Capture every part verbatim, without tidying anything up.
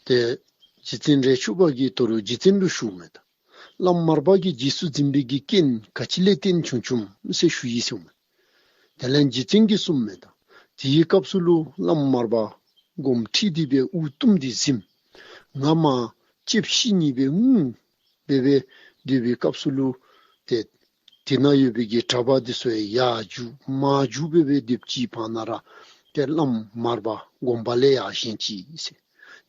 ཏེ་རྗེ་བཙུན་རས་ཆུང་པ་གིས་དོ་རུང་རྗེ་བཙུན་ལུ་ཞུཝ་མས་ད། བླམ་མར་པ་གིས་རྗེས་སུ་འཛིན་པའི་གི་རྐྱེན་ག་ཅི་ལས་བརྟེན་བྱུང་བྱུངམ་ཟེར་ཞུ་ཡི་ཟེརཝ་མས། དེ་ལས་རྗེ་བཙུན་གྱིས་གསུངམ་མས་ད། དེའི་སྐབས་སུ་ལུ་བླམ་མར་པ་སྒོམ་ཁྲིད་དེ་སྦེ་དབུ་བཏུམས་ཏེ་གཟིམས། ང་མར་ལྕེབ་ཤི་ནི་སྦེ་ངུ་སྦེ་སྦེ་སྡོད་པའི་སྐབས་སུ་ལུ་ཏེ་དེ་ནང་ཡོད་པའི་གི་གྲྭ་པ་འདི་ཚུ་ཡང་ཡར་རྒྱུག་མར་རྒྱུག་སྦེ་སྦེ་སྡོདཔ་ཅིག་བར་ན་ར་ཏེ་བླམ་མར་པ་སྒོམ་པ་ལས་ཡར་བཞེངས་ཅི་ཟེར།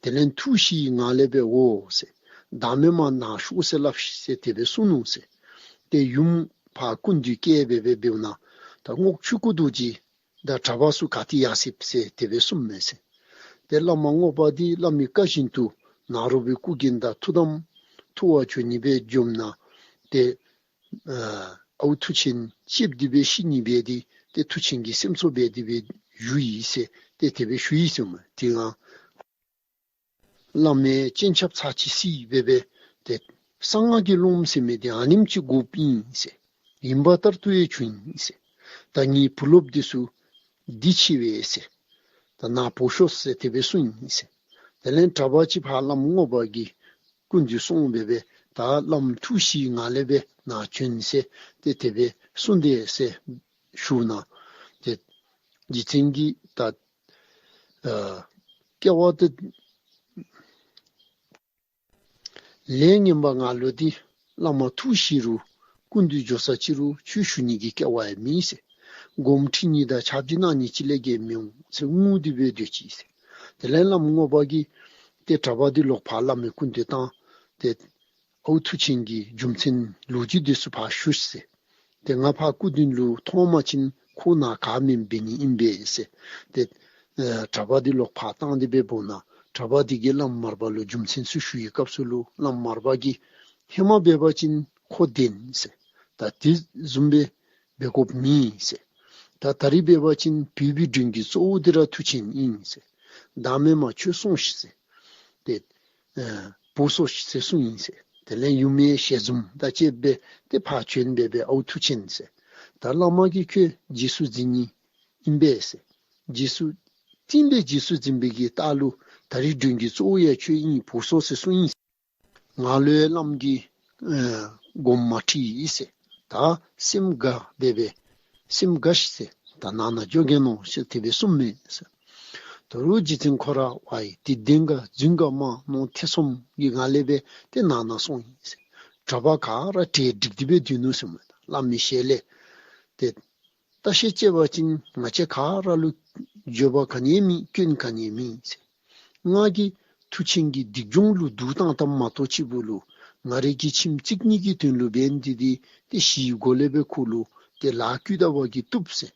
དེ་ལས་ཐུགས་ཞི་བའི་ངང་ལས་སྦེ་འོ་ཟེར། བདག་མེད་མ་ནཱ་ཤོག་ཟེར་སླབ་ཤིག་ཟེར་དེ་སྦེ་གསུངས་ནུག་ཟེར། ཏེ་ཡུམ་ཕར་སྐུ་མདུན་བསྐྱལ་སྦེ་སྦེ་འབདཝ་ད་ད་རྔོག་ཆོས་སྐུ་རྡོ་རྗེ་དང་གྲྭ་པ་ཚུ་ག་ཏེ་ཡར་སོཔ་ཟེར་དེ་སྦེ་གསུངམ་མས་ཟེར། ཏེ་བླ་མ་རྔོག་པ་འདི་བླ་མའི་བཀའ་བཞིན་དུ་ནཱ་རོ་པའི་སྐུ་རྒྱན་དང་ཐུགས་དམ་ཐུགས་དབང་འབྱོར་ནི་སྦེ་འབྱོནམ་ད་ཏེ་ཨ་ཨའུ་མཐུ་ཆེན་ལྕེབ་སྟེ་སྦེ་ཤི་ནི་འབད་དེ་ཏེ་མཐུ་ཆེན་གྱིས་སེམས་གསོ་འབད་དེ་སྦེ་བཞུགས་ཡི་ཟེར་ཏེ་དེ་སྦེ་ཞུ་ཡི་ཟེརཝ་མས། དེ་ཡང་བླ་མའི་སྤྱན་ཆབ་ཚར་གཅིག་བསིལ་སྦེ་སྦེ་ཏེ་གསང་སྔགས་ཀྱི་སློབམ་ཟེར་མི་འདི་ཨ་ནེམ་ཅིག་དགོཔ་ཨིན་ཟེར། ཨིན་པ་ལྟར་དུ་ཡང་བྱུང་ཡི་ཟེར། ད་ངེའི་བུ་སློབ་འདི་ཚུ་འདི་ཕྱི་བས་ཟེར། ད་ནཱ་བོར་ཤོག་ཟེར་དེ་སྦེ་གསུངས་ཡི་ཟེར། དེ་ལས་གྲྭ་པ་ཅིག་ཕར་བླམ་རྔོག་པ་གི་སྐུ་མདུན་སོང་སྦེ་སྦེ་ད་བླམ་ཐུགས་ཞི་བའི་ངང་ལས་སྦེ་ནཱ་བྱོན་ཟེར་ཏེ་དེ་སྦེ་གསུངས་ཏེ་ཟེར་ཞུཝ་ད་ཏེ་རྗེ་བཙུན་གྱིས་ད་ཨ་སྐྱེ་བ་ཏེ་ལས་ངན་པ་ང་ལུ་འདི་བླ་མ་ཐུགས་ཞི་རུང་སྐུ་མདུན་འགྱོ་ས་ཅིག་རུང་ཆོས་ཞུ་ནི་གི་སྐལ་བ་ཡང་མེད་ཟེར། སྒོམ་ཁྲིད་ནི་དང་ཕྱག་རྒྱ་གནང་ནི་ཅིག་ལས་བརྒལ་མི་འོང་ཟེར་ངུ་སྟེ་སྦེ་སྡོད་ཅི་ཟེར། དེ་ལས་བླམ་རྔོག་པ་གིས་ཏེ་གྲྭ་པ་འདི་ལོག་ཕར་བླ་མའི་སྐུ་མདུན་བཏང་སྟེ་ཨའུ་མཐུ་ཆེན་གྱི་རྒྱུ་མཚན་ལོ་རྒྱུས་འདི་ཚུ་ཕར་ཞུ་ཟེར། ཏེ་ང་ཕར་སྐུ་མདུན་ལུ་མཐོང་པ་ཅིན་ཁོ་ནཱ་ག་མེན་འབད་ནི་ཨིན་པས་ཟེར། ཏེ་ཨ་གྲྭ་པ་འདི་ལོག་ཕར་བཏང་སྟེ་སྦེ་འབདཝ་ད་གྲྭ་པ་འདི་གིས་བླམ་མར་པ་ལུ་རྒྱུ་མཚན་ཚུ་ཞུ་བའི་སྐབས་སུ་ལུ་བླམ་མར་པ་གིས་ཧེ་མ་འབད་བ་ཅིན་ཁོ་བདེན་ཟེར། ད་དེ་བཟུམ་སྦེ་འབད་དགོཔ་མེད་ཟེར། ད་ད་རིས་འབད་བ་ཅིན་བོད་པའི་སྒྲོན་གྱི་གཙོ་བོ་འདི་ར་མཐུ་ཆེན་ཨིན་ཟེར། བདག་མེད་མ་ཁྱོད་སོང་ཤིག་ཟེར། ཏེ་ཨ་བོར་སོང་ཤིག་ཟེར་གསུངས་ཡི་ཟེར། དེ་ལས་ཡུམ་ཡང་ཞལ་འཛུམ་དང་བཅས་སྦེ་ཏེ་ཕར་བྱོན་སྦེ་སྦེ་ཨའུ་མཐུ་ཆེན་ཟེར། ད་བླ་མ་གིས་ཁྱོད་རྗེས་སུ་འཛིན་ནི་ཨིན་པས་ཟེར། རྗེས་སུ་བརྟན་པའི་རྗེས་སུ་འཛིན་པའི་གི་རྟགས་ལུ་ད་རིས་སྒྲོན་གྱི་གཙོ་བོ་ཡང་ཁྱོད་ཨིན་བོར་སོང་ཟེར་གསུངས་ཡི་ཟེར། ང་ལུ་ཡང་བླམ་གིས་ཨ་དགོངསམ་མ་ཁྲེལ་ཟེར། ད་སེམས་དགའ་སྦེ་སྦེ་སེམས་དགའ་ཤིག་ཟེར། ད་ནང་ན་འགྱོ་གེ་མནོ་ཟེར་དེ་སྦེ་གསུངམ་མས་ཟེར། དོ་རུང་རྗེ་བཙུན་ཁོ་ར་ཝའི་དེ་བདེན་ག་རྫུན་ག་མ་མནོ་ཐེ་ཚོམ་གྱི་ངང་ལས་སྦེ་ཏེ་ནང་ན་སོང་ཡི་ཟེར། གྲྭ་པ་ག་ར་གྲལ་སྒྲིག་སྟེ་སྦེ་སྡོད་ནུག་ཟེརཝ་མས། བླ་མའི་ཞལ་ལས་ཏེ་ལྟ་བཤལ་བཅད་པ་ཅིན་ང་བཅས་ག་ར་ལུ་འགྱོད་པ་ག་ནི་ཡང་མེད། སྐྱོན་ག་ནི་ཡང་མེད་ཟེར། ང་གིས་མཐུ་ཆེན་གྱི་སྡིག་སྦྱོང་ལུ་སྡུག་བཏང་བཏངམ་མ་གཏོགས་ཅིག་པོ་ལུ་ང་རའི་གི་ཁྱིམ་བརྩིག་ནི་གི་དོན་ལུ་འབད་ནི་འདི་ཏེ་ཞི་བའི་སྒོ་ལས་སྦེ་ཁོ་ལུ་ཏེ་ལཱ་བཀོད་ད་བ་གིས་བཏུབ་ཟེར།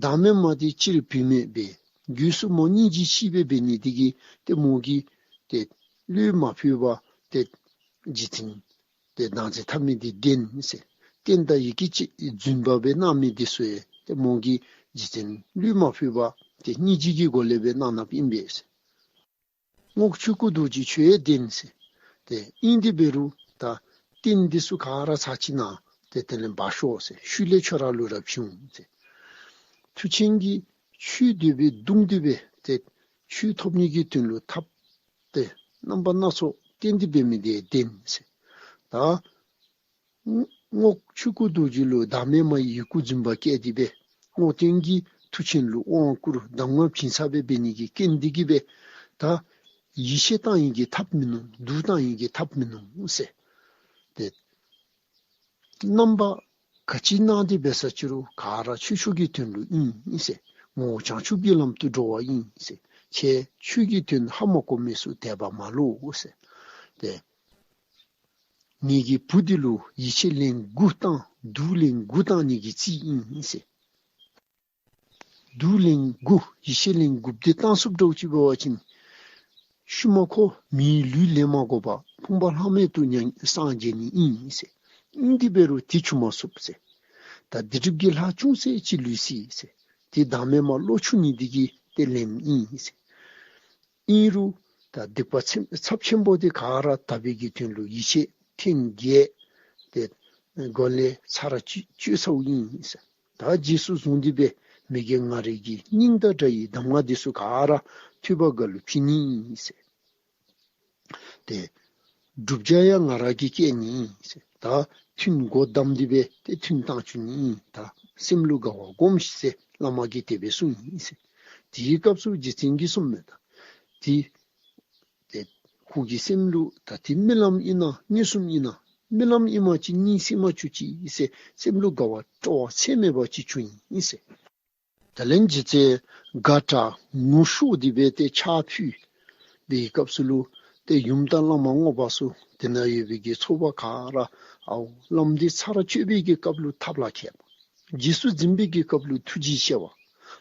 བདག་མེད་མ་འདི་སྤྱིར་བུད་མེད་སྦེ་རྒྱུད་སྲུང་མ་སྙིང་རྗེ་ཆེ་བའི་འབད་ནི་འདི་གིས་ཏེ་མོ་གིས་ཏེ་བློས་མ་ཕུལ་བར་ཏེ་རྗེ་བཙུན་ཏེ་བདག་འཛིན་འཐབ་མི་འདི་བདེན་ཟེར། རྟེན་དང་ཡི་གེ་ཅིག་རྫུན་པ་སྦེ་གནང་མི་འདི་ཚུ་ཡང་ཏེ་མོ་གིས་རྗེ་བཙུན་བློས་མ་ཕུལ་བར་ཏེ་སྙིང་རྗེ་གི་སྒོ་ལས་སྦེ་གནང་གནངམ་ཨིན་པས་ཟེར། རྔོག་ཆོས་སྐུ་རྡོ་རྗེ་ཁྱོད་ཡང་བདེན་ཟེར། ཏེ་ཨིན་དེ་འབད་རུང་ད་རྟེན་འདི་ཚུ་ག་ར་ཚར་གཅིག་ནཱ་ཏེ་དེ་ལས་འབག་ཤོག་ཟེར། ཤུལ་ལས་ཁྱོད་ར་ལུ་ར་བྱིན་འོང་ཟེར། མཐུ་ཆེན་གྱིས་ཆོས་འདོད་པའི་གདུང་འདོད་པའི་ཏེ་ཆོས་ཐོབ་ནི་གི་དོན་ལུ་ཐབས་ཏེ་རྣམ་པ་སྣ་ཚོགས་བསྟན་ཏེ་འབད་མི་འདི་བདེན་ཟེར། ད་རྔོག་ཆོས་སྐུ་རྡོ་རྗེ་ལུ་བདག་མེད་མ་ཡི་སྐུ་རྫུན་པ་བཀལ་ཏེ་སྦེ་རྔོག་སྟོན་གྱིས་མཐུ་ཆེན་ལུ་དབང་བསྐུར་གདམས་ངག་བྱིན་ཚར་བའི་འབད་ནི་གི་རྐྱེན་འདི་གིས་སྦེ་ད་ཡིད་ཆེས་བཏང་ནི་གི་ཐབས་མིན་ནུག། སྡུག་བཏང་ནི་གི་ཐབས་མིན་ནུག་ཟེར། ཏེ་རྣམ་པ་ག་ཅི་གནང་སྟེ་འབད་ས་ཅི་རུང་ག་ར་ཆོས་ཕྱོགས་ཀྱི་དོན་ལུ་ཨིན་ཟེར། ངོ་བོ་བྱང་ཆུབ་ཀྱི་ལམ་དུ་འགྲོ་བ་ཨིན་ཟེར། ཁྱེད་ཆོས་ཀྱི་དོན་ཧ་མ་གོ་མི་ཚུ་དད་པ་མ་ལོག་ཟེར། ཏེ་ངེ་གི་བུ་འདི་ལུ་ཡིད་ཆེས་ལན་དགུ་བཏང་། སྡུག་ལན་དགུ་བཏང་ནི་གི་རྩིས་ཨིན་ཟེར། སྡུག་ལན་དགུ་ཡིད་ཆེས་ལན་དགུ་འདི་བཏང་ཚུགསཔ་འདྲཝ་ཅིག་འབད་བ་ཅིན་ཤུལ་མ་ཁོ་མིའི་ལུས་ལེན་མ་དགོ་པར་ཕུང་པོ་ལྷག་མེད་དུ་མྱང་སངས་རྒྱས་ནི་ཨིན་ཟེར། ཨིན་དེ་འབད་རུང་དེ་བྱུང་མ་ཚུགས་ཟེར། ད་དེ་སྒྲུབ་ཀྱི་ལྷ་ཅུང་ཟད་ཅིག་ལུས་སྲིད་ཟེར། དེ་བདག་མེད་མ་བློ་ཆུང་ནི་འདི་གིས་ཏེ་ལེནམ་ཨིན་ཟེར། ཨིན་རུང་ད་སྡིག་པ་ཚབས་ཚབས་ཆེན་པོ་དེ་ག་ར་དག་པའི་གི་དོན་ལུ་ཡིད་ཆེས་ཐེངས་བརྒྱད་དེ་སྒོ་ལས་ཚར་གཅིག་བཅད་ཚརཝ་ཨིན་ཟེར། ད་རྗེས་སུ་བཟུང་སྟེ་སྦེ་མི་རྒན་ང་རའི་གི་སྙིང་དང་འདྲ་བའི་གདམས་ངག་འདི་ཚུ་ག་ར་ཐོས་པ་དགའ་ལུ་བྱིན་ནི་ཨིན་ཟེར། ཏེ་བསྒྲུབ་བྱ་ཡང་ང་ར་གིས་བསྐྱལ་ནི་ཨིན་ཟེར། ད་ཐུན་སྒོ་བསྡམས་ཏེ་སྦེ་ཏེ་ཐུན་བཏང་བཅུག་ནི་ཨིན། ད་སེམས་ལུ་དགའ་བ་སྒོམ་ཤིག་ཟེར་བླ་མ་གིས་དེ་སྦེ་གསུངས་ཡི་ཟེར། དེའི་སྐབས་སུ་རྗེ་བཙུན་གྱིས་གསུངམ་མས། ད་ཏེ་ཏེ་ཁོ་གི་སེམས་ལུ་ད་ཏེ་རྨི་ལམ་ཨིན་ན་མངོན་སུམ་ཨིན་ན། རྨི་ལམ་ཨིན་པ་ཅིན་གཉིད་སད་མ་བཅུག་ཅིག་ཟེར་སེམས་ལུ་དགའ་བ་སྤྲོ་བ་ཚད་མེད་པ་ཅིག་བྱུང་ཡི་ཟེར། དེ་ལས་རྗེ་བཙུན་དགའ་དྲགས་ངུ་ཤོར་ཏེ་སྦེ་ཏེ་ཕྱག་ཕུལ་བའི་སྐབས་སུ་ལུ་ཏེ་ཡུམ་དང་བླ་མ་རྔོག་པ་ཚུ་དེ་ནང་ཡོད་པའི་གི་ཚོགས་པ་ག་ར་ཨའོ་བླམ་འདི་ཚར་གཅོད་པའི་གི་སྐབས་ལུ་ཐབས་ལ་མཁས་པ། རྗེས་སུ་འཛིན་པའི་གི་སྐབས་ལུ་ཐུགས་རྗེ་ཆེ་བ།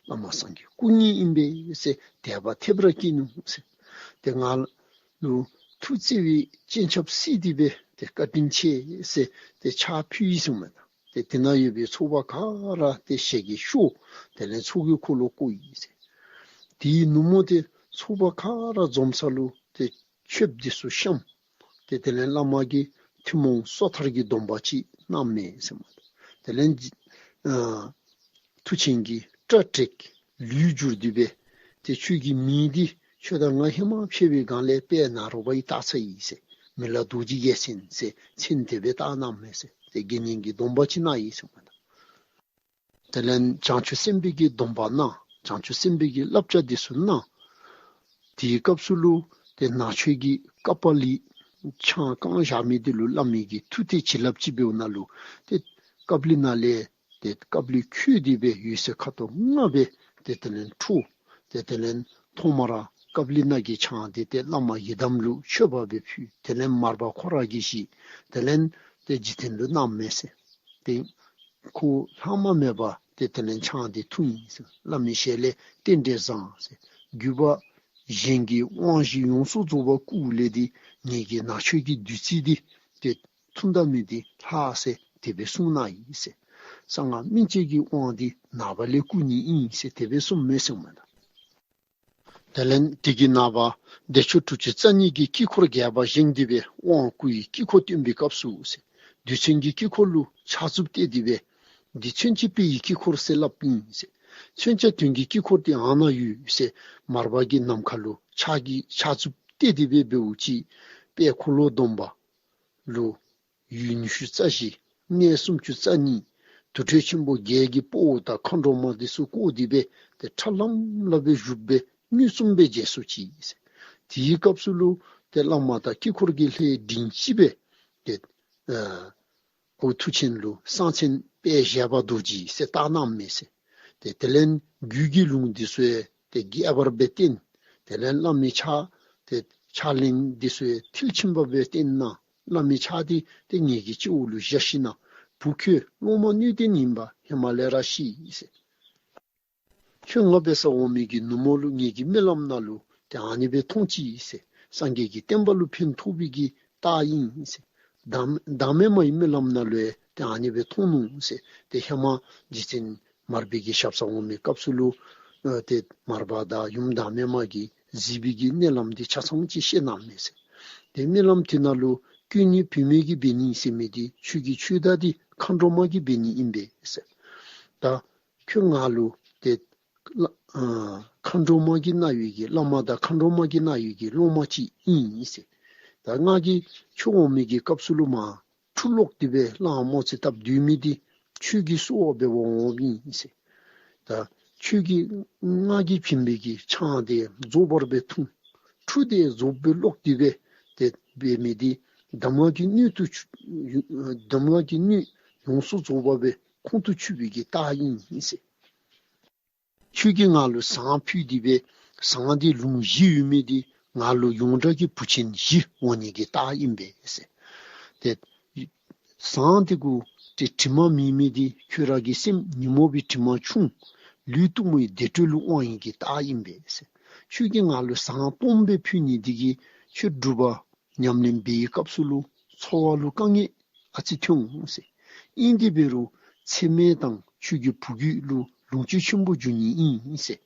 བླ་མ་སངས་རྒྱས་སྐུ་ཉིད་ཨིན་པས་ཟེར་དད་པ་ཐེབས་ར་སྐྱེས་ནུག་ཟེར། ཏེ་ང་ལུ་ཐུགས་བརྩེ་བའི་སྤྱན་ཆབ་གཟིགས་ཏེ་སྦེ་ཏེ་བཀའ་དྲིན་ཆེ་ཟེར་ཏེ་ཕྱག་ཕུལ་ཡི་གསུངམ་མས། ཏེ་དེ་ནང་ཡོད་པའི་ཚོགས་པ་ག་ར་ཏེ་ཞལ་གྱིས་ཤོར། དེ་ལས་ཚོགས་ཀྱི་འཁོར་ལོ་བསྐོར་ཡི་ཟེར། དེའི་ནུབ་མོ་ཏེ་ཚོགས་པ་ག་ར་འཛོམས་ས་ལུ་ཏེ་མཆོདཔ་འདི་ཚུ་བཤམས། ཏེ་དེ་ལས་བླ་མ་གིས་ཐུན་མོང་སོ་ཐར་གྱི་སྡོམ་པ་ཅིག་གནངམ་མས་ཟེར་མས། དེ་ལས་ཨ་མཐུ་ཆེན་གྱིས་སྐྲ་བྲེགས། ལུས་བསྒྱུར་ཏེ་སྦེ་ཏེ་ཁྱོད་ཀྱི་མིང་འདི་ཁྱོད་དང་ང་ཧེ་མ་ཕྱད་པའི་སྒང་ལས་དཔལ་ནཱ་རོ་པ་ཡིས་བཏགས་ཚར་ཡི་ཟེར། མི་ལ་རྡོ་རྗེ་རྒྱལ་མཚན་ཟེར་མཚན་དེ་སྦེ་བཏགས་གནངམ་མས་ཟེར། ཏེ་དགེ་བསྙེན་གྱི་སྡོམ་པ་ཅིག་གནང་ཡི་ཟེར་མས། དེ་ལས་བྱང་ཆུབ་སེམས་དཔའི་གི་སྡོམ་པ་གནང་། བྱང་ཆུབ་སེམས་དཔའི་གི་བསླབ་བྱ་འདི་ཚུ་གནང་། དེའི་སྐབས་སུ་ལུ་ཏེ་ནགས་ཁྱོད་ཀྱི་ཀ་པ་ལི་ཆང་བཀང་བཞག་མི་འདི་ལུ་བླ་མའི་གི་མཐུ་ཏེ་བྱིན་རླབས་ཅིག་འབདཝ་ནང་ལུ་ཏེ་ཀ་པ་ལི་ནང་ལས་ཏེ་ཀ་པ་ལི་ཁོལ་ཏེ་སྦེ་འོད་ཟེར་ཁ་དོག་ལྔ་སྦེ་ཏེ་དེ་ལས་འཕྲོ། ཏེ་དེ་ལས་ཐོག་མར་ཀ་པ་ལི་ནང་གི་ཆང་འདི་ཏེ་བླ་མ་ཡི་དམ་ལུ་མཆོད་པ་སྦེ་ཕུལ། དེ་ལས་མར་པ་ཁོ་ར་གིས་བཞེས། དེ་ལས་ཏེ་རྗེ་བཙུན་ལུ་གནངམ་མས་ཟེར། ཏེ་ཁོ་ལྷག་མ་མེད་པར་ཏེ་དེ་ལས་ཆང་འདི་འཐུང་ཡི་ཟེར། བླ་མའི་ཞལ་ལས་རྟེན་འབྲེལ་བཟང་ཟེར། བརྒྱུད་པ་གཞན་གྱི་དབང་བཞི་ཡོངས་སུ་རྫོགས་པ་བསྐུར་ལས་ཏེ་ངེ་གི་ནགས་ཁྱོད་ཀྱི་བདུད་རྩི་འདི་ཏེ་འཐུང་ད་མི་འདི་ལྷག་ཟེར་དེ་སྦེ་གསུངས་གནང་ཡི་ཟེར། གསང་སྔགས་སྨིན་བྱེད་ཀྱི་དབང་འདི་ནངས་པ་ལས་བསྐུར་ནི་ཨིན་ཟེར་དེ་སྦེ་གསུངམ་མས་ཟེར་མས། དེ་ལས་དེ་གི་ནངས་པ་བདེ་མཆོག་དྲུག་ཅུ་རྩ་གཉིས་ཀྱི་དཀྱིལ་འཁོར་རྒྱས་པ་བཞེངས་ཏེ་སྦེ་དབང་བསྐུར་བའི་དཀྱིལ་འཁོར་སྟོན་པའི་སྐབས་སུ་ཟེར། རྡུལ་ཚོན་གྱི་དཀྱིལ་འཁོར་ལུ་ཕྱག་མཛུབ་གཏད་དེ་སྦེ་འདི་མཚོན་བྱེད་དཔལ་གྱི་དཀྱིལ་འཁོར་ཟེར་སླབ་ཨིན་ཟེར། མཚོན་བྱ་དོན་གྱི་དཀྱིལ་འཁོར་འདི་ཨ་ནཱ་ཡོད་ཟེར། མར་པ་གིས་ནམ་མཁའ་ལུ་ཕྱག་གི་ཕྱག་མཛུབ་གཏད་དེ་སྦེ་འབདཝ་ཅིག་དཔལ་འཁོར་ལོ་སྡོམ་པ་ལུ་ཡུལ་ཉི་ཤུ་རྩ་བཞི། གནས་སུམ་ཅུ་རྩ་གཉིས། དུར་ཁྲོད་ཆེན་པོ་བརྒྱད་ཀྱི་དཔའ་བོ་དང་མཁའ་འགྲོ་མ་འདི་ཚུ་བསྐོར་ཏེ་སྦེ་ཏེ་ཁྲ་ལམ་ལམ་སྦེ་བཞུགས་སྦེ་མངོན་སུམ་སྦེ་མཇལ་སོ་ཅི་ཟེར། དེའི་སྐབས་སུ་ལུ་ཏེ་བླ་མ་དང་དཀྱིལ་འཁོར་གྱི་ལྷའི་མགྲིན་གཅིག་སྦེ་ཏེ་ཨ་ཁོ་མཐུ་ཆེན་ལུ་གསང་ཆེན་དཔལ་བཞད་པ་རྡོ་རྗེ་ཟེར་བཏགས་གནངམ་མས་ཟེར། ཏེ་དེ་ལས་རྒྱུད་ཀྱི་ལུང་འདི་ཚུ་ཡང་ཏེ་རྒྱས་པར་སྦེ་བསྟན། དེ་ལས་བླ་མའི་ཕྱག་ཏེ་ཕྱག་ལེན་འདི་ཚུ་ཡང་མཐིལ་ཕྱིན་པ་སྦེ་བསྟན་གནང་། བླ་མའི་ཕྱག་འདི་ཏེ་ངེ་གི་སྤྱི་བོ་ལུ་བཞག་ཞིན་ན་བུ་ཁྱོད་སློབ་མ་སྣོད་ལྡན་ཡིན་པ་ཧེ་མ་ལས་ར་ཤེས་ཟེར། ཁྱོད་ང་འབད་སར་འོང་མི་གི་ནུབ་མོ་ལུ་ངེ་གི་རྨི་ལམ་ནང་ལུ་ཏེ་ཨ་ནི་སྦེ་མཐོང་ཅི་ཟེར། སངས་རྒྱས་ཀྱི་བསྟན་པ་ལུ་ཕན་ཐོགས་པའི་གི་རྟགས་ཨིན་ཟེར། བདག་བདག་མེད་མའི་རྨི་ལམ་ནང་ལུ་ཡང་ཏེ་ཨ་ནི་སྦེ་མཐོང་ནུག་ཟེར། ཏེ་ཧེ་མ་རྗེ་བཙུན་མར་པའི་གི་ཞབས་སར་འོང་མི་སྐབས་སུ་ལུ་ཨ་ཏེ་མར་པ་དང་ཡུམ་བདག་མེད་མ་གིས་གཟིགས་པའི་གི་མནལ་ལམ་འདི་ཆ་ཚང་ཅིག་བཤད་གནངམ་མས་ཟེར། ཏེ་རྨི་ལམ་དེ་ནང་ལུ་སྐུ་ནི་བུད་མེད་ཀྱིས་འབད་ནི་ཟེར་མི་འདི་ཁྱོད་ཀྱི་ཆོས་བདག་འདི་མཁའ་འགྲོ་མ་གིས་འབད་ནི་ཨིན་པས་ཟེར། ད་ཁྱོད་ང་ལུ་ཏེ་བླ་ཨ་མཁའ་འགྲོ་མ་གིས་གནང་བའི་གི་བླ་མ་དང་མཁའ་འགྲོ་མ་གིས་གནང་བའི་གི་སློབ་མ་ཅིག་ཨིན་ཟེར། ད་ང་གིས་ཁྱོད་འོང་མི་གི་སྐབས་སུ་ལུ་མར་ཁྲུ་ལོག་སྟེ་སྦེ་གླང་དམོད་བཙིར་བཏབ་སྡོད་མི་འདི་ཁྱོད་ཀྱིས་གསོལ་བ་འབད་བར་འོངམ་ཨིན་ཟེར། ད་ཁྱོད་ཀྱིས་ང་གིས་བྱིན་པའི་གི་ཆང་འདི་རྫོགས་པར་སྦེ་འཐུང་། ཁྲུ་འདི་རྫོགས་པའི་ལོག་སྟེ་སྦེ་ཏེ་འབད་མི་འདི་གདམས་ངག་གི་སྣོད་དུ་ཆུད་གདམས་ངག་གི་སྣོད་ཡོངས་སུ་རྫོགས་པ་སྦེ་ཁོང་དུ་ཆུད་པའི་གི་རྟགས་ཨིན་ཟེར། ཁྱོད་ཀྱིས་ང་ལུ་ཟངས་ཕུལ་ཏེ་སྦེ་ཟངས་འདི་ལུང་བཞི་ཡོད་མི་འདི་ང་ལུ་ཡོངས་གྲགས་ཀྱི་བུ་ཆེན་བཞི་འོང་ནི་གི་རྟགས་ཨིན་པས་ཟེར། ཏེ་ཟངས་འདི་གུ་ཏེ་དྲི་མ་མེད་མི་འདི་ཁྱོད་ར་གི་སེམས་ཉོན་མོངས་པའི་དྲི་མ་ཆུང་། ལུས་གཏུམ་མོའི་བདེ་དྲོད་ལུ་དབང་ནི་གི་རྟགས་ཨིན་པས་ཟེར། ཁྱོད་ཀྱིས་ང་ལུ་ཟངས་སྦོམ་སྦེ་ཕུལ་ནི་འདི་གིས་ཁྱོད་སྒྲུབ་པ་ཉམས་ལེན་འབད་བའི་སྐབས་སུ་ལུ་འཚོ་བ་ལུ་དཀའ་ངལ་ཨ་ཙི་ཐོན་འོང་ཟེར། ཨིན་དེ་འབད་རུང་ཚེ་སྨད་དང་ཁྱོད་ཀྱི་བུ་རྒྱུད་ལུ་ལོངས་སྤྱོད་ཆེན་པོ་འབྱུང་ནི་ཨིན་ཟེར།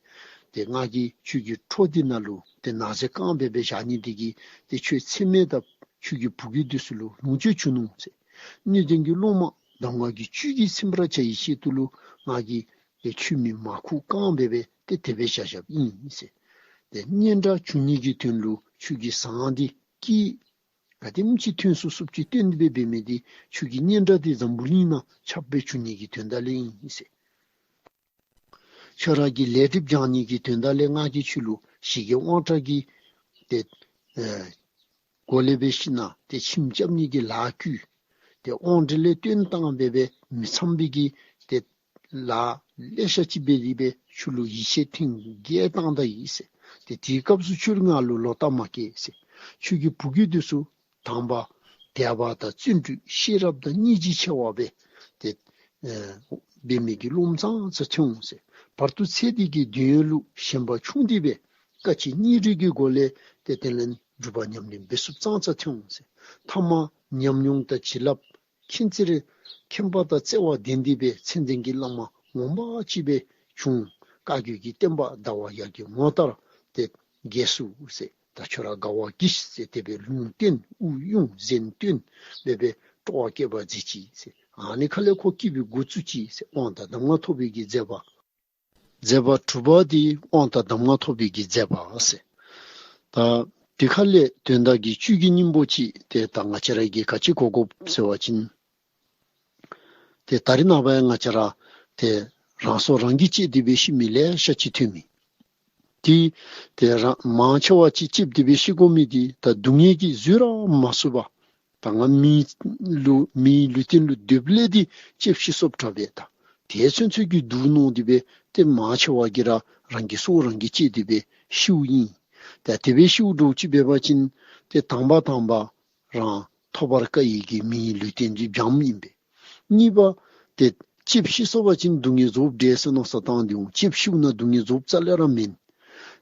ཏེ་ང་གིས་ཁྱོད་ཀྱི་ཁྲོ་འདི་ནང་ལུ་ཏེ་ནགས་གཟིག་བཀང་སྦེ་སྦེ་བཞག་ནི་འདི་གིས་ཏེ་ཁྱོད་ཚེ་སྨད་དང་ཁྱོད་ཀྱི་བུ་རྒྱུད་འདི་ཚུ་ལུ་ལོངས་སྤྱོད་འབྱུང་ནུག་ཟེར། སྣོད་ལྡན་གྱི་སློབ་མ་གདམས་ངག་གི་བཅུད་ཀྱིས་ཚིམ་པར་བྱ་བའི་ཆེད་དུ་ལུ་ང་གིས་ཏེ་ཁྱོད་མི་མ་ཁུག་བཀང་སྦེ་སྦེ་ཏེ་དེ་སྦེ་བཞག་བཞགཔ་ཨིན་ཟེར། ཏེ་སྙན་གྲགས་འབྱུང་ནི་གི་དོན་ལུ་ཁྱོད་ཀྱི་ཟངས་འདི་སྐྱེད་ ག་དེམ་ཅིག་ཐོན་ཚུགས་ཚུགསཔ་ཅིག་སྟོན་ཏེ་སྦེ་འབད་མི་འདི་ཁྱོད་ཀྱི་སྙན་གྲགས་འདི་འཛམ་བུ་གླིང་ནང་ཁྱབ་སྦེ་འགྱོ་ནི་གི་དོན་དག་ལས་ཨིན་ཟེར། ཁྱོད་ར་གི་ལས་སྒྲིབ་སྦྱང་ནི་གི་དོན་དག་ལས་ང་གིས་ཁྱོད་ལུ་ཞི་རྒྱས་དབང་དྲག་གི་ཏེ་ཨེ་སྒོ་ལས་འབད་ཞིན་ན་ཏེ་ཁྱིམ་རྐྱབ་ནི་གི་ལཱ་བསྐུལ། ཏེ་དབང་གྲལ་ལས་བཏོན་བཏང་སྦེ་སྦེ་མི་ཚངམ་སྦེ་གི་ཏེ་ལཱ་ལེ་ཤ་ཅིག་འབད་དེ་སྦེ་ཁྱོད་ལུ་ཡིད་ཆེས་ཐེངས་བརྒྱད་བཏང་ད་ཡི་ཟེར། ཏེ་དེའི་སྐབས་སུ་ཁྱོད་ང་ལུ་ལོག་ལྟ་མ་བསྐྱེད་ཟེར། ཁྱོད་ཀྱི་བུ་རྒྱུད་འདི་ཚུ་དམ་པ་དད་པ་དང་བརྩོན་འགྲུས་ཤེས་རབ་དང་སྙིང་རྗེ་ཆེ་བ་སྦེ་ཏེ་ཨེ་འབད་མི་གི་སློབ་མ་ཙང་ཙ་ཐོན་འོང་ཟེར། བར་དུ་ཚེ་འདི་གི་དོན་ཡོད་ལུ་ཞེན་པ་ཆུང་སྟེ་སྦེ་དཀའ་སྤྱད་སྙིང་རུས་ཀྱི་སྒོ་ལས་ཏེ་དེ་ལས་སྒྲུབ་པ་ཉམས་ལེན་འབད་ཚུགསཔ་ཙང་ཙ་ཐོན་འོང་ཟེར། ཐ་མ་ཉམས་མྱོང་དང་བྱིན་རླབས་མཁྱེན་བརྩེ་རེ་མཁྱེན་པ་དང་བརྩེ་བ་ལྡན་ཏེ་སྦེ་མཚན་ལྡན་གྱི་བླ་མ་ངོ་མ་ཅིག་སྦེ་བྱུང་། བཀའ་བརྒྱུད་ཀྱི་བསྟན་པ་ཟླ་བ་ཡར་གྱི་ངོ་ལྟར་ཏེ་རྒྱས་སོ་ཟེར། ད་ཁྱོད་ར་དགའ་བ་གྱིས་ཟེར་དེ་སྦེ་ལུང་བསྟན་དབུགས་དབྱུང་གཟེངས་བསྟོད་འབད་སྦེ་སྤྲོ་བ་བསྐྱེད་པར་མཛད་ཅིག་ཟེར། ཨ་ནི་ཁ་ལས་ཁོ་སྐྱིད་པའི་འགོ་བཙུགས་ཅི་ཟེར། དབང་དང་གདམས་ངག་ཐོབ་པའི་གི་མཛད་པ། མཛད་པ་དྲུག་པ་འདི་དབང་དང་གདམས་ངག་ཐོབ་པའི་གི་མཛད་པ་ཟེར། ད་དེ་ཁ་ལས་དོན་དག་གི་བཅུད་ཀྱི་སྙིང་པོ་ཅིག་ཏེ་ད་ང་བཅས་ར་གིས་ག་ཅི་གོ་དགོཔ་ཟེར་བ་ཅིན། ཏེ་ད་རེས་ནངས་པ་ཡང་ང་བཅས་ར་ཏེ་རང་སྲོག་རང་གིས་བཅད་དེ་སྦེ་ཤི་མི་ལེ་ཤ་ཅིག་ཐོན་མི། ཏེ་ཏེ་རང་མང་ཆེ་བ་ཅིག་བཅད་དེ་སྦེ་ཤི་དགོ་མི་འདི་ད་སྡུག་བསྔལ་གྱིས་བཟོད་ར་མ་ཚུགས་པར་ད་ང་མིའི་ལུ་མིའི་ལུས་རྟེན་ལུ་སྡོདཔ་ལས་འདི་ལྕེབས་ཤི་སོཔ་དྲག་པས། ད་དེ་ཚུན་ཚོད་ཀྱི་སྡུག་མནོ་སྟེ་སྦེ་ཏེ་མང་ཆེ་བ་གིས་ར་རང་གི་སྲོག་རང་གིས་བཅད་དེ་སྦེ་ཤིཝ་ཨིན། ད་དེ་སྦེ་ཤིཝ་འདྲཝ་ཅིག་འབད་བ་ཅིན་ཏེ་དང་པ་དང་པ་རང་ཐོབ་པར་དཀའ་བའི་གི་མིའི་ལུས་རྟེན་འདི་སྦྱངམ་ཨིན་པས། གཉིས་པ་ཏེ་ལྕེབས་ཤི་སོང་པ་ཅིན་སྡུག་བསྔལ་རྫོགསཔ་འདྲས་ཟེར་མནོ་བསམ་བཏང་སྟེ་འོང་། ལྕེབས་ཤིཝ་ན་སྡུག་བསྔལ་རྫོགསཔ་རྩ་ལས་ར་མེན།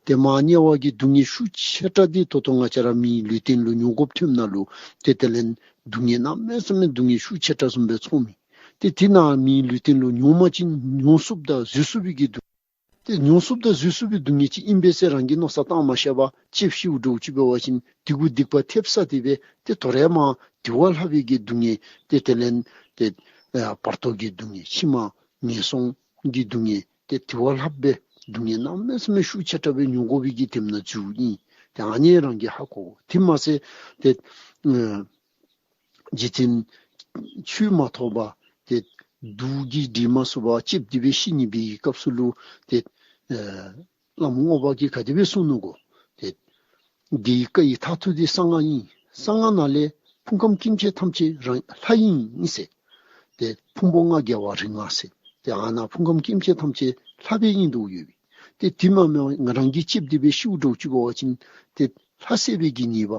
ཏེ་མ་དམྱལ་བ་གི་སྡུག་བསྔལ་ཤུགས་ཆེ་དྲགས་འདི་ད་ལྟོ་ང་བཅས་ར་མིའི་ལུས་རྟེན་ལུ་མྱོང་དགོཔ་ཐོནམ་ད་ལུ་ཏེ་དེ་ལས་སྡུག་བསྔལ་གནམ་མེད་ས་མེད་སྡུག་བསྔལ་ཤུགས་ཆེ་དྲགས་བཟུམ་སྦེ་ཚོར་མི། ཏེ་དེ་ནང་མིའི་ལུས་རྟེན་ལུ་མྱོང་པ་ཅིན་མྱོང་ཚུགསཔ་དང་བཟོད་ཚུགས་པའི་གི་སྡུག་ཏེ་མྱོང་ཚུགསཔ་དང་བཟོད་ཚུགས་པའི་སྡུག་བསྔལ་ཅིག་ཨིན་པས་ཟེར་རང་གིས་མནོ་བསམ་བཏང་མ་ཤེས་པར་ལྕེབས་ཤིཝ་འདྲཝ་ཅིག་འབད་བ་ཅིན་དེ་གུ་སྡིག་པ་ཐེབས་ས་དེ་སྦེ་ཏེ་དོ་རུང་མ་དེ་བ་ལྷག་པའི་གི་སྡུག་བསྔལ་ཏེ་དེ་ལས་ཏེ་ཨ་བར་དོ་གི་སྡུག་བསྔལ་ཕྱི་མ་ངན་སོང་གི་སྡུག་བསྔལ་ཏེ་དེ་བ་ལྷག་པའི་སྡུག་བསྔལ་གནམ་མེད་ས་མེད་ཤུགས་ཆེ་དྲགས་སྦེ་མྱོང་དགོ་པའི་གི་དེམ་ནང་འཛུལཝ་ཨིན། ཏེ་ཨ་ནི་རང་གིས་ཧ་གོ་དགོ། དེ་མ་ཚད་ཏེ་ཨ་རྗེ་བཙུན་ཆོས་མ་ཐོབ་པར་ཏེ་དུག་གིས་འདྲེན་མ་ཚུགས་པར་ལྕེབས་ཏེ་སྦེ་ཤི་ནི་འབད་བའི་སྐབས་སུ་ལུ་ཏེ་ཨེ་བླམ་རྔོག་པ་གིས་ག་དེ་སྦེ་གསུངས་ནུག་གོ། ཏེ་འདི་ཡི་བཀའ་ཡི་མཐར་ཐུག་འདི་གསང་སྔགས་ཨིན། གསང་སྔགས་ནང་ལས་ཕུང་ཁམས་སྐྱེ་མཆེད་ཐམས་ཅད་རང་ལྷ་ཨིན་ཟེར། ཏེ་ཕུང་པོ་ལྔ་རྒྱལ་བ་རིགས་ལྔ་ཟེར། ཏེ་ཨ་ནཱ་ཕུང་ཁམས་སྐྱེ་མཆེད་ཐམས་ཅད་ལྷ་སྦེ་ཨིན་དོ་ཡོད་པས། ཏེ་དེ་མ་མེན་པར་ང་རང་གིས་ལྕེབས་ཏེ་སྦེ་ཤིཝ་འདྲཝ་ཅིག་འབད་བ་ཅིན་ཏེ་ལྷ་བསད་པའི་གི་ཉེས་པ་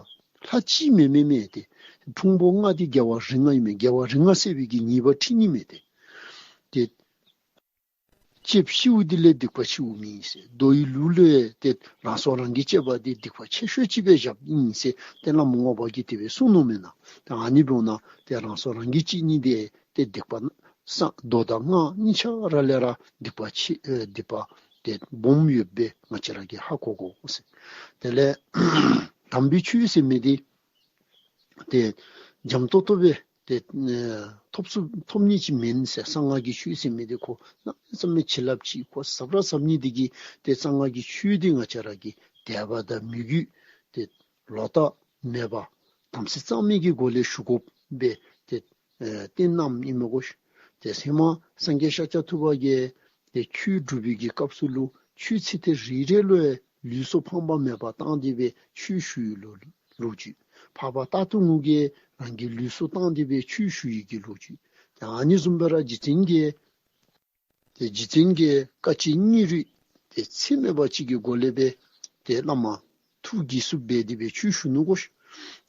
ལྷ་གཅིག་མེན་མས་མས། ཏེ་ཕུང་པོ་ལྔ་འདི་རྒྱལ་བ་རིགས་ལྔ་ཨིན་མས། རྒྱལ་བ་རིགས་ལྔ་བསད་པའི་གི་ཉེས་པ་ཁྲིད་ནི་མས། ཏེ་ཏེ་ལྕེབས་ཤིཝ་འདི་ལས་སྡིག་པ་ཆེཝ་མེད་ཟེར། མདོ་ཡི་ལུགས་ལས་ཏེ་རང་སྲོག་རང་གིས་བཅད་པ་འདི་སྡིག་པ་ཆེ་ཤོས་ཅིག་སྦེ་བཞགཔ་ཨིན་ཟེར་ཏེ་བླམ་རྔོག་པ་གིས་དེ་སྦེ་གསུངས་ནུག་མེན་ན། ཏེ་ཨ་ནི་འབདཝ་ད་ཏེ་རང་སྲོག་རང་གིས་བཅད་ནི་འདི་ཏེ་སྡིག་པ་ས་མདོ་དང་སྔགས་གཉིས་ཆ་ར་ལས་ར་སྡིག་པ་ཆེ་ཨེ་སྡིག་པ་ཏེ་སྦོམ་ཡོདཔ་སྦེ་ང་བཅས་ར་གིས་ཧ་གོ་དགོ་ཟེར། དེ་ལས་དམ་པའི་ཆོས་ཟེར་མི་འདི་ཏེ་འཇམ་ཏོག་ཏོ་སྦེ་ཏེ་ཨེ་ཐོབ་ཚུགས་ཐོབ་ནི་ཅིག་མེན་ཟེར། གསང་སྔགས་ཀྱི་ཆོས་ཟེར་མི་འདི་ཁོ་གནམ་མེད་ས་མེད་བྱིན་རླབས་ཅིག་ཁོ་ཟབ་ར་ཟབ་ནི་འདི་གིས་ཏེ་གསང་སྔགས་ཀྱི་ཆོས་འདི་ང་བཅས་ར་གིས་དད་པ་དང་མོས་གུས་ཏེ་ལོག་ལྟ་མེད་པར་དམ་ཚིག་གཙང་མའི་གི་སྒོ་ལས་ཞུ་དགོཔ་སྦེ་ཏེ་ཨེ་བསྟན་གནངམ་ཨིན་མས་གོ་ཤིག། ཏེ་ཧེ་མ་སངས་རྒྱས་ཤཱཀྱ་ཐུབ་པ་གིས་ཏེ་ཆོས་སྒྲུབ་པའི་གི་སྐབས་སུ་ལུ་ཆོས་ཚིག་དེ་རེ་རེ་ལུ་ཡང་ལུས་སྲོག་ཕངས་པ་མེད་པར་བཏང་སྟེ་སྦེ་ཆོས་ཞུ་བའི་ལོ་ལོ་རྒྱུས། འཕགས་པ་རྟག་ཏུ་ངུ་གིས་རང་གི་ལུས་སྲོག་བཏང་སྟེ་སྦེ་ཆོས་ཞུ་བའི་གི་ལོ་རྒྱུས། ཏེ་ཨ་ནི་བཟུམ་སྦེ་ར་རྗེ་བཙུན་གྱིས་ཏེ་རྗེ་བཙུན་གྱིས་དཀའ་སྤྱད་སྙིང་རུས་ཏེ་ཚད་མེད་པ་ཅིག་གི་སྒོ་ལས་སྦེ་ཏེ་བླ་མ་ཐུགས་དགྱེས་སུ་འབད་དེ་སྦེ་ཆོས་ཞུ་ནུག་གོ་ཤིག།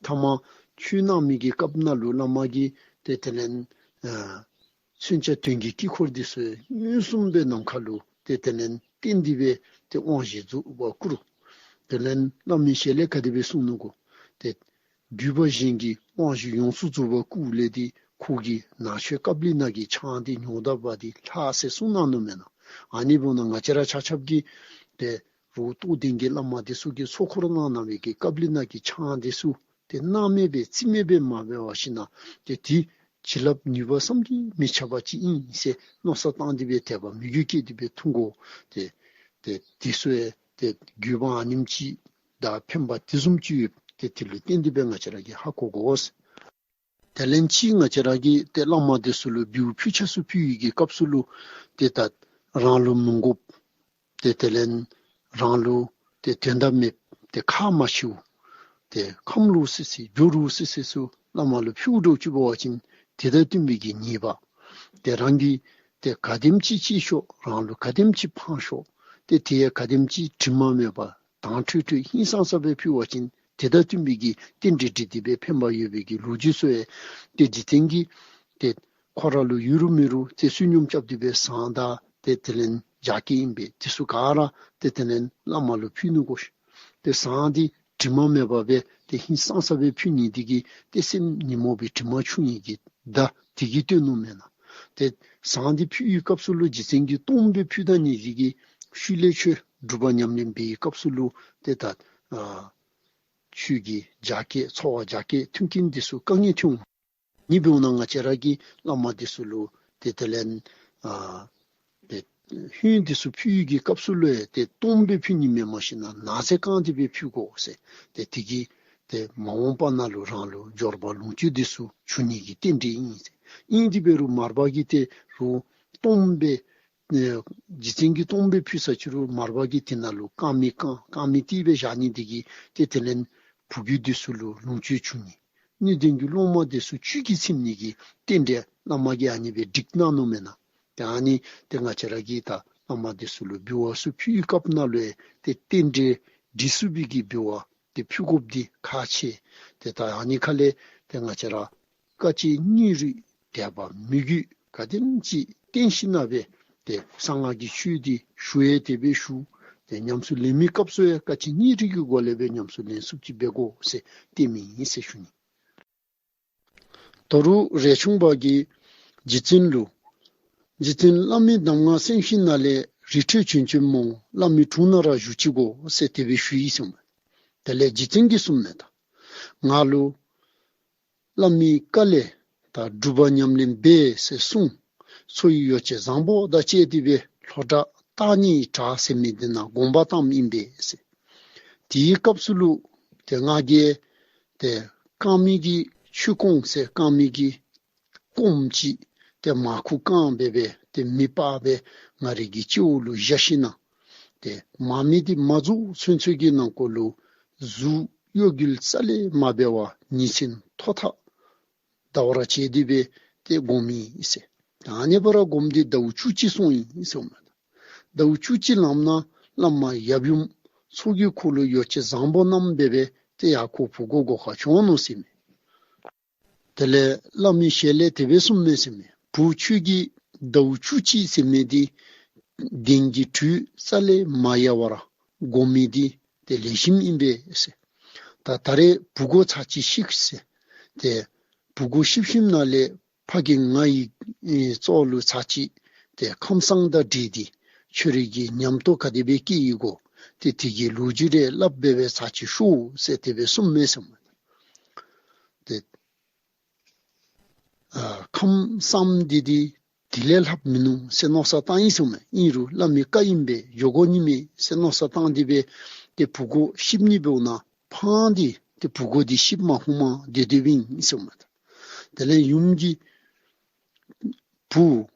ཐ་མ་ཆོས་གནང་མི་གི་སྐབས་ནང་ལུ་བླ་མ་གིས་ཏེ་དེ་ལས་ཨ་མཚོན་ཆ་དོན་གྱི་དཀྱིལ་འཁོར་འདི་ཚུ་མངོན་སུམ་སྦེ་ནམ་མཁའ་ལུ་ཏེ་དེ་ལས་བསྟན་ཏེ་སྦེ་ཏེ་དབང་བཞི་རྫོགས་པར་བསྐུར། དེ་ལས་བླ་མའི་ཞལ་ལས་ག་དེ་སྦེ་གསུངས་ནུག་གོ། ཏེ་བརྒྱུད་པ་གཞན་གྱིས་དབང་བཞི་ཡོངས་སུ་རྫོགས་པར་བསྐུར་ལས་ཏེ་ཁོ་གིས་ནག་ཆོས་ཀབླི་ནང་གི་ཆང་འདི་ཉོ་ད་པ་འདི་ལྷག་ཟེར་གསུངས་གནང་ནུག་མེན་ན། ཨ་ནི་འབདཝ་ད་ང་བཅས་ར་ཆ་ཁྱབ་ཀྱིས་ཏེ་རུང་རྟོགས་ལྡན་གྱི་བླ་མ་འདི་ཚུ་གིས་ཚོགས་འཁོར་གནང་གནང་བའི་གི་ཀབླི་ནང་གི་ཆང་འདི་ཚུ་ཏེ་སྣང་མེད་སྦེ་རྩིས་མེད་སྦེ་མ་འབད་བར་ཞིན་ན་ཏེ་དེ་བྱིན་རླབས་ནུས་པ་བསམ་གྱིས་མི་ཁྱབ་པ་ཅིག་ཨིན་ཟེར་མནོ་བསམ་བཏང་སྟེ་སྦེ་དད་པ་མོས་གུས་བསྐྱེད་དེ་སྦེ་འཐུང་དགོ། ཏེ་ཏེ་དེ་ཚུ་ཡང་ཏེ་བརྒྱུད་པ་ཨ་ནེམ་ཅིག་དང་ཕན་པ་དེ་བཟུམ་ཅིག་ཡོད། ཏེ་དེ་ལུ་བརྟེན་ཏེ་སྦེ་ང་བཅས་ར་གིས་ཧ་གོ་དགོ་ཟེར། དེ་ལས་ཅིག་ང་བཅས་ར་གིས་ཏེ་བླ་མ་དེ་ཚུ་ལུ་འབུལཝ་ཕུལ་ཆས་ཚུ་ཕུལ་བའི་གི་སྐབས་སུ་ལུ་ཏེ་ད་རང་ལུ་མི་དགོཔ་ཏེ་དེ་ལས་རང་ལུ་ཏེ་དོན་དག་མེདཔ་ཏེ་ཁག་མ་ཆེཝ་ཏེ་ཁམས་ལོག་སི་སི་འགྱོ་རུང་སི་སི་ཚུ་བླ་མ་ལུ་ཕུལཝ་འདྲཝ་ཅིག་འབད་བ་ཅིན་དེ་དང་བསྟུན་པའི་གི་ཉེས་པ་ཏེ་རང་གིས་ཏེ་ག་དེམ་ཅིག་ཅིག་ཤོག་རང་ལུ་ག་དེམ་ཅིག་ཕངས་ཤོག་ཏེ་དེ་ཡང་ག་དེམ་ཅིག་དྲི་མ་མེད་པར་དྭངས་འཕྲོས་འཕྲོས་ཧིང་སངས་ས་སྦེ་ཕུལ་བ་ཅིན་དེ་དང་བསྟུན་པའི་གི་རྟེན་འབྲེལ་འགྲིག་སྟེ་སྦེ་ཕན་པ་ཡོད་པའི་གི་ལོ་རྒྱུས་ཚུ་ཡང་ཏེ་རྗེ་བཙུན་གྱིས་ཏེ་ཁོ་ར་ལུ་ཡོད་རུང་མེད་རུང་ཏེ་བསོད་སྙོམས་རྐྱབ་སྟེ་སྦེ་ཟངས་དང་ཏེ་དེ་ལས་རྒྱ་སྐྱེགས་ཨིན་པས། དེ་ཚུ་ག་ར་ཏེ་དེ་ལས་བླ་མ་ལུ་ཕུལ་ནི་གོ་ཤེས། ཏེ་ཟངས་འདི་དྲི་མ་མེད་པ་སྦེ་ཏེ་ཧིང་སངས་ས་སྦེ་ཕུལ་ནི་འདི་གིས་ཏེ་སེམས་ཉོན་མོངས་པའི་དྲི་མ་ཆུང་ནི་གི་བརྡ་དེ་གིས་སྟོན་ནུག་མེན་ན། ཏེ་ཟངས་འདི་ཕུལ་བའི་སྐབས་སུ་ལུ་རྗེ་བཙུན་གྱིས་སྟོངམ་སྦེ་ཕུལ་ད་ནི་འདི་གིས་ཤུལ་ལས་ཁྱོད་སྒྲུབ་པ་ཉམས་ལེན་འབད་བའི་སྐབས་སུ་ལུ་ཏེ་ད་ཨ་ཁྱོད་ཀྱི་རྒྱ་སྐྱེགས་ཚོར་བ་རྒྱ་སྐྱེགས་མཐུན་རྐྱེན་འདི་ཚུ་དཀའ་ངལ་ཐོན་འོང་། ཨ་ནི་འབདཝ་ད་ང་བཅས་ར་གིས་བླ་མ་འདི་ཚུ་ལུ་ཏེ་དེ་ལས་ཨ་ཏེ་ཧོད་འདི་ཚུ་ཕུལ་བའི་གི་སྐབས་སུ་ལུ་ཡང་ཏེ་སྟོངམ་སྦེ་ཕུལ་ནི་མེན་མ་གཞི་ན་ནགས་ཚལ་བཀང་སྟེ་སྦེ་ཕུལ་དགོ་ཟེར། ཏེ་དེ་གིས་ཏེ་མ་འོངས་པ་ནང་ལུ་རང་ལུ་འབྱོར་པ་ལོངས་སྤྱོད་འདི་ཚུ་འབྱུང་ནི་གི་རྟེན་འབྲེལ་ཨིན་ཟེར། ཨིན་ཏེ་འབད་རུང་མར་པ་གིས་ཏེ་རུང་སྟོངམ་སྦེ་ཨེ་རྗེ་བཙུན་གྱིས་སྟོངམ་སྦེ་ཕུལ་ས་ཅིག་རུང་མར་པ་གིས་དེ་ནང་ལུ་དཀར་མེ་བཀང་དཀར་མེ་བཏེགས་སྦེ་བཞག་ནི་འདི་གིས་ཏེ་དེ་ལས་བུ་རྒྱུད་འདི་ཚུ་ལུ་ལོངས་སྤྱོད་འབྱུང་ནི། སྣོད་ལྡན་གྱི་སློབ་མ་འདི་ཚུ་བཅུད་ཀྱིས་ཚིམ་ནི་གི་རྟེན་འབྲེལ་བླ་མ་གིས་ཨ་ནི་སྦེ་བསྒྲིགས་གནང་ནུག་མེན་ན། ཏེ་ཨ་ནི་ཏེ་ང་བཅས་ར་གིས་ད་བླ་མ་འདི་ཚུ་ལུ་འབུལ་བ་ཚུ་ཕུལ་བའི་སྐབས་ནང་ལུ་ཡང་ཏེ་རྟེན་འབྲེལ་འགྲིག་ཚུགས་པའི་གི་འབུལ་བ་ཏེ་ཕུལ་དགོཔ་འདི་ཁག་ཆེ། ཏེ་ད་ཨ་ནི་ཁ་ལས་ཏེ་ང་བཅས་ར་དཀའ་སྤྱད་སྙིང་རུས་དད་པ་མོས་གུས་ག་དེམ་ཅིག་བསྟེན་ཞིན་ན་སྦེ་ཏེ་གསང་སྔགས་ཀྱི་ཆོས་འདི་ཞུ་ཡང་དེ་སྦེ་ཞུ། ཏེ་ཉམས་སུ་ལེན་མི་སྐབས་སུ་ཡང་དཀའ་སྤྱད་སྙིང་རུས་ཀྱི་སྒོ་ལས་སྦེ་ཉམས་སུ་ལེན་ཚུགསཔ་ཅིག་འབད་དགོ་ཟེར་བསྟན་མི་ཨིན་ཟེར་ཞུ་ནི། ད་རུང་རས་ཆུང་པ་གིས་རྗེ་བཙུན་ལུ་རྗེ་བཙུན་བླ་མའི་གདམས་ངག་གསན་ཞིན་ན་ལས་རི་ཁྲོད་བྱོན་བྱོནམ་སྨོ། བླ་མའི་དྲུང་ནང་ར་བཞུགས་ཅི་གོ་ཟེར་དེ་སྦེ་ཞུ་ཡི་གསུངམ་མས། དེ་ལས་རྗེ་བཙུན་གྱིས་གསུངམ་མས། ད་ང་ལུ་བླ་མའི་བཀའ་ལས་ད་སྒྲུབ་པ་ཉམས་ལེན་འབད་ཟེར་གསུངས། འཚོ་བའི་ཡོ་བྱད་བཟང་པོ་དང་བཅས་ཏེ་སྦེ་ལྷོ་བྲག་སྟག་རྩེ་བྲག་ཟེར་མི་འདི་ནང་དགོངས་པ་བཏངམ་ཨིན་པས་ཟེར། དེའི་སྐབས་སུ་ལུ་ཏེ་ང་གིས་ཏེ་དཀར་མེ་གི་ཆོས་སྐོང་ཟེར་དཀར་མེ་གི་སྐོམ་ཅིག་ཏེ་མར་ཁུ་བཀང་སྦེ་སྦེ་ཏེ་མེ་སྤར་སྦེ་ང་རའི་གི་སྤྱི་བོ་ལུ་བཞག་ཞིན་ན་ཏེ་མར་མེ་འདི་མ་རྫོགས་ཚུན་ཚོད་ཀྱི་ནང་འཁོད་ལུ་གཟུགས་གཡོ་འགུལ་རྩ་ལས་མ་འབད་བར་ཉིན་མཚན་ཐོག་ཐག་ད་བར་བྱས་ཏེ་སྦེ་ཏེ་སྒོམ་ཡི་ཟེར། ད་ཨ་ནི་སྦེ་ར་སྒོམ་སྟེ་ཟླཝ་བཅུ་གཅིག་སོང་ཡི་ཟེར་མས། ཟླཝ་བཅུ་གཅིག་ལངམ་ད་བླ་མ་ཡབ་ཡུམ་ཚོགས་ཀྱི་འཁོར་ལོ་ཡོ་བྱད་བཟང་པོ་བསྣམས་སྦེ་སྦེ་ཏེ་ཡར་ཁོ་བུ་སྒོ་སྒོ་ཁར་བྱོན་ནུག་ཟེར་མས། དེ་ལས་བླ་མའི་ཞལ་ལས་དེ་སྦེ་གསུངམ་མས་ཟེར་མས། བུ་ཁྱོད་ཀྱིས་ཟླཝ་བཅུ་གཅིག་ཟེར་མི་འདི་གདན་གྱི་གྲུས་རྩ་ལས་མ་ཡལ་བར་སྒོམ་མི་འདི་ཏེ་ལེགས་ཤོམ་ཨིན་པས་ཟེར། ད་ད་རེས་བུ་སྒོ་ཚར་གཅིག་བཤིག་ཟེར། ཏེ་བུ་སྒོ་བཤིག་ཞིནམ་ལས་ཕ་གི་ང་ཡི་ཨེ་གཙོ་ལུ་ཚར་གཅིག་ཏེ་ཁམས་སངས་དང་འབྲེལ་ཏེ་ཁྱོད་རའི་གི་ཉམས་རྟོགས་ག་དེ་སྦེ་སྐྱེས་ཡི་གོ། ཏེ་དེ་གི་ལོ་རྒྱུས་རེ་སླབ་སྦེ་སྦེ་ཚར་གཅིག་ཤོག་ཟེར་དེ་སྦེ་གསུངམ་མས་ཟེར་མས། ཏེ་ཨ་ཁམས་སངས་འདི་འདི་དེ་ལས་ལྷགཔ་མིན་ནུག་ཟེར་མནོ་བསམ་བཏང་ཡི་ཟེར་མས། ཨིན་རུང་བླ་མའི་བཀའ་ཨིན་པས་འགྱོ་དགོ་ནི་མས་ཟེར་མནོ་བསམ་བཏང་སྟེ་སྦེ་ཏེ་བུ་སྒོ་བཤིག་ནི་འབདཝ་ད་ཕངས་ཏེ་ཏེ་བུ་སྒོ་འདི་བཤིགཔ་མ་ཧུམ་མ་སྡོད་སྡོདཔ་ཨིན་ཟེར་མས། དེ་ལས་ཡུམ་གྱིས་བུ་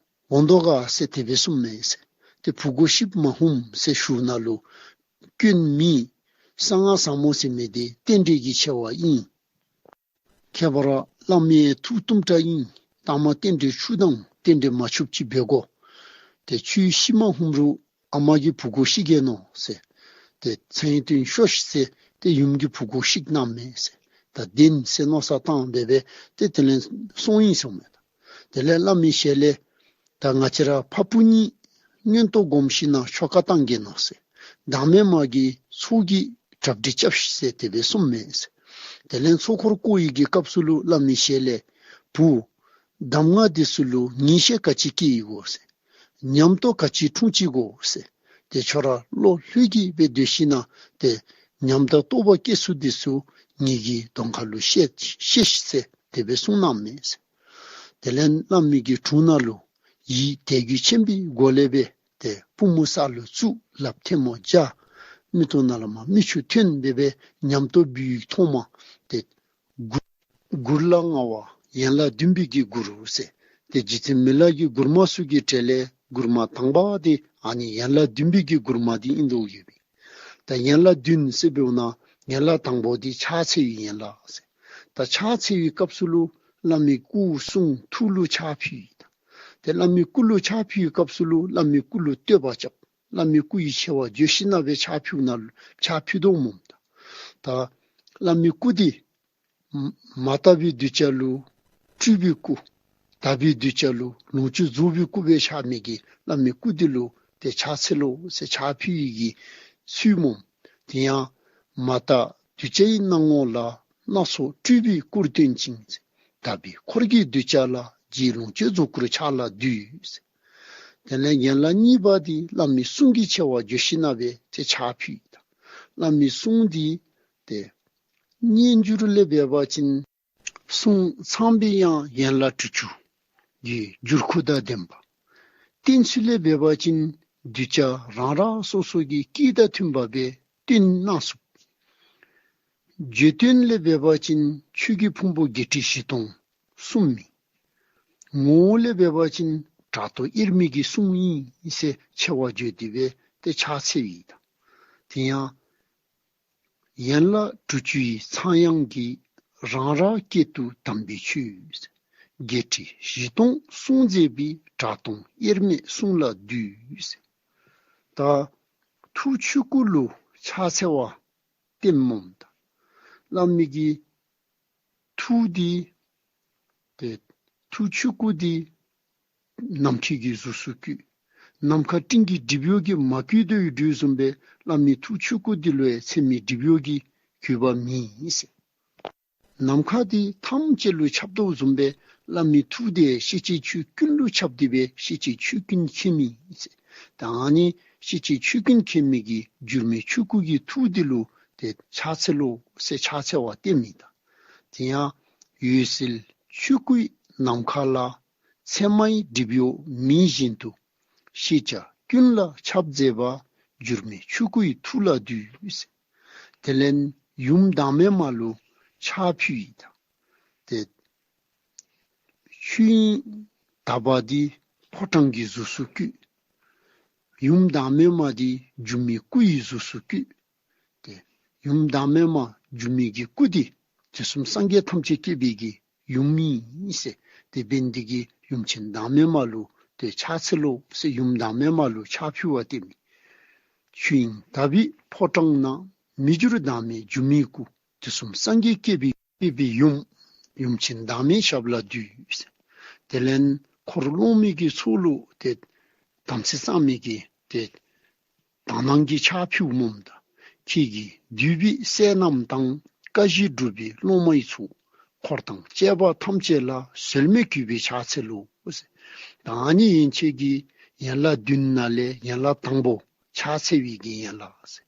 འོང་དོ་ག་ཟེར་དེ་སྦེ་གསུངམ་མས་ཟེར། ཏེ་བུ་སྒོ་བཤིགཔ་མ་ཧུམ་ཟེར་ཞུཝ་ད་ལུ་སྐྱོན་མེད། གསང་སྔགས་ཟབ་མོ་ཟེར་མི་འདི་རྟེན་འབྲེལ་གྱི་ཆེ་བ་ཨིན། ཁྱད་པར་བླ་མའི་ཐུགས་གཏུམ་དྲག་ཨིན། ལྟག་མ་རྟེན་འབྲེལ་འཆུག་དང་རྟེན་འབྲེལ་མ་འཆུགཔ་ཅིག་འབད་དགོ། ཏེ་ཁྱོད་བཤིག་མ་ཧུམ་རུང་ཨ་མ་གི་བུ་སྒོ་བཤིག་གེ་ནོ་ཟེར། ཏེ་མཚན་བཏོན་ཤོག་ཤིག་ཟེར་ཏེ་ཡུམ་གྱི་བུ་སྒོ་བཤིག་གནངམ་མས་ཟེར། ད་བདེན་ཟེར་མནོ་བསམ་བཏང་སྦེ་སྦེ་ཏེ་དེ་ལས་སོང་ཡི་ཟེར་མས། དེ་ལས་བླ་མའི་ཞལ་ལས་ད་ང་བཅས་ར་ཕ་བུ་གཉིས་མངོན་རྟོགས་སྒོམ་ཞིན་ན་ཆོ་ག་བཏང་གེ་ནོ་ཟེར། བདག་མེད་མ་གི་ཚོགས་ཀྱི་གྲ་སྒྲིག་རྐྱབ་ཤིག་ཟེར་དེ་སྦེ་གསུངམ་མས་ཟེར། དེ་ལས་ཚོགས་འཁོར་བསྐོར་བའི་གི་སྐབས་སུ་ལུ་བླ་མའི་ཞལ་ལས་བུ་གདམས་ངག་འདི་ཚུ་ལུ་ངེས་ཤེས་ག་ཅི་སྐྱེས་ཡི་གོ་ཟེར། ཉམས་རྟོགས་ག་ཅི་འཁྲུངས་ཅི་གོ་ཟེར། ཏེ་ཁྱོད་ར་བློ་ལྷོད་ཀྱིས་སྦེ་སྡོད་ཞིན་ན་ཏེ་ཉམས་དང་རྟོགས་པ་སྐྱེ་ཚུལ་འདི་ཚུ་ངེ་གི་གདོང་ཁ་ལུ་བཤད་བཤད་ཤིག་ཟེར་དེ་སྦེ་གསུངས་གནངམ་མས་ཟེར། དེ་ལས་བླ་མའི་གི་དྲུང་ནང་ལུ་ཡིད་དད་གུས་ཆེན་པོའི་སྒོ་ལས་སྦེ་ཏེ་པུས་མོ་ས་ལུ་བཙུགས། ལགཔ་ཐལ་མོ་སྦྱར། མིག་ཏོ་ནང་ལས་མར་མིག་ཆུ་ཐོན་སྦེ་སྦེ་ཉམས་རྟོགས་འབད་བའི་ཐོག་མ་ཏེ་མགུར་མགུར་ལ་མངའ་བ་ཡན་ལག་བདུན་པའི་གི་མགུར་ཟེར། ཏེ་རྗེ་བཙུན་མི་ལ་གི་མགུར་མ་ཚུ་གི་གྲས་ལས་མགུར་མ་དང་པ་འདི་ཨ་ནི་ཡན་ལག་བདུན་པའི་གི་མགུར་མ་འདི་ཨིན་དོ་ཡོདཔ་ཨིན། ད་ཡན་ལག་བདུན་ཟེར་འབདཝ་ད་ཡན་ལག་དང་པོ་འདི་ཕྱག་འཚལ་བའི་ཡན་ལག་ཟེར། ད་ཕྱག་འཚལ་བའི་སྐབས་སུ་ལུ་བླ་མའི་སྐུ་གསུང་ཐུགས་ལུ་ཕྱག་ཕུལ་ཡི། ད་ཏེ་བླ་མའི་སྐུ་ལུ་ཕྱག་ཕུལ་བའི་སྐབས་སུ་ལུ་བླ་མའི་སྐུ་ལུ་བསྟོད་པ་རྐྱབ། བླ་མའི་སྐུ་ཡི་ཆེ་བ་བརྗོད་ཞིནམ་ལས་སྦེ་ཕྱག་ཕུལ་ནི་ལུ་ཕྱག་ཕུལ་དོ་སྨོ། ད་བླ་མའི་སྐུ་འདི་མ་དག་པའི་གདུལ་བྱ་ལུ་སྤྲུལ་པའི་སྐུ། དག་པའི་གདུལ་བྱ་ལུ་ལོངས་སྤྱོད་རྫོགས་པའི་སྐུ་སྦེ་ཤར་མི་གི་བླ་མའི་སྐུ་འདི་ལུ་ཏེ་ཕྱག་འཚལ་ལོ་ཟེར་ཕྱག་ཕུལ་བའི་གི་ཚུལ་སྨོ། དེ་ཡང་མ་དག་གདུལ་བྱའི་སྣང་ངོ་ལ། སྣ་ཚོགས་སྤྲུལ་པའི་སྐུར་སྟོན་ཅིང་། དག་པའི་འཁོར་གྱི་གདུལ་བྱ་ལ། རྗེའི་ལོངས་སྤྱོད་རྫོགས་སྐུར་ཕྱག་ལ་འདུད། དེ་ལས་ཡན་ལག་གཉིས་པ་འདི་བླ་མའི་གསུང་གི་ཆེ་བ་བརྗོད་ཞིནམ་ལས་ཏེ་ཕྱག་ཕུལ་ཡི། བླ་མའི་གསུང་འདི་ཏེ་སྙན་འགྱུར་ལས་འབད་བ་ཅིན་གསུང་ཚངས་པའི་དབྱངས་ཡན་ལག་དྲུག་ཅུ་གི་འགྱུར་ཁུག་དང་ལྡན་པ། བསྟན་ཚུལ་ལས་འབད་བ་ཅིན་གདུལ་བྱ་རང་རང་སོ་སོ་གི་སྐད་དང་མཐུན་པ་སྦེ་སྟོན་གནང་ཚུགས། བརྗོད་དོན་ལས་འབད་བ་ཅིན་ཆོས་ཀྱི་ཕུང་པོ་བརྒྱད་ཁྲི་བཞི་སྟོང་གསུངས་མི། ངོ་བོ་ལས་འབད་བ་ཅིན་དྲག་དོག་དབྱེར་མེད་ཀྱི་གསུང་ཨིན་ཟེར་ཆེ་བ་བརྗོད་དེ་སྦེ་ཏེ་ཕྱག་འཚལ་བའི་ད་དེ་ཡང་ཡན་ལག་དྲུག་ཅུ་ཡི་ཚངས་དབྱངས་ཀྱིས། རང་རང་སྐད་དུ་དམ་པའི་ཆོས། བརྒྱད་ཁྲི་བཞི་སྟོང་གསུངས་མཛད་པའི། དྲག་དོག་དབྱེར་མེད་གསུང་ལ་འདུད། ད་ཐུགས་ཆོས་སྐུ་ལུ་ཕྱག་འཚལ་བ་བསྟན་སྨོ། ད་བླ་མའི་གི་ཐུགས་འདི་ཏེ་ཐུགས་ཆོས་སྐུ་འདི་ནམ་མཁའི་གི་གཟུགས་སུ་བཀོད། ནམ་མཁའ་སྤྲིན་གྱི་སྒྲིབ་གཡོགས་ཀྱིས་མ་གོས་དོ་ཡོད་དོ་བཟུམ་སྦེ་བླ་མའི་ཐུགས་ཆོས་སྐུ་འདི་ལུ་ཡང་མཚན་མའི་སྒྲིབ་གཡོགས་ཀྱིས་གོས་པ་མེད་ཟེར། ནམ་མཁའ་འདི་ཐམས་ཅད་ལུ་ཁྱབ་དོ་བཟུམ་སྦེ་བླ་མའི་ཐུགས་འདི་ཤེས་བྱའི་ཆོས་ཀུན་ལུ་ཁྱབ་སྟེ་སྦེ་ཤེས་བྱའི་ཆོས་ཀུན་མཁྱེན་མི་ཟེར། ད་ཨ་ནི་ཤེས་བྱའི་ཆོས་ཀུན་མཁྱེན་མི་གི་འགྱུར་མེད་ཆོས་སྐུ་གི་ཐུགས་འདི་ལུ་ཏེ་ཕྱག་འཚལ་ལོ་ཟེར་ཕྱག་འཚལ་བ་བསྟན་མི་ད། དེ་ཡང་འོད་གསལ་ཆོས་སྐུའི་ནམ་མཁའ་ལ། མཚན་མའི་སྒྲིབ་གཡོགས་མེད་བཞིན་དུ། ཤེས་བྱ་ཀུན་ལ་ཁྱབ་མཛད་པ། འགྱུར་མེད་ཆོས་སྐུའི་ཐུགས་ལ་འདུད། དེ་ལས་ཡུམ་བདག་མེད་མ་ལུ་ཕྱག་ཕུལ་ཡི་ད། ཏེ་ཆོས་དབྱིངས་དག་པ་འདི་ཕོ་བྲང་གི་གཟུགས་སུ་བཀོད། ཡུམ་བདག་མེད་མ་འདི་སྒྱུ་མའི་སྐུ་ཡི་གཟུགས་སུ་བཀོད། ཏེ་ཡུམ་བདག་མེད་མ་སྒྱུ་མའི་གི་སྐུ་འདི་དུས་གསུམ་སངས་རྒྱས་ཐམས་ཅད་བསྐྱེད་པའི་གི་ཡུམ་ཨིན་ཟེར། ཏེ་འབད་ནི་འདི་གིས་ཡུམ་ཆེན་བདག་མེད་མ་ལུ་ཏེ་ཕྱག་འཚལ་ལོ་ཟེར་ཡུམ་བདག་མེད་མ་ལུ་ཕྱག་ཕུལ་བ་བསྟན་མི། ཆོས་དབྱིངས་དག་པའི་ཕོ་བྲང་ན། མི་འགྱུར་བདག་མེད་སྒྱུ་མའི་སྐུ། དུས་གསུམ་སངས་རྒྱས་བསྐྱེད་པའི་བསྐྱེད་པའི་ཡུམ། ཡུམ་ཆེན་བདག་མེད་ཞབས་ལ་འདུད། དེ་ལས་འཁོར་སློབ་མའི་གི་ཚོགས་ལུ་ཏེ་དམ་ཚིག་གཙང་མའི་གི་ཏེ་དག་སྣང་གི་ཕྱག་ཕུལཝ་སྨོ་ད། ཁྱེད་ཀྱིས་འདུས་པའི་སྲས་རྣམས་དང་། བཀའ་བཞིན་སྒྲུབ་པའི་སློབ་མའི་ཚོགས། འཁོར་དང་བཅས་པ་ཐམས་ཅད་ལ། ཟོལ་མེད་གུས་པས་ཕྱག་འཚལ་ལོ་ཟེར། ད་ཨ་ནི་ཡན་ཆད་ཀྱི་ཡན་ལག་བདུན་ནང་ལས་ཡན་ལག་དང་པོ་ཕྱག་འཚལ་བའི་གི་ཡན་ལག་ཟེར།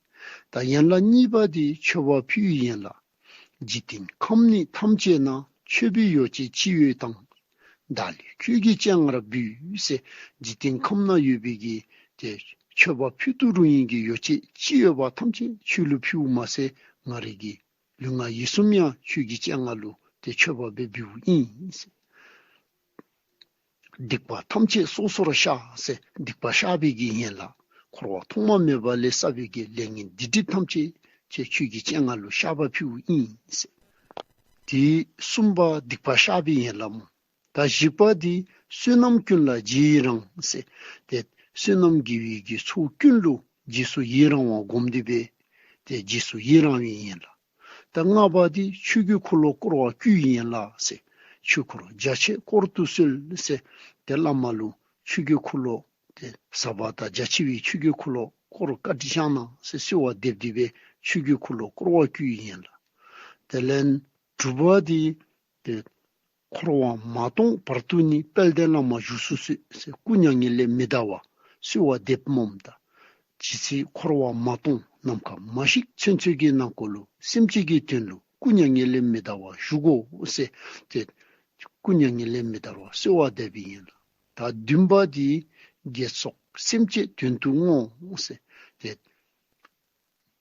ད་ཡན་ལག་གཉིས་པ་འདི་མཆོད་པ་ཕུལ་བའི་ཡན་ལག། འཇིག་རྟེན་ཁམས་ནི་ཐམས་ཅད་ན། མཆོད་པའི་ཡོ་བྱད་ཅི་ཡོད་དང་། བདག་ལུས་ཁྱོད་ཀྱི་སྤྱན་སྔར་འབུལ་ཟེར། འཇིག་རྟེན་ཁམས་ན་ཡོད་པའི་གི་ཏེ་མཆོད་པ་ཕུལ་དུ་རུང་བའི་གི་ཡོ་བྱད་ཅི་ཡོད་པ་ཐམས་ཅད་ཁྱོད་ལུ་ཕུལཝ་མ་ཚད་ང་རའི་གི་ལུས་ངག་ཡིད་གསུམ་ཡང་ཁྱོད་ཀྱི་སྤྱན་སྔར་ལུ་ཏེ་མཆོད་པ་སྦེ་འབུལཝ་ཨིན་ཟེར། སྡིག་པ་ཐམས་ཅད་སོ་སོར་བཤགས་ཟེར། སྡིག་པ་བཤགས་པའི་གི་ཡན་ལག། འཁོར་བ་ཐོག་མ་མེད་པ་ལས་བསགས་པའི་གི་ལས་ངན་སྡིག་སྒྲིབ་ཐམས་ཅད་ཁྱེད་ཁྱོད་ཀྱི་སྤྱན་སྔར་ལུ་བཤགས་པ་ཕུལཝ་ཨིན་ཟེར། དེ་གསུམ་པ་སྡིག་པ་བཤགས་པའི་ཡན་ལག་སྨོ། ད་བཞི་པ་འདི་བསོད་ནམས་ཀུན་ལ་རྗེས་ཡི་རང་ཟེར། ཏེ་བསོད་ནམས་དགེ་བའི་གི་ཚོགས་ཀུན་ལུ་རྗེས་སུ་ཡི་རང་བ་བསྒོམ་སྟེ་སྦེ་ཏེ་རྗེས་སུ་ཡི་རང་བའི་ཡན་ལག། ད་ལྔ་པ་འདི་ཆོས་ཀྱི་འཁོར་ལོ་བསྐོར་བར་བསྐུལ་བའི་ཡན་ལག་ཟེར། ཆོས་འཁོར་རྒྱ་ཆེར་བསྐོར་དུ་གསོལ་ཟེར། ཏེ་བླ་མ་ལུ་ཆོས་ཀྱི་འཁོར་ལོ་ཏེ་ཟབ་པ་དང་རྒྱ་ཆེ་བའི་ཆོས་ཀྱི་འཁོར་ལོ་བསྐོར་བཀའ་དྲིན་བསྐྱང་གནང་ཟེར་གསོལ་བ་འདེབས་ཏེ་སྦེ་ཆོས་ཀྱི་འཁོར་ལོ་བསྐོར་བར་བསྐུལ་བའི་ཡན་ལག། དེ་ལས་དྲུག་པ་འདི་ཏེ་འཁོར་བ་མ་སྟོངས་བར་དུ་ནི། དཔལ་ལྡན་བླ་མ་བཞུགས་སུ་གསོལ་ཟེར། སྐུ་མྱ་ངན་ལས་མི་འདའ་བར་གསོལ་བ་འདེབས་སྨོ་ད། ཇི་སྲིད་འཁོར་བ་མ་སྟོངས་ནམ་མཁའ་མ་ཞིག་ཚུན་ཚོད་ཀྱི་ནང་འཁོད་ལུ་སེམས་ཅན་གྱི་དོན་ལུ་སྐུ་མྱ་ངན་ལས་མི་འདའ་བར་བཞུགས་དགོ་ཟེར་ཏེ་སྐུ་མྱ་ངན་ལས་མི་འདའ་བར་གསོལ་བ་འདེབས་པའི་ཡན་ལག། ད་བདུན་པ་འདི་དགེ་ཚོགས་སེམས་ཅན་དོན་དུ་བསྔོ་ཟེར་ཏེ་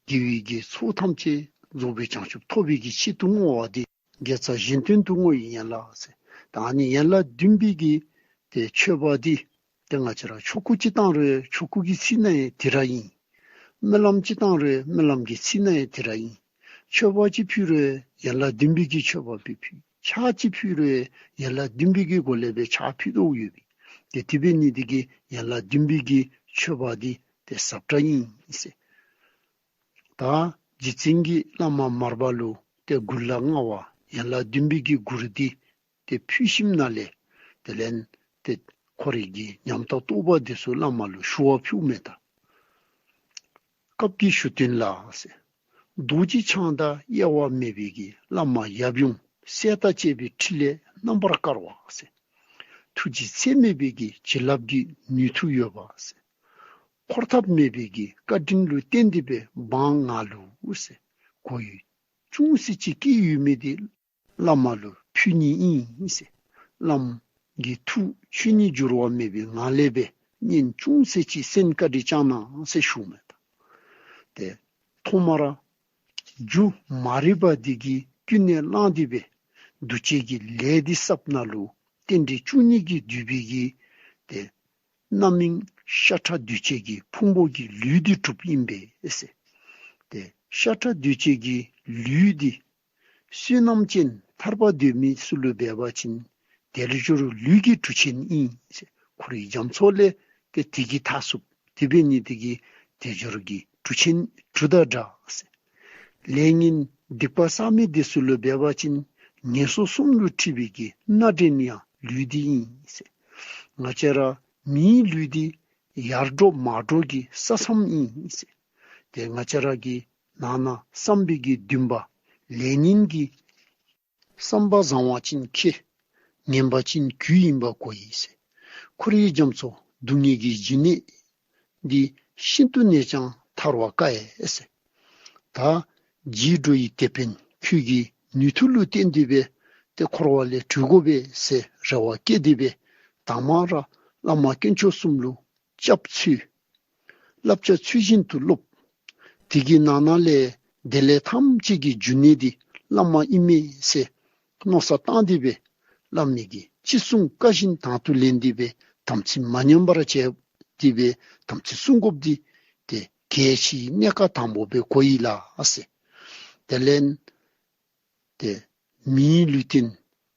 དགེ་བའི་གི་ཚོགས་ཐམས་ཅད་རྫོགས་པའི་བྱང་ཆུབ་ཐོབ་པའི་གི་ཆེད་དུ་བསྔོ་བ་འདི་དགེ་རྩ་གཞན་དོན་དུ་བསྔོ་བའི་ཡན་ལག་ཟེར། ད་ཨ་ནི་ཡན་ལག་བདུན་པའི་གི་ཏེ་མཆོད་པ་འདི་ཏེ་ང་བཅས་ར་ཆོ་ག་ཅིག་བཏང་རུང་ཆོ་ག་གི་ཚིག་ནང་ཡང་དེ་ར་ཨིན། སྨོན་ལམ་ཅིག་བཏང་རུང་སྨོན་ལམ་གྱི་ཚིག་ནང་ཡང་དེ་ར་ཨིན། མཆོད་པ་ཅིག་ཕུལ་རུང་ཡན་ལག་བདུན་པའི་གི་མཆོད་པ་སྦེ་ཕུལ། ཕྱག་ཅིག་ཕུལ་རུང་ཡན་ལག་བདུན་པའི་གི་སྒོ་ལས་སྦེ་ཕྱག་ཕུལ་དོ་ཡོད་པས། ཏེ་དེ་འབད་ནི་འདི་གིས་ཡན་ལག་བདུན་པའི་གི་མཆོད་པ་འདི་ཏེ་ཟབ་དྲགས་ཨིན་ཟེར། ད་རྗེ་བཙུན་གྱིས་བླ་མ་མར་པ་ལུ་ཏེ་མགུར་ལ་མངའ་བ་ཡན་ལག་བདུན་པའི་གི་མགུར་འདི་ཏེ་ཕུལ་ཞིནམ་ལས་དེ་ལས་ཏེ་ཁོ་རའི་གི་ཉམས་དང་རྟོགས་པ་འདི་ཚུ་བླ་མ་ལུ་ཞུ་བ་ཕུལཝ་མས་ད། སྐབས་ཀྱི་ཞུ་དོན་ལ་ཟེར། རྡོ་རྗེ་འཆང་དང་དབྱེ་བ་མེད་པའི་གི་བླ་མ་ཡབ་ཡུམ་སྲས་དང་བཅས་པའི་ཁྲི་ལས་རྣམ་པར་དཀར་བ་ཟེར། ཐུགས་རྗེ་ཚད་མེད་པའི་གི་བྱིན་རླབས་ཀྱི་ནུས་མཐུ་ཡོད་པ་ཟེར། འཁོར་ཐབས་མེད་པའི་གི་བཀའ་དྲིན་ལུ་བརྟེན་ཏེ་སྦེ་འབངས་ང་ལུ་ཟེར། གོ་ཡུལ་ཅུང་ཟད་ཅིག་སྐྱེས་ཡོད་མི་འདི་བླ་མ་ལུ་ཕུལ་ནི་ཨིན་ཟེར། བླམ་གི་ཐུགས་ཆོས་ནི་འགྱུར་བ་མེད་པའི་ངང་ལས་སྦེ་སྙན་ཅུང་ཟད་ཅིག་གསན་བཀའ་དྲིན་བསྐྱང་གནང་ཟེར་ཞུཝ་མས་ད། ཏེ་ཐོག་མར་རྒྱུ་མ་རིག་པ་འདི་གིས་ཀུན་ནས་བསླངས་ཏེ་སྦེ་འདུ་བྱེད་ཀྱི་ལས་འདི་བསགསཔ་ད་ལུ་རྟེན་འབྲེལ་བཅུ་གཉིས་ཀྱིས་བསྡུས་པའི་གི་ཏེ་རྣམ་སྨིན་ཤ་ཁྲག་འདུས་བྱས་ཀྱི་ཕུང་པོ་གི་ལུས་འདི་གྲུབ་ཨིན་པས་ཟེར། ཏེ་ཤ་ཁྲག་འདུས་བྱས་ཀྱི་ལུས་འདི་བསོད་ནམས་ཅན་ཐར་པ་འདོད་མི་ཚུ་ལུ་འབད་བ་ཅིན་དལ་འབྱོར་ལུས་ཀྱི་གྲུ་ཆེན་ཨིན་ཟེར། ཁོ་རའི་རྒྱ་མཚོ་ལས་ཏེ་དེ་གིས་ཐར་ཚུགསཔ། དེ་འབད་ནི་དེ་གིས་དལ་འབྱོར་གྱི་གྲུ་ཆེན་གྲུ་དང་འདྲ་ཟེར། ལས་ངན་སྡིག་པ་བསགས་མི་འདི་ཚུ་ལུ་འབད་བ་ཅིན་ངན་སོང་གསུམ་ལུ་འཁྲིད་པའི་གི་སྣ་འདྲེན་ཡང་ལུས་འདི་ཨིན་ཟེར། ང་བཅས་ར་མིའི་ལུས་འདི་ཡར་འགྲོ་མར་འགྲོ་གི་ས་མཚམས་ཨིན་ཟེར། ཏེ་ང་བཅས་ར་གི་ནང་ན་བསམ་པའི་གི་འདུན་པ་ལས་ངན་གྱི་བསམ་པ་བཟང་བ་ཅིན་ཁེ། ངན་པ་ཅིན་གྱུས་ཨིན་པ་གོ་ཡི་ཟེར། ཁོ་རའི་རྒྱ་མཚོ་སྡུག་བསྔལ་གྱི་འབྱུང་གནས་འདི་ཤིན་ཏུ་ནས་ཀྱང་ཐར་བར་དཀའ་ཡི་ཟེར། ད་རྗེས་འགྲོ་ཡི་དེད་དཔོན་ཁྱོད་ཀྱི་ནུས་མཐུ་ལུ་བརྟེན་ཏེ་སྦེ་ཏེ་འཁོར་བ་ལས་གྲོལ་དགོ་པས་ཟེར་རེ་བ་བསྐྱེད་དེ་སྦེ་དང་པ་ར་བླ་མ་དཀོན་མཆོག་གསུམ་ལུ་སྐྱབས་འཚོལ། བསླབ་བྱ་ཚུལ་བཞིན་དུ་སློབ། དེ་གི་ནང་ན་ལས་དེ་ལས་ཐམས་ཅད་ཀྱི་འབྱུང་གནས་འདི་བླ་མ་ཨིན་མས་ཟེར་མནོ་བསམ་བཏང་སྟེ་སྦེ་བླ་མའི་གི་ཅི་གསུང་བཀའ་བཞིན་དང་དུ་ལེན་ཏེ་སྦེ་དམ་ཚིག་མ་ཉམས་པར་བྱས་ཏེ་སྦེ་དམ་ཚིག་བསྲུང་དགོཔ་འདི་ཏེ་གལ་ཆེའི་གནད་ཀ་དང་པོ་སྦེ་གོ་ཡི་ལགས་ཟེར། དེ་ལས་ཏེ་མིའི་ལུས་རྟེན་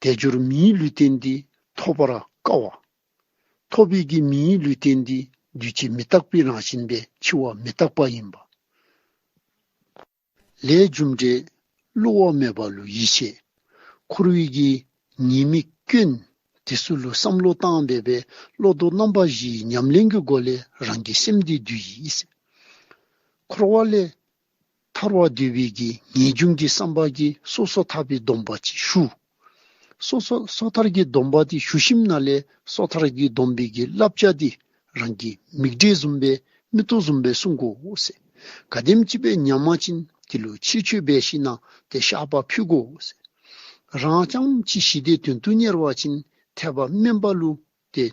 དལ་འབྱོར་མིའི་ལུས་རྟེན་འདི་ཐོབ་པར་དཀའ་བ། ཐོབ་པའི་གི་མིའི་ལུས་རྟེན་འདི་འདུས་བྱས་མི་རྟག་པའི་རང་བཞིན་སྦེ་འཆི་བ་མི་རྟག་པ་ཨིན་པ། ལས་རྒྱུ་འབྲས་བསླུ་བ་མེད་པ་ལུ་ཡིད་ཆེས། འཁོར་བའི་གི་ཉེས་དམིགས་སྐྱོན་དེ་ཚུ་ལུ་བསམ་བློ་བཏང་སྦེ་སྦེ་བློ་ལྡོག་རྣམ་པ་བཞིའི་ཉམས་ལེན་གྱི་སྒོ་ལས་རང་གི་སེམས་འདི་འདུལ་ཡི་ཟེར། འཁོར་བ་ལས་ཐར་བ་འདོད་པའི་གི་ངེས་འབྱུང་གི་བསམ་པ་གིས་སོ་སོ་ཐར་པའི་སྡོམ་པ་ཅིག་ཞུ། སོ་སོ་སོ་ཐར་གྱི་སྡོམ་པ་འདི་ཞུ་ཞིནམ་ལས་སོ་ཐར་གྱི་སྡོམ་པའི་གི་བསླབ་བྱ་འདི་རང་གི་མིག་འབྲས་བཟུམ་སྦེ་མིག་ཏོ་བཟུམ་སྦེ་བསྲུང་དགོ་ཟེར། ག་དེམ་ཅིག་སྦེ་ཉམས་པ་ཅིན་དེ་ལུ་ཕྱིར་བཅོས་འབད་ཞིནམ་ལས་ཏེ་བཤགས་པ་ཕུལ་དགོ་ཟེར། རང་རྐྱངམ་ཅིག་ཞི་བདེའི་དོན་དུ་གཉེར་བ་ཅིན་ཐེག་པ་དམན་པ་ལུ་ཏེ་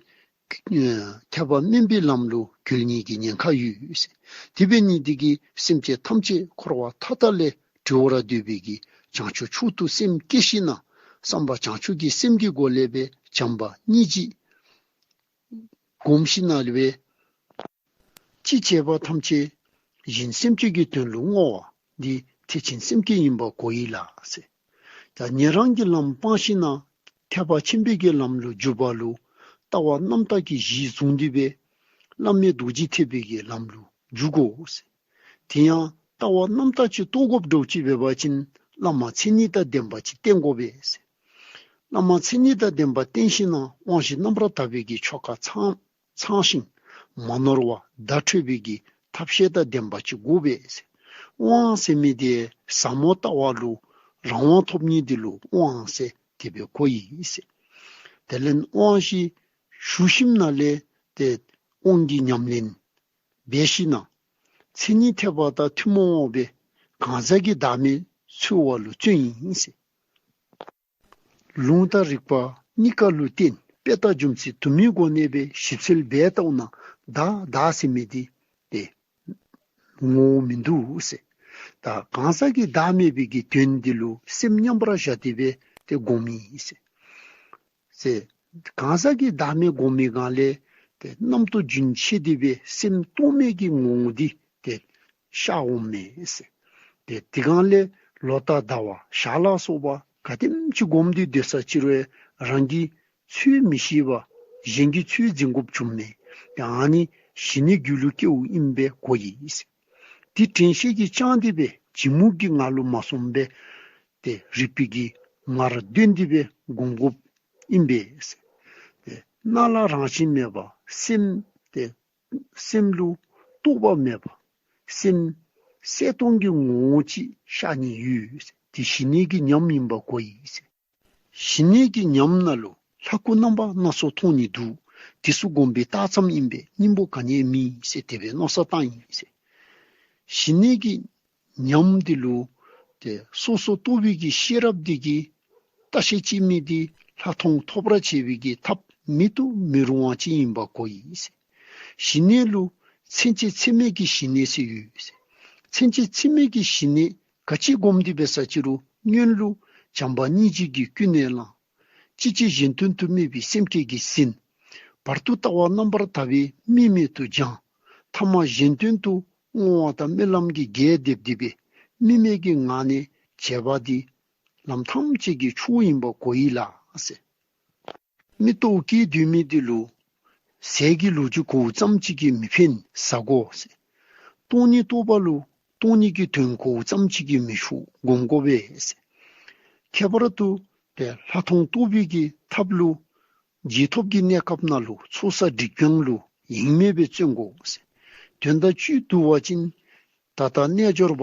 ཐེག་པ་དམན་པའི་ལམ་ལུ་འགྱོ་ནི་གི་ཉེན་ཁ་ཡོད་ཟེར། དེ་འབད་ནི་དེ་གིས་སེམས་ཅན་ཐམས་ཅད་འཁོར་བ་མཐའ་དག་ལས་སྒྲོལ་བར་འདོད་པའི་གི་བྱང་ཆུབ་མཆོག་ཏུ་སེམས་བསྐྱེད་ཞིནམ་ལས་བསམ་པ་བྱང་ཆུབ་ཀྱི་སེམས་ཀྱི་སྒོ་ལས་སྦེ་བྱམས་པ་སྙིང་རྗེ་སྒོམ་ཞིནམ་ལས་སྦེ་ཅི་བྱེད་པ་ཐམས་ཅད་གཞན་སེམས་ཅན་གྱི་དོན་ལུ་བསྔོ་བ་འདི་ཐེག་ཆེན་སེམས་བསྐྱེད་ཨིན་པ་གོ་ཡི་ལགས་ཟེར། ད་ཉན་རང་གི་ལམ་སྤངས་ཞིནམ་ལས་ཐེག་པ་ཆེན་པོའི་གི་ལམ་ལུ་འཇུག་པ་ལུ་ལྟ་བ་རྣམ་དག་གི་གཞི་བཟུང་སྟེ་སྦེ་བླ་མེད་རྡོ་རྗེ་ཐེག་པའི་གི་ལམ་ལུ་འཇུག་དགོ་ཟེར། དེ་ཡང་ལྟ་བ་རྣམ་དག་ཅིག་རྟོགས་དགོཔ་འདྲཝ་ཅིག་འབད་བ་ཅིན་བླ་མ་མཚན་ཉིད་དང་ལྡན་པ་ཅིག་བསྟེན་དགོ་པས་ཟེར། བླ་མ་མཚན་ཉིད་དང་ལྡན་པ་བསྟེན་ཞིནམ་ལས་དབང་བཞི་རྣམ་པར་དག་པའི་གི་ཆོ་ག་ཚང་ཚང་ཞིང་མ་ནོར་བར་བརྡ་འཕྲོད་པའི་གི་ཐབས་ཤེས་དང་ལྡན་པ་ཅིག་དགོ་པས་ཟེར། དབང་ཟེར་མི་འདི་ཟབ་མོ་ལྟ་བ་ལུ་རང་དབང་ཐོབ་ནི་འདི་ལུ་དབང་ཟེར་དེ་སྦེ་གོ་ཡི་ཟེར། དེ་ལས་དབང་བཞི་ཞུ་ཞིནམ་ལས་ཏེ་དབང་གི་ཉམས་ལེན་འབད་ཞིནམ་ལས་མཚན་ཉིད་ཐེག་པ་དང་ཐུན་མོང་བ་སྦེ་གང་ཟག་གི་བདག་མེད་འཚོལ་བ་ལུ་བརྩོན་ཡི་ཟེར། ལུང་དང་རིགས་པ་གཉིས་ཀ་ལུ་བརྟེན་དཔེ་དང་རྒྱུ་མཚན་དུ་མའི་སྒོ་ནས་སྦེ་ཞིབ་འཚོལ་འབད་བལྟཝ་ད་བདག་བདག་ཟེར་མི་འདི་ཏེ་ངོ་བོ་མིན་འདུག་ཟེར། ད་གང་ཟག་གི་བདག་མེད་པའི་གི་དོན་འདི་ལུ་སེམས་མཉམ་པར་བཞག་སྟེ་སྦེ་ཏེ་སྒོམ་ཨིན་ཟེར། ཟེར། གང་ཟག་གི་བདག་མེད་སྒོམ་མི་གང་ལས་ཏེ་རྣམ་རྟོག་རྒྱུན་ཆད་དེ་སྦེ་སེམས་རྟོག་མེད་ཀྱི་ངོ་བོ་འདི་ཏེ་ཤར་འོངམ་མས་ཟེར། ཏེ་དེ་གང་ལས་ལོ་ཟླ་ཟླ་བ་ཞག་ལ་སོགས་པ་ག་དེམ་ཅིག་སྒོམ་སྟེ་སྡོད་ས་ཅི་རུང་རང་གིས་ཚུལ་མི་ཤེས་པར་གཞན་གྱིས་ཚུལ་འཛིན་དགོཔ་བྱུངམ་མས། ཏེ་ཨ་ནི་ཞི་གནས་རྒྱུད་ལུ་སྐྱེཝ་ཨིན་པས་གོ་ཡི་ཟེར། ཏེ་དྲན་ཤེས་ཀྱིས་བསྐྱངས་ཏེ་སྦེ་གཅིག་མུག་གི་ངང་ལུ་མ་སོང་པར་ཏེ་རིག་པའི་གི་ངར་ལྡན་ཏེ་སྦེ་སྒོམ་དགོཔ་ཨིན་པས་ཟེར། ཏེ་སྣང་ལ་རང་བཞིན་མེད་པ་སེམས་ཏེ་སེམས་ལུ་རྟོག་པ་མེད་པ་སེམས་གསལ་སྟོང་གི་ངོ་བོ་ཅིག་ཤར་ནི་ཡོད་ཟེར། དེ་ཞི་གནས་ཀྱི་ཉམས་ཨིན་པ་གོ་ཡི་ཟེར། ཞི་གནས་ཀྱི་ཉམས་ནང་ལུ་ལྷ་སྐུ་རྣམ་པ་སྣ་ཚོགས་མཐོང་ནི་འདུག། དེ་ཚུ་སྒོམ་པའི་རྟགས་ཙམ་ཨིན་པས་སྙིང་པོ་ག་ནི་ཡང་མེད་ཟེར་དེ་སྦེ་མནོ་བསམ་བཏང་ཡི་ཟེར། ཞི་གནས་ཀྱི་ཉམས་འདི་ལུ་ཏེ་སོ་སོ་རྟོགས་པའི་གི་ཤེས་རབ་འདི་གིས་བརྟག་ཤིང་དཔྱད་མི་འདི་ལྷག་མཐོང་ཐོབ་པར་བྱེད་པའི་གི་ཐབས་མེད་དུ་མི་རུང་བ་ཅིག་ཨིན་པ་གོ་ཡི་ཟེར། ཞི་གནས་ལུ་མཚན་བཅས་མཚན་མེད་ཀྱི་ཞི་གནས་ཟེར་ཡོད་ཟེར། མཚན་བཅས་མཚན་མེད་ཀྱི་ཞི་གནས་ག་ཅི་སྒོམ་སྟེ་འབད་ས་ཅི་རུང་སྔོན་ལུ་བྱམས་པ་སྙིང་རྗེ་གིས་ཀུན་ནས་བསླངས། ཅི་བྱེད་གཞན་དོན་དུ་དམིགས་པའི་སེམས་བསྐྱེད་ཀྱིས་ཟིན། བར་དུ་ལྟ་བ་རྣམ་པར་དག་པས་དམིགས་མེད་དུ་སྦྱངས། ཐ་མ་གཞན་དོན་དུ་བསྔོ་བ་དང་སྨོན་ལམ་གྱིས་རྒྱས་འདེབས་ཏེ་སྦེ་དམིགས་མེད་ཀྱི་ངང་ནས་བྱས་པ་འདི་ལམ་ཐམས་ཅད་ཀྱི་མཆོག་ཨིན་པ་གོ་ཡི་ལགས་ཟེར། མིག་ཏོ་གིས་སྡོད་མི་འདི་ལུ་ཟས་ཀྱི་ལོ་རྒྱུས་གོཝ་ཙམ་ཅིག་གིས་མི་ཕན་ཟ་དགོ་ཟེར། སྟོང་ཉིད་རྟོགས་པ་ལུ་སྟོང་ཉིད་ཀྱི་དོན་གོཝ་ཙམ་ཅིག་གིས་མི་ཆོག་སྒོམ་དགོ་པས་ཟེར། ཁྱད་པར་དུ་ཏེ་ལྷག་མཐོང་རྟོགས་པའི་གི་ཐབས་ལུ་རྗེས་ཐོབ་ཀྱི་གནས་སྐབས་ནང་ལུ་ཚོགས་བསགས་སྒྲིབ་སྦྱང་ལུ་ཡེངས་མེད་སྦེ་བརྩོན་དགོ་ཟེར། དོན་དག་བཅུད་བསྡུ་བ་ཅིན་ད་ལྟ་རྣལ་འབྱོར་པ་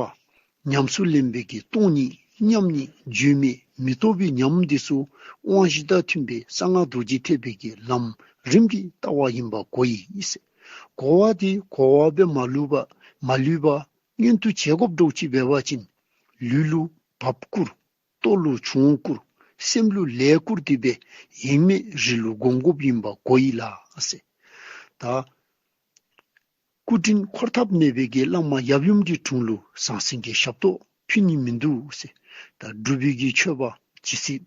ཉམས་སུ་ལེན་པའི་གི་སྟོང་ཉིད་མཉམ་ཉིད་བརྗོད་མེད་མི་རྟོག་པའི་ཉམས་འདི་ཚུ་དབང་བཞི་དང་མཐུན་པའི་གསང་སྔགས་རྡོ་རྗེ་ཐེག་པའི་གི་ལམ་རིམ་གྱིས་བལྟ་བ་ཨིན་པ་གོ་ཡི་ཟེར། གོ་བ་འདི་གོ་བ་སྦེ་མ་ལུས་པ་མ་ལུས་པ་མངོན་དུ་བྱེད་དགོཔ་འདྲཝ་ཅིག་འབད་བ་ཅིན་ལུས་ལུ་བབས་བཀུར། ལྟོ་ལུ་འབྱུང་བཀུར། སེམས་ལུ་ལས་བཀུར་ཏེ་སྦེ་ཡེངས་མེད་རི་ལུ་སྒོམ་དགོཔ་ཨིན་པ་གོ་ཡི་ལགས་ཟེར། ད་སྐུ་དྲིན་འཁོར་ཐབས་མེད་པའི་གི་བླ་མ་ཡབ་ཡུམ་གྱི་དྲུང་ལུ་ཟང་ཟིང་གི་ཞབས་ཏོག་ཕུལ་ནི་མིན་འདུག་ཟེར། ད་སྒྲུབ་པའི་གི་མཆོད་པ་ཇི་སྲིད་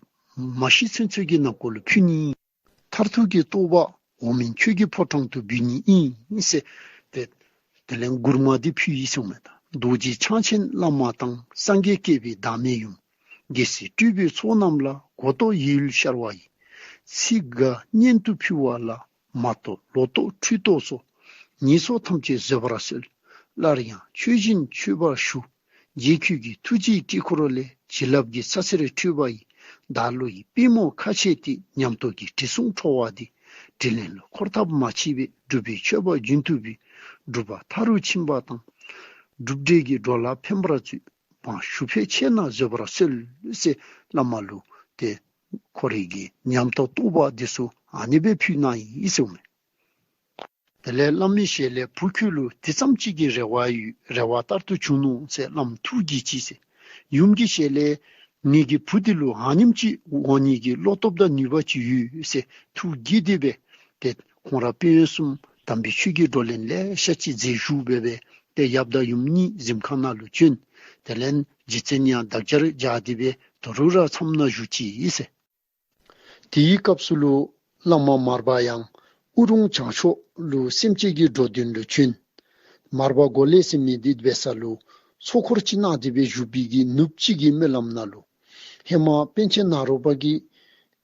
མ་ཤི་ཚུན་ཚོད་ཀྱི་ནང་འཁོད་ལུ་ཕུལ་ནི། མཐར་ཐུག་གི་རྟོགས་པ་འོག་མིན་ཆོས་ཀྱི་ཕོ་བྲང་དུ་འབུལ་ནི་ཨིན་ཟེར། ཏེ་དེ་ལས་མགུར་མ་འདི་ཕུལ་ཡི་གསུངམ་མས། ད་རྡོ་རྗེ་འཆང་ཆེན་བླ་མ་དང་། སངས་རྒྱས་བསྐྱེད་པའི་བདག་མེད་ཡུམ། རྒྱལ་སྲས་སྤྲུལ་པའི་ཚོགས་རྣམས་ལ། གོ་ལྟོ་ཡིད་ཡུལ་ཤར་བ་ཡི། ཚིག་འགའ་སྙན་དུ་ཕུལ་བ་ལ། མ་རྟོགས་ལོག་རྟོག་འཁྲུལ་རྟོག་སོགས། ཉེས་ཚོགས་ཐམས་ཅད་བཟོད་པར་གསོལ། སླར་ཡང་ཆོས་བཞིན་མཆོད་པར་ཞུ། རྗེ་ཁྱོད་ཀྱི་ཐུགས་རྗེའི་དཀྱིལ་འཁོར་ལས། བྱིན་རླབས་ཀྱི་ས་གཞིར་འཕྲོས་པ་ཡི། བདག་བློ་ཡི་པུས་མོ་ཁ་ཕྱེ་སྟེ། ཉམས་རྟོགས་ཀྱི་དྲི་བསུང་འཕྲོ་བ་འདི། དྲིན་ལན་ལ་འཁོར་ཐབས་མ་མཆིས་པས། སྒྲུབ་པའི་མཆོད་པ་རྒྱུན་མཐུད་པའི། སྒྲུབ་པ་མཐའ་རུ་ཕྱིན་པ་དང་། སྒྲུབ་འབྲས་ཀྱི་འགྲོ་ལ་ཕན་པར་མཛོད། བང་ཞུ་ཕལ་ཆེ་ན་བཟོད་པར་གསོལ་ཟེར་བླ་མ་ལུ་ཏེ་ཁོ་རའི་གི་ཉམས་རྟོགས་རྟོགས་པ་འདི་ཚུ་ཨ་ནི་སྦེ་ཕུལ་གནང་ཡི་གསུངམ་མས། དེ་ལས་བླ་མའི་ཞལ་ལས་བུ་ཁྱོད་ལུ་དེ་ཙམ་ཅིག་གི་རེ་བ་ཡོད། རེ་བ་ལྟར་དུ་བྱུང་ནུག་ཟེར་བླམ་ཐུགས་དགྱེས་ཅི་ཟེར། ཡུམ་གྱི་ཞལ་ལས་ངེ་གི་བུ་འདི་ལུ་ཨ་ནེམ་ཅིག་འོང་ནི་གི་བློ་སྟོབས་དང་ནུས་པ་ཅིག་ཡོད་ཟེར་ཐུགས་དགྱེས་ཏེ་སྦེ་ཏེ་ཁོང་ར་དཔོན་གསུམ་དམ་པའི་ཆོས་ཀྱི་བགྲོ་གླེང་ལེ་ཤ་ཅིག་མཛད་བཞུགས་སྦེ་སྦེ་ཏེ་ཡབ་དང་ཡུམ་གཉིས་གཟིམ་ཁང་ནང་ལུ་བྱོན། དེ་ལས་རྗེ་བཙུན་ཡང་འདག་སྦྱར་སྦྱར་ཏེ་སྦེ་ད་རུང་ར་མཚམས་ནང་བཞུགས་ཅི་ཟེར། དེའི་སྐབས་སུ་ལུ་བླ་མ་མར་པ་ཡང་ཨུ་རུང་བྱང་ཕྱོགས་ལུ་སེམས་ཅན་གྱི་འགྲོ་དོན་ལུ་བྱོན། མར་པ་མགོ་ལེགས་ཟེར་མི་འདི་འབད་ས་ལུ་ཚོགས་འཁོར་ཅིག་གནང་སྟེ་སྦེ་བཞུགས་པའི་གི་ནུབ་གཅིག་གི་སྨོན་ལམ་ནང་ལུ་ཧེ་མ་པཎ་ཆེན་ནཱ་རོ་པ་གིས་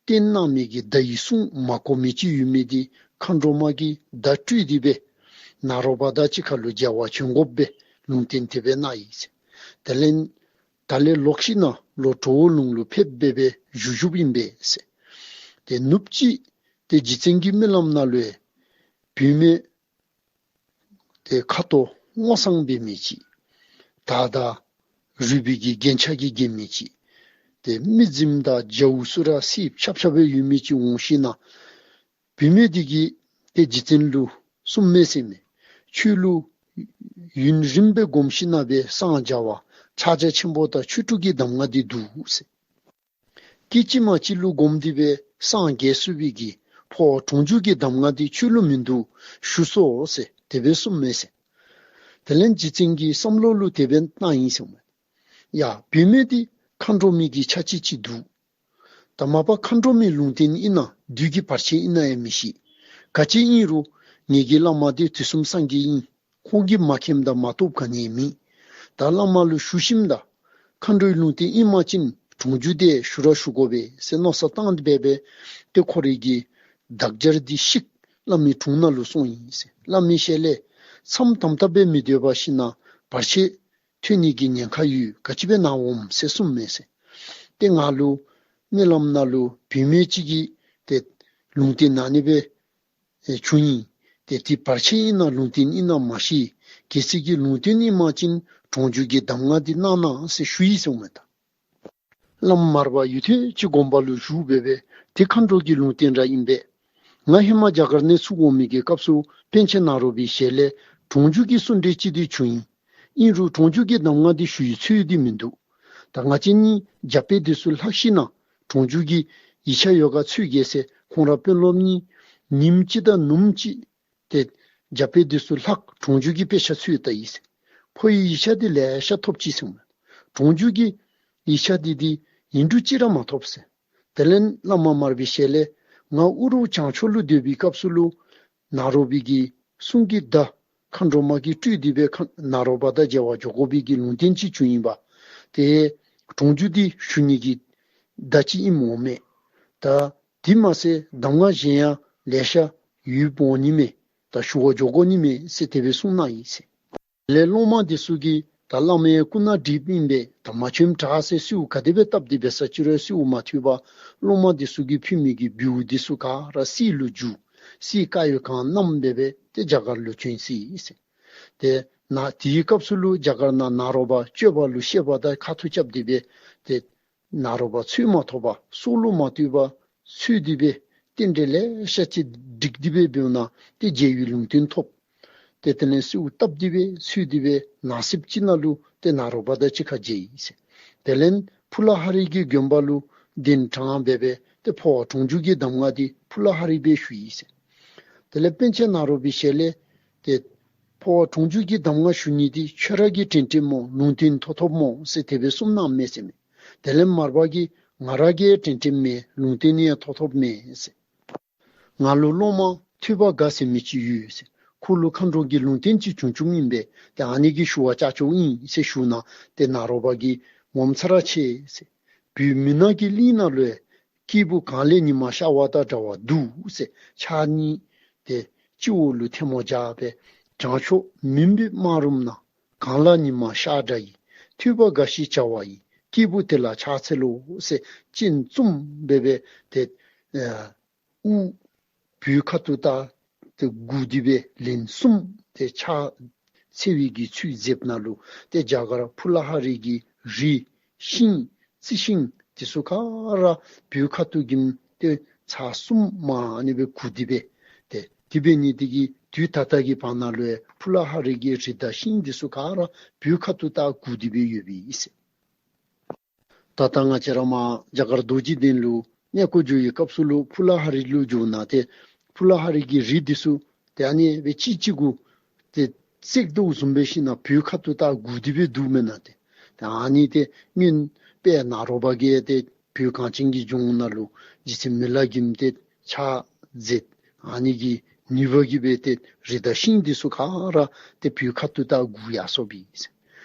བསྟན་གནང་མི་གི་བརྡ་ཡི་གསུང་མ་གོ་མི་ཅིག་ཡོད་མི་འདི་མཁའ་འགྲོ་མ་གིས་བརྡ་སྤྲོད་དེ་སྦེ་ནཱ་རོ་པ་དང་གཅིག་ཁར་ལུ་མཇལ་བར་བྱོན་དགོཔ་སྦེ་ལུང་བསྟན་དེ་སྦེ་གནང་ཡི་ཟེར། དེ་ལས་ད་ལས་ལོག་ཤིག་ན་ལོག་གྲོ་བོ་ལུང་ལུ་ཕེབས་སྦེ་སྦེ་བཞུགས་བཞུགསཔ་ཨིན་པས་ཟེར། ཏེ་ནུབ་གཅིག་ཏེ་རྗེ་བཙུན་གྱི་སྨོན་ལམ་ནང་ལུ་བུད་མེད་ཏེ་ཁ་དོག་སྔོ་བསངས་འབད་མི་ཅིག། དར་དང་རུས་པའི་གི་རྒྱན་ཆ་གིས་བརྒྱན་མི་ཅིག། ཏེ་མི་རྫིང་དང་རྒྱ་བོ་ཚུ་ར་སེརཔོ་ཆག་ཆག་སྦེ་ཡོད་མི་ཅིག་འོང་ཞིན་ན་བུད་མེད་འདི་གིས་ཏེ་རྗེ་བཙུན་ལུ་གསུངམ་མས་ཟེར་མས། ཁྱོད་ལུ་ཡུན་རིངམོ་སྦེ་སྒོམ་ཞིན་ན་སྦེ་སངས་རྒྱ་བར་ཕྱག་རྒྱ་ཆེན་པོ་དང་ཆོས་དྲུག་གི་གདམས་ངག་འདི་འདུག་ཟེར། སྐད་ཅིག་མ་གཅིག་ལུ་སྒོམ་སྟེ་སྦེ་སངས་རྒྱས་ཚུགས་པའི་གི་འཕོ་བ་གྲོང་འཇུག་གི་གདམས་ངག་འདི་ཁྱོད་ལུ་མིན་འདུག། ཞུ་སོང་ཟེར་དེ་སྦེ་གསུངམ་མས་ཟེར། དེ་ལས་རྗེ་བཙུན་གྱིས་བསམ་བློ་ལུ་དེ་སྦེ་བཏང་ཡི་ཟེར་མས། ཡ་བུད་མེད་འདི་མཁའ་འགྲོ་མའི་གི་ཆ་བྱད་ཅིག་འདུག། ད་མ་པ་མཁའ་འགྲོ་མའི་ལུང་བསྟན་ཨིན་ན་བདུད་ཀྱི་བར་ཆད་ཨིན་ན་ཡང་མི་ཤེས། ག་ཅི་ཨིན་རུང་ངེ་གི་བླ་མ་འདི་དུས་གསུམ་སངས་རྒྱས་ཨིན། ཁོང་གིས་མ་མཁྱེནམ་དང་མ་ཐོབ་ག་ནི་ཡང་མེད། ད་བླ་མ་ལུ་ཞུ་ཞིནམ་ད་མཁའ་འགྲོའི་ལུང་བསྟན་ཨིན་པ་ཅིན་གྲོང་འཇུག་འདི་ཞུ་ར་ཞུ་དགོ་པས་ཟེར་མནོ་བསམ་བཏང་སྟེ་འབད་སྦེ་ཏེ་ཁོ་རའི་གི་འདག་སྦྱར་འདི་བཤིག་བླ་མའི་དྲུང་ནང་ལུ་སོང་ཡི་ཟེར། བླ་མའི་ཞལ་ལས་མཚམས་དམ་དམ་སྦེ་མི་སྡོད་པ་ཞིག་ན་བར་ཆད་ཐོན་ནི་གི་ཉེན་ཁ་ཡོད། ག་ཅི་སྦེ་ནཱ་འོངམ་ཟེར་གསུངམ་མས་ཟེར། ཏེ་ང་ལུ་རྨི་ལམ་ནང་ལུ་བུད་མེད་ཅིག་གིས་ཏེ་ལུང་བསྟན་གནང་ནི་སྦེ་ཨེ་བྱུང་ཡི། ཏེ་དེ་བར་ཆད་ཨིན་ན་ལུང་བསྟན་ཨིན་ན་མ་ཤེས། གལ་སྲིད་ཀྱི་ལུང་བསྟན་ཨིན་པ་ཅིན་གྲོང་འཇུག་གི་གདམས་ངག་འདི་གནང་གནང་ཟེར་ཞུ་ཡི་ཟེར་འོང་མས་ད། བླམ་མར་པ་ཡུད་ཐེངས་ཅིག་དགོན་པ་ལུ་བཞུགས་སྦེ་སྦེ་ཏེ་མཁའ་འགྲོ་གི་ལུང་བསྟན་ར་ཨིན་པས། ང་ཧེ་མ་རྒྱ་གར་ནང་ཚུར་འོང་མི་གི་སྐབས་སུ་པཎ་ཆེན་ནཱ་རོ་པའི་ཞལ་ལས་གྲོང་འཇུག་གི་གསུང་འགྲེལ་ཅིག་འདི་བྱུང་ཡི། ཨིན་རུང་གྲོང་འཇུག་གི་གདམས་ངག་འདི་ཞུ་བའི་ཚོད་འདི་མིན་འདུག། ད་ང་བཅས་གཉིས་རྒྱ་དཔེ་འདི་ཚུ་ལྷག་ཞིན་ན་གྲོང་འཇུག་གི་ཡིག་ཆ་ཡོད་ག་འཚོལ་གེ་ཟེར་ཁོང་ར་དཔོན་སློབ་གཉིས་ཉིནམ་གཅིག་དང་ནུབམོ་གཅིག་ཏེ་རྒྱ་དཔེ་འདི་ཚུ་ལྷག་གྲོང་འཇུག་གི་དཔེ་ཆ་འཚོལ་ད་ཡི་ཟེར། ཕོ་ཡི་ཡིག་ཆ་འདི་ལེ་ཤ་ཐོབ་ཅི་ཟེར་མས། གྲོང་འཇུག་གི་ཡིག་ཆ་འདི་འདི་ཡིག་འབྲུ་གཅིག་ར་མ་ཐོབ་ཟེར། དེ་ལས་བླ་མ་མར་པའི་ཞལ་ལས་ང་ཨུ་རུ་བྱང་ཕྱོགས་ལུ་སྡོད་པའི་སྐབས་སུ་ལུ་ནཱ་རོ་པའི་གི་གསུང་གི་བརྡ་མཁའ་འགྲོ་མ་གིས་སྤྲོད་དེ་སྦེ་ཁ་ནཱ་རོ་པ་དང་མཇལ་བར་འགྱོ་དགོ་པའི་གི་ལུང་བསྟན་ཅིག་བྱུང་ཡི་པ། ཏེ་གྲོང་འཇུག་འདི་ཞུ་ནི་གི་བརྡ་ཅིག་ཨིནམ་འོང་མས། ད་དེ་མ་ཚད་གདམས་ངག་གཞན་ཡང་ལེ་ཤ་ཡོདཔ་འོང་ནི་མས། ད་ཞུ་བར་འགྱོ་དགོ་ནི་མས་ཟེར་དེ་སྦེ་གསུངས་གནང་ཡི་ཟེར། ལས་སློབ་མ་འདི་ཚུ་གིས་ད་བླ་མའི་སྐུ་ན་སྒྲིབ་ཨིན་པས། ད་མ་བྱོནམ་དྲག་ཟེར་གསོལཝ་ག་དེ་སྦེ་བཏབ་སྟེ་འབད་ས་ཅི་རུང་གསོལཝ་མ་ཐོས་པར་སློབ་མ་འདི་ཚུ་གིས་ཕུལ་མི་གི་འབུལཝ་འདི་ཚུ་ག་ར་གསེར་ལུ་བསྒྱུར། གསེར་དཀར་ཡོལ་གང་བསྣམས་སྦེ་སྦེ་ཏེ་རྒྱ་གར་ལུ་བྱོན་སོ་ཡི་ཟེར། ཏེ་ན་དེའི་སྐབས་སུ་ལུ་རྒྱ་གར་ནང་ནཱ་རོ་པ་སྤྱོད་པ་ལུ་ཤེས་པ་དང་ཁ་ཐུག་རྐྱབ་སྟེ་སྦེ་ཏེ་ནཱ་རོ་པ་འཚོལ་མ་ཐོབ་པར་སྲོག་ལུ་མ་ལྟོས་པར་འཚོལ་ཏེ་སྦེ་རྟེན་འབྲེལ་ལེ་ཤ་ཅིག་སྒྲིག་སྟེ་སྦེ་འབདཝ་ད་ཏེ་རྒྱལ་བའི་ལུང་བསྟན་ཐོབ། ཏེ་དེ་ལས་གསོལཝ་བཏབ་སྟེ་སྦེ་འཚོལ་ཏེ་སྦེ་ནང་གསེབ་ཅིག་ནང་ལུ་ཏེ་ནཱ་རོ་པ་དང་གཅིག་ཁར་མཇལ་ཡི་ཟེར། དེ་ལས་ཕུ་ལ་ཧ་རི་གི་དགོན་པ་ལུ་གདན་དྲངས་སྦེ་སྦེ་ཏེ་འཕོ་བ་གྲོང་འཇུག་གི་གདམས་ངག་འདི་ཕུ་ལ་ཧ་རི་སྦེ་ཞུ་ཡི་ཟེར། དེ་ལས་པཎ་ཆེན་ནཱ་རོ་པའི་ཞལ་ལས་ཏེ་འཕོ་བ་གྲོང་འཇུག་གི་གདམས་ངག་ཞུ་ནི་འདི་ཁྱོད་ར་གིས་དྲན་དྲནམ་སྨོ། ལུང་བསྟན་ཐོབ་ཐོབ་སྨོ་ཟེར་དེ་སྦེ་གསུངས་གནངམ་མས་ཟེར་མས། དེ་ལས་མར་པ་གིས་ང་ར་གིས་དྲན་དྲནམ་མས། ལུང་བསྟན་ཡང་ཐོབ་ཐོབ་མས་ཟེར། ང་ལུ་སློབ་མ་ཐོས་པ་དགའ་ཟེར་མི་ཅིག་ཡོད་ཟེར། ཁོ་ལུ་མཁའ་འགྲོ་གི་ལུང་བསྟན་ཅིག་བྱུང་བྱུངམ་ཨིན་པས། ཏེ་ཨ་ནི་གི་ཞུ་བ་བཅར་ཆོག་ཨིན་ཟེར་ཞུཝ་ད་ཏེ་ནཱ་རོ་པ་གིས་ངོ་མཚར་ཆེ་ཟེར། བོད་མི་ནག་གི་གླིང་ནང་ལུ་ཡང་སྐྱེས་བུ་གངས་ལས་ཉི་མ་ཤར་བ་དང་འདྲ་བ་འདུག་ཟེར། ཕྱག་གཉིས་ཏེ་སྤྱི་བོ་ལུ་ཐལ་མོ་སྦྱར་སྦེ་བྱང་ཕྱོགས་མུན་པའི་སྨག་རུམ་ནང་གངས་ལ་ཉི་མ་ཤར་འདྲ་ཡི། ཐོས་པ་དགའ་ཞེས་བྱ་བ་ཡི། སྐྱེས་བུ་དེ་ལ་ཕྱག་འཚལ་ལོ་ཟེར་སྤྱན་བཙུམ་སྦེ་སྦེ་ཏེ་ཨ་དབུ་བོད་ཁ་ཐུག་ལྟ་སྟེ་སྒུར་ཏེ་སྦེ་ལན་གསུམ་ཏེ་ཕྱག་འཚལ་བའི་གི་ཚུལ་མཛདཔ་ད་ལུ་ཏེ་རྒྱ་གར་ཕུ་ལ་ཧ་རི་གི་རི་ཤིང་རྩི་ཤིང་འདི་ཚུ་ག་ར་བོད་ཁ་ཐུག་གི་ཏེ་ཚར་གསུམ་མ་ཨ་ནི་སྦེ་གུག་སྟེ་སྦེ་ཏེ་དེ་འབད་ནི་དེ་གིས་དུས་ད་ལྟ་གི་བར་ན་ལུ་ཡང་ཕུ་ལ་ཧ་རི་གི་རི་དང་ཤིང་འདི་ཚུ་ག་ར་བོད་ཁ་ཐུག་ལྟ་གུག་སྟེ་སྦེ་ཡོད་པའི་ཨིན་ཟེར། ད་ལྟ་ང་བཅས་ར་མར་རྒྱ་གར་རྡོ་རྗེ་གདན་ལུ་གནས་སྐོར་འགྱོ་བའི་སྐབས་སུ་ལུ་ཕུ་ལ་ཧ་རི་ལུ་འགྱོཝ་ད་ཏེ་ཕུ་ལ་ཧ་རི་གི་རི་འདི་ཚུ་ཏེ་ཨ་ནི་སྦེ་གཅིག་གཅིག་གུ་ཏེ་བརྩེགས་དོ་བཟུམ་སྦེ་ཞིན་ན་བོད་ཁ་ཐུག་ལྟ་གུག་སྟེ་སྦེ་འདུག་མེན་ན། ཏེ་ཏེ་ཨ་ནི་ཏེ་སྔོན་དཔལ་ནཱ་རོ་པ་གིས་ཏེ་བོད་གངས་ཅན་གྱི་ལྗོངས་ནང་ལུ་རྗེ་བཙུན་མི་ལ་གིས་ཏེ་ཕྱག་མཛད་ཨ་ནི་གི་ནུས་པ་གིས་སྦེ་ཏེ་རི་དང་ཤིང་འདི་ཚུ་ག་ར་ཏེ་བོད་ཁ་ཐུག་ལྟ་གུག་ཡར་སོཔ་ཨིན་ཟེར།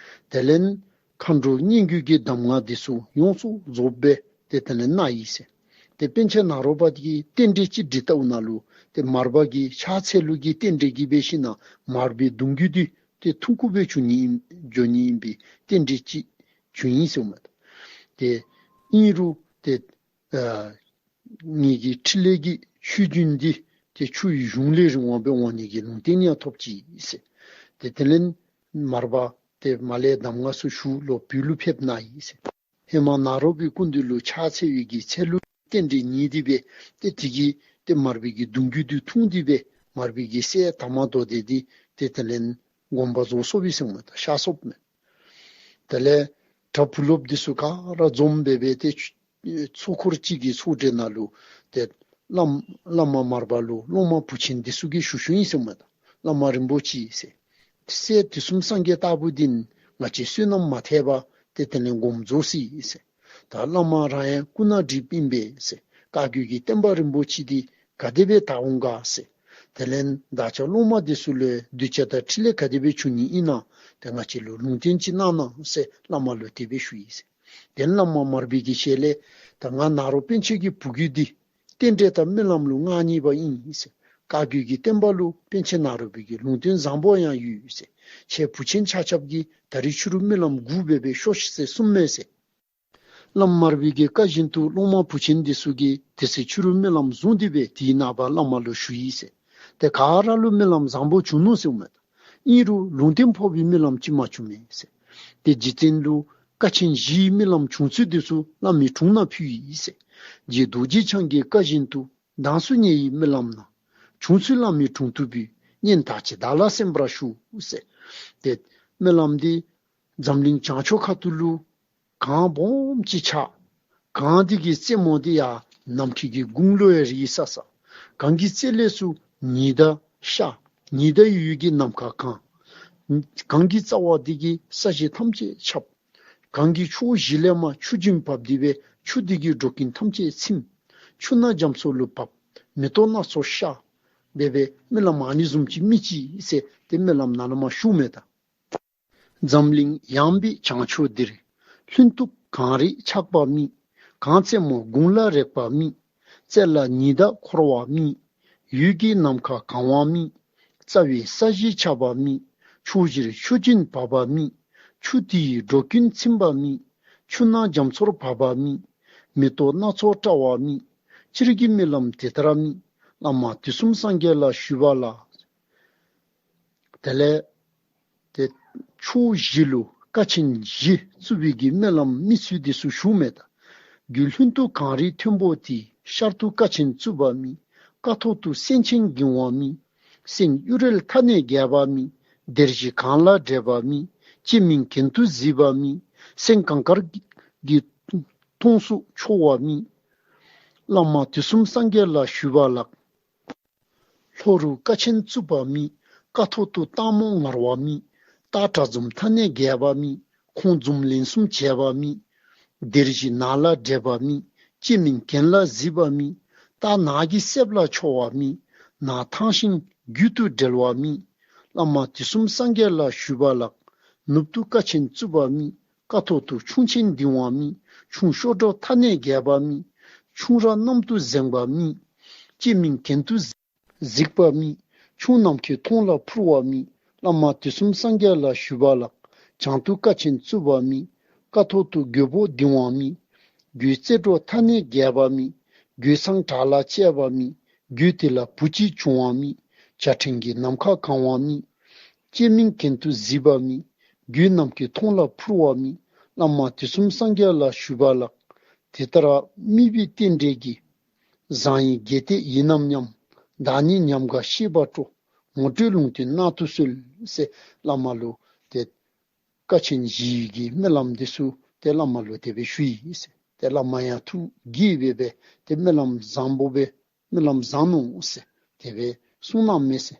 དེ་ལས་མཁའ་འགྲོ་སྙན་བརྒྱུད་ཀྱི་གདམས་ངག་འདི་ཚུ་ཡོངས་སུ་རྫོགསཔ་སྦེ་ཏེ་དེ་ལས་གནང་ཡི་ཟེར། ཏེ་པཎ་ཆེན་ནཱ་རོ་པ་གིས་རྟེན་འབྲེལ་ཅིག་སྒྲིག་བལྟཝ་ད་ལུ་ཏེ་མར་པ་གིས་ཕྱག་འཚལ་ལུགས་ཀྱི་རྟེན་འབྲེལ་གྱིས་སྦེ་ཞིན་ན་མར་པའི་གདུང་རྒྱུད་འདི་ཏེ་ཐུང་ཀུ་སྦེ་འགྱོ་ནི་ཨིན་འགྱོ་ནི་ཨིན་པའི་རྟེན་འབྲེལ་ཅིག་བྱུང་ཡི་ཟེར་མས། ཏེ་ཨིན་རུང་ཏེ་ཨ་ངེ་གི་འཕྲིན་ལས་ཀྱི་ཆུ་རྒྱུན་འདི་ཏེ་ཆུ་ཡི་གཞུང་ལས་རིང་བ་སྦེ་འོང་ནི་གི་ལུང་བསྟན་ཡང་ཐོབ་ཅི་ཟེར། ཏེ་དེ་ལས་མར་པ་ཏེ་མར་ལས་གདམས་ངག་ཚུ་ཞུ་ལོག་བོད་ལུ་ཕེབས་གནང་ཡི་ཟེར། ཧེ་མ་ནཱ་རོ་པའི་སྐུ་མདུན་ལུ་ཕྱག་འཚལ་བའི་གི་ཚེ་ལུ་རྟེན་འབྲེལ་ཉེས་ཏེ་སྦེ་ཏེ་དེ་གིས་ཏེ་མར་པའི་གི་གདུང་རྒྱུད་འདི་ཐུང་སྟེ་སྦེ་མར་པའི་གི་སྲས་དར་མ་མདོ་སྡེ་འདི་ཏེ་དེ་ལས་དགོངས་པ་རྫོགས་སོཔ་ཨིན་ཟེར་མས། ད་གཤགས་སོཔ་མས། དེ་ལས་གྲྭ་བུ་སློབ་འདི་ཚུ་ག་ར་འཛོམས་སྦེ་སྦེ་ཏེ་ཚོགས་འཁོར་གཅིག་གི་ཚོགས་གྲལ་ནང་ལུ་ཏེ་བླམ་བླ་མ་མར་པ་ལུ་སློབ་མ་བུ་ཆེན་འདི་ཚུ་གིས་ཞུ་ཞུཝ་ཨིན་ཟེར་མས། ད་བླ་མ་རིན་པོ་ཆེ་ཟེར། སྲས་དུས་གསུམ་སངས་རྒྱས་ལྟ་བུ་འདི་ང་བཅས་བསོད་ནམས་མ་ཐེག་པར་ ཏེ་དེ་ལས་དགོངསམ་རྫོགས་སོ་ཡི་ཟེར། ད་བླ་མ་རང་ཡང་སྐུ་ན་གྲིབ་ཨིན་པས་ཟེར། བཀའ་བརྒྱུད་ཀྱི་བསྟན་པ་རིན་པོ་ཆེ་འདི་ག་དེ་སྦེ་དར་འོང་ག་ཟེར། དེ་ལས་བདག་ཅག་སློབ་མ་འདི་ཚུ་ལུ་གདུལ་བྱ་དང་འཕྲིན་ལས་ག་དེ་སྦེ་འབྱུང་ནི་ཨིན་ན། ཏེ་ང་བཅས་ལུ་ལུང་བསྟན་ཅིག་གནང་གནང་ཟེར་བླ་མ་ལུ་དེ་སྦེ་ཞུ་ཡི་ཟེར། ཏེ་བླ་མ་མར་པའི་གི་ཞལ་ལས། ད་ང་ནཱ་རོ་པཎ་ཆེན་གྱི་བུ་རྒྱུད་འདི་རྟེན་འབྲེལ་དང་སྨོན་ལམ་ལུ་མངའ་བརྙེས་པ་ཨིན་ཟེར། བཀའ་བརྒྱུད་ཀྱི་བསྟན་པ་ལུ་པཎ་ཆེན་ནཱ་རོ་པའི་གི་ལུང་བསྟན་བཟང་པོ་ཡང་ཡོད་ཟེར། ཁྱེད་བུ་ཆེན་ཆ་ཁྱབ་ཀྱིས་ད་རིས་ཕྱི་རུ་སྨོན་ལམ་སྒོ་སྦེ་སྦེ་ཤོག་ཤིག་ཟེར་གསུངམ་མས་ཟེར། བླམ་མར་པའི་གི་བཀའ་བཞིན་དུ་སློབ་མ་བུ་ཆེན་འདི་ཚུ་གིས་དེ་ཚེ་ཕྱི་རུ་སྨོན་ལམ་བཟུང་སྟེ་སྦེ་དེའི་ནངས་པ་བླ་མ་ལུ་ཞུ་ཡི་ཟེར། ཏེ་ག་ར་ལུ་སྨོན་ལམ་བཟང་པོ་བྱུང་ནུག་ཟེརཝ་མས། ཨིན་རུང་ལུང་བསྟན་ཕོག་པའི་སྨོན་ལམ་ཅིག་མ་བྱུང་མས་ཟེར། ཏེ་རྗེ་བཙུན་ལུ་བཀའ་ཆེན་བཞིའི་སྨོན་ལམ་བྱུང་ཚུལ་འདི་ཚུ་བླ་མའི་དྲུང་ན་ཕུལ་ཡི་ཟེར། རྗེ་རྡོ་རྗེ་འཆང་གི་བཀའ་བཞིན་དུ་གདངས་སུ་ཉེ་བའི་སྨོན་ལམ་ནང་། བྱུང་ཚུལ་བླ་མའི་དྲུང་དུ་འབུལ། སྙན་དར་ཅིག་བདག་ལ་གསན་པར་ཞུ་ཟེར། ཏེ་སྨོན་ལམ་འདི་འཛམ་གླིང་བྱང་ཕྱོགས་ཁ་ཐུག་ལུ་གངས་སྦོམ་ཅིག་ཆགས། གངས་འདི་གི་རྩེ་མོ་འདི་ཡང་ནམ་མཁའི་གི་དགུང་ལོ་ཡང་རིང་ས་ས། གངས་ཀྱི་རྩེ་ལས་ཚུར་ཉི་ཟླ་ཤར། ཉི་ཟླ་འོད་ཀྱིས་ནམ་མཁའ་གང་། གངས་ཀྱི་རྩ་བ་འདི་གིས་ས་གཞི་ཐམས་ཅད་ཁྱབ། གངས་ཀྱི་ཕྱོགས་བཞི་ལས་མར་ཆུ་རྒྱུན་བབས་ཏེ་སྦེ་ཆུ་འདི་གིས་འགྲོ་ཀུན་ཐམས་ཅད་ཚིམ། ཆུ་སྣ་རྒྱ་མཚོ་ལུ་བབས། མེ་ཏོག་སྣ་ཚོགས་ཤར། སྦེ་སྦེ་སྨོན་ལམ་ཨ་ནི་བཟུམ་ཅིག་རྨི་ཅི་ཟེར་ཏེ་སྨོན་ལམ་ནང་ན་མར་ཞུཝ་མས་ད། འཛམ་གླིང་ཡངས་པའི་བྱང་ཕྱོགས་འདིར། ལྷུན་སྟུག་གངས་རིས་ཆགས་པ་རྨིས། གངས་རྩེ་མོ་དགུང་ལ་རེག་པ་རྨིས། རྩེ་ལ་ཉི་ཟླ་འཁོར་བ་རྨིས། འོད་ཀྱིས་ནམ་མཁའ་གང་བ་རྨིས། རྩ་བའི་ས་གཞི་ཁྱབ་པ་རྨིས། ཕྱོགས་བཞིར་ཆུ་རྒྱུན་བབས་པ་རྨིས། ཆུ་དེ་ཡིས་འགྲོ་ཀུན་ཚིམ་པ་རྨིས། ཆུ་སྣ་རྒྱ་མཚོར་བབས་པ་རྨིས། མེ་ཏོག་སྣ་ཚོགས་བཀྲ་བ་རྨིས། སྤྱིར་གྱི་སྨོན་ལམ་དེ་ལྟར་རྨིས། བླ་མ་དུས་གསུམ་སངས་རྒྱས་ལ་ཞུས་པ་ལགས། དེ་ལས་ཏེ་ཕྱོགས་བཞི་ལུ་ཀ་ཆེན་བཞི་བཙུགས་པའི་གི་སྨོན་ལམ་རྨི་ཚུལ་འདི་ཚུ་ཞུཝ་མས་ད། རྒྱུད་ལྷུན་སྟུག་གངས་རིས་མཐོན་པོ་དེའི། ཤར་དུ་ཀ་ཆེན་བཙུགས་པ་རྨིས། ཀ་ཐོག་ཏུ་སེང་ཆེན་འགྱིང་བ་རྨིས། སེང་གཡུ་རལ་མཐའ་ནས་རྒྱས་པ་རྨིས། སྡེར་བཞི་གངས་ལ་བགྲད་པ་རྨིས། སྤྱན་མིག་གྱེན་དུ་གཟིགས་པ་རྨིས། སེང་གངས་དཀར་གྱི་མཐོངས་སུ་འཕྱོ་བ་རྨིས། བླ་མ་དུས་གསུམ་སངས་རྒྱས་ལ་ཞུས་པ་ལགས། ལྷོ་རུ་ཀ་ཆེན་བཙུགས་པ་རྨིས། ཀ་ཐོག་ཏུ་སྟག་མོ་ངར་བ་རྨིས། སྟག་དགྲ་འཛུམ་མཐའ་ནས་རྒྱས་པ་རྨིས། ཁོང་འཛུམ་ལན་གསུམ་བྱས་པ་རྨིས། སྡེར་བཞི་ནགས་ལ་བགྲད་པ་རྨིས། སྤྱན་མིག་གྱེན་ལ་གཟིགས་པ་རྨིས། སྟག་ནགས་ཀྱི་གསེབ་ལ་འཕྱོ་བ་རྨིས། ནགས་ཐང་ཤིང་རྒྱུད་དུ་འབྲེལ་བ་རྨིས། བླ་མ་དུས་གསུམ་སངས་རྒྱས་ལ་ཞུས་པ་ལགས། ནུབ་ཏུ་ཀ་ཆེན་བཙུགས་པ་རྨིས། ཀ་ཐོག་ཏུ་ཁྱུང་ཆེན་ལྡིང་བ་རྨིས། ཁྱུང་གཤོག་སྒྲོ་མཐའ་ནས་རྒྱས་པ་རྨིས། ཁྱུང་ར་གནམ་དུ་གཟེངས་པ་རྨིས། སྤྱན་མིག་གྱེན་དུ་གཟིགས་པ་རྨིས། ཁྱུང་ནམ་མཁའི་མཐོངས་ལ་འཕུར་བ་རྨིས། བླ་མ་དུས་གསུམ་སངས་རྒྱས་ལ་ཞུས་པ་ལགས། བྱང་དུ་ཀ་ཆེན་བཙུགས་པ་རྨིས། ཀ་ཐོག་ཏུ་རྒོད་པོ་ལྡིང་བ་རྨིས། རྒོད་རྩེ་སྒྲོ་མཐའ་ནས་རྒྱས་པ་རྨིས། རྒོད་ཚང་བྲག་ལ་བཅས་པ་རྨིས། རྒོད་དེ་ལ་བུ་གཅིག་བྱུང་བ་རྨིས། བྱ་ཕྲན་གྱིས་ནམ་མཁའ་གང་བ་རྨིས། སྤྱན་མིག་གྱེན་དུ་གཟིགས་པ་རྨིས། རྒོད་ནམ་མཁའི་མཐོངས་ལ་འཕུར་བ་རྨིས། བླ་མ་དུས་གསུམ་སངས་རྒྱས་ལ་ཞུས་པ་ལགས། དེ་ལྟར་རྨིས་པའི་རྟེན་འབྲེལ་གྱིས། བཟང་ཡིན་དགེ་དེས་ཡིད་རྣམ་མཉམ། བདག་ནི་ཉམས་དགའ་ཤེས་པ་སྤྲོ། ངོ་སྤྲོད་ལུང་བསྟན་གནང་དུ་གསོལ། ཟེར་བླ་མ་ལུ་ཏེ་ཀ་ཆེན་བཞི་གི་སྨོན་ལམ་འདི་ཚུ་ཏེ་བླ་མ་ལུ་དེ་སྦེ་ཞུ་ཡི་ཟེར། ཏེ་བླ་མ་ཡང་ཐུགས་དགྱེས་སྦེ་སྦེ་ཏེ་སྨོན་ལམ་བཟང་པོ་སྦེ་སྨོན་ལམ་བཟང་ནུག་ཟེར་དེ་སྦེ་གསུངས་གནངམ་མས་ཟེར།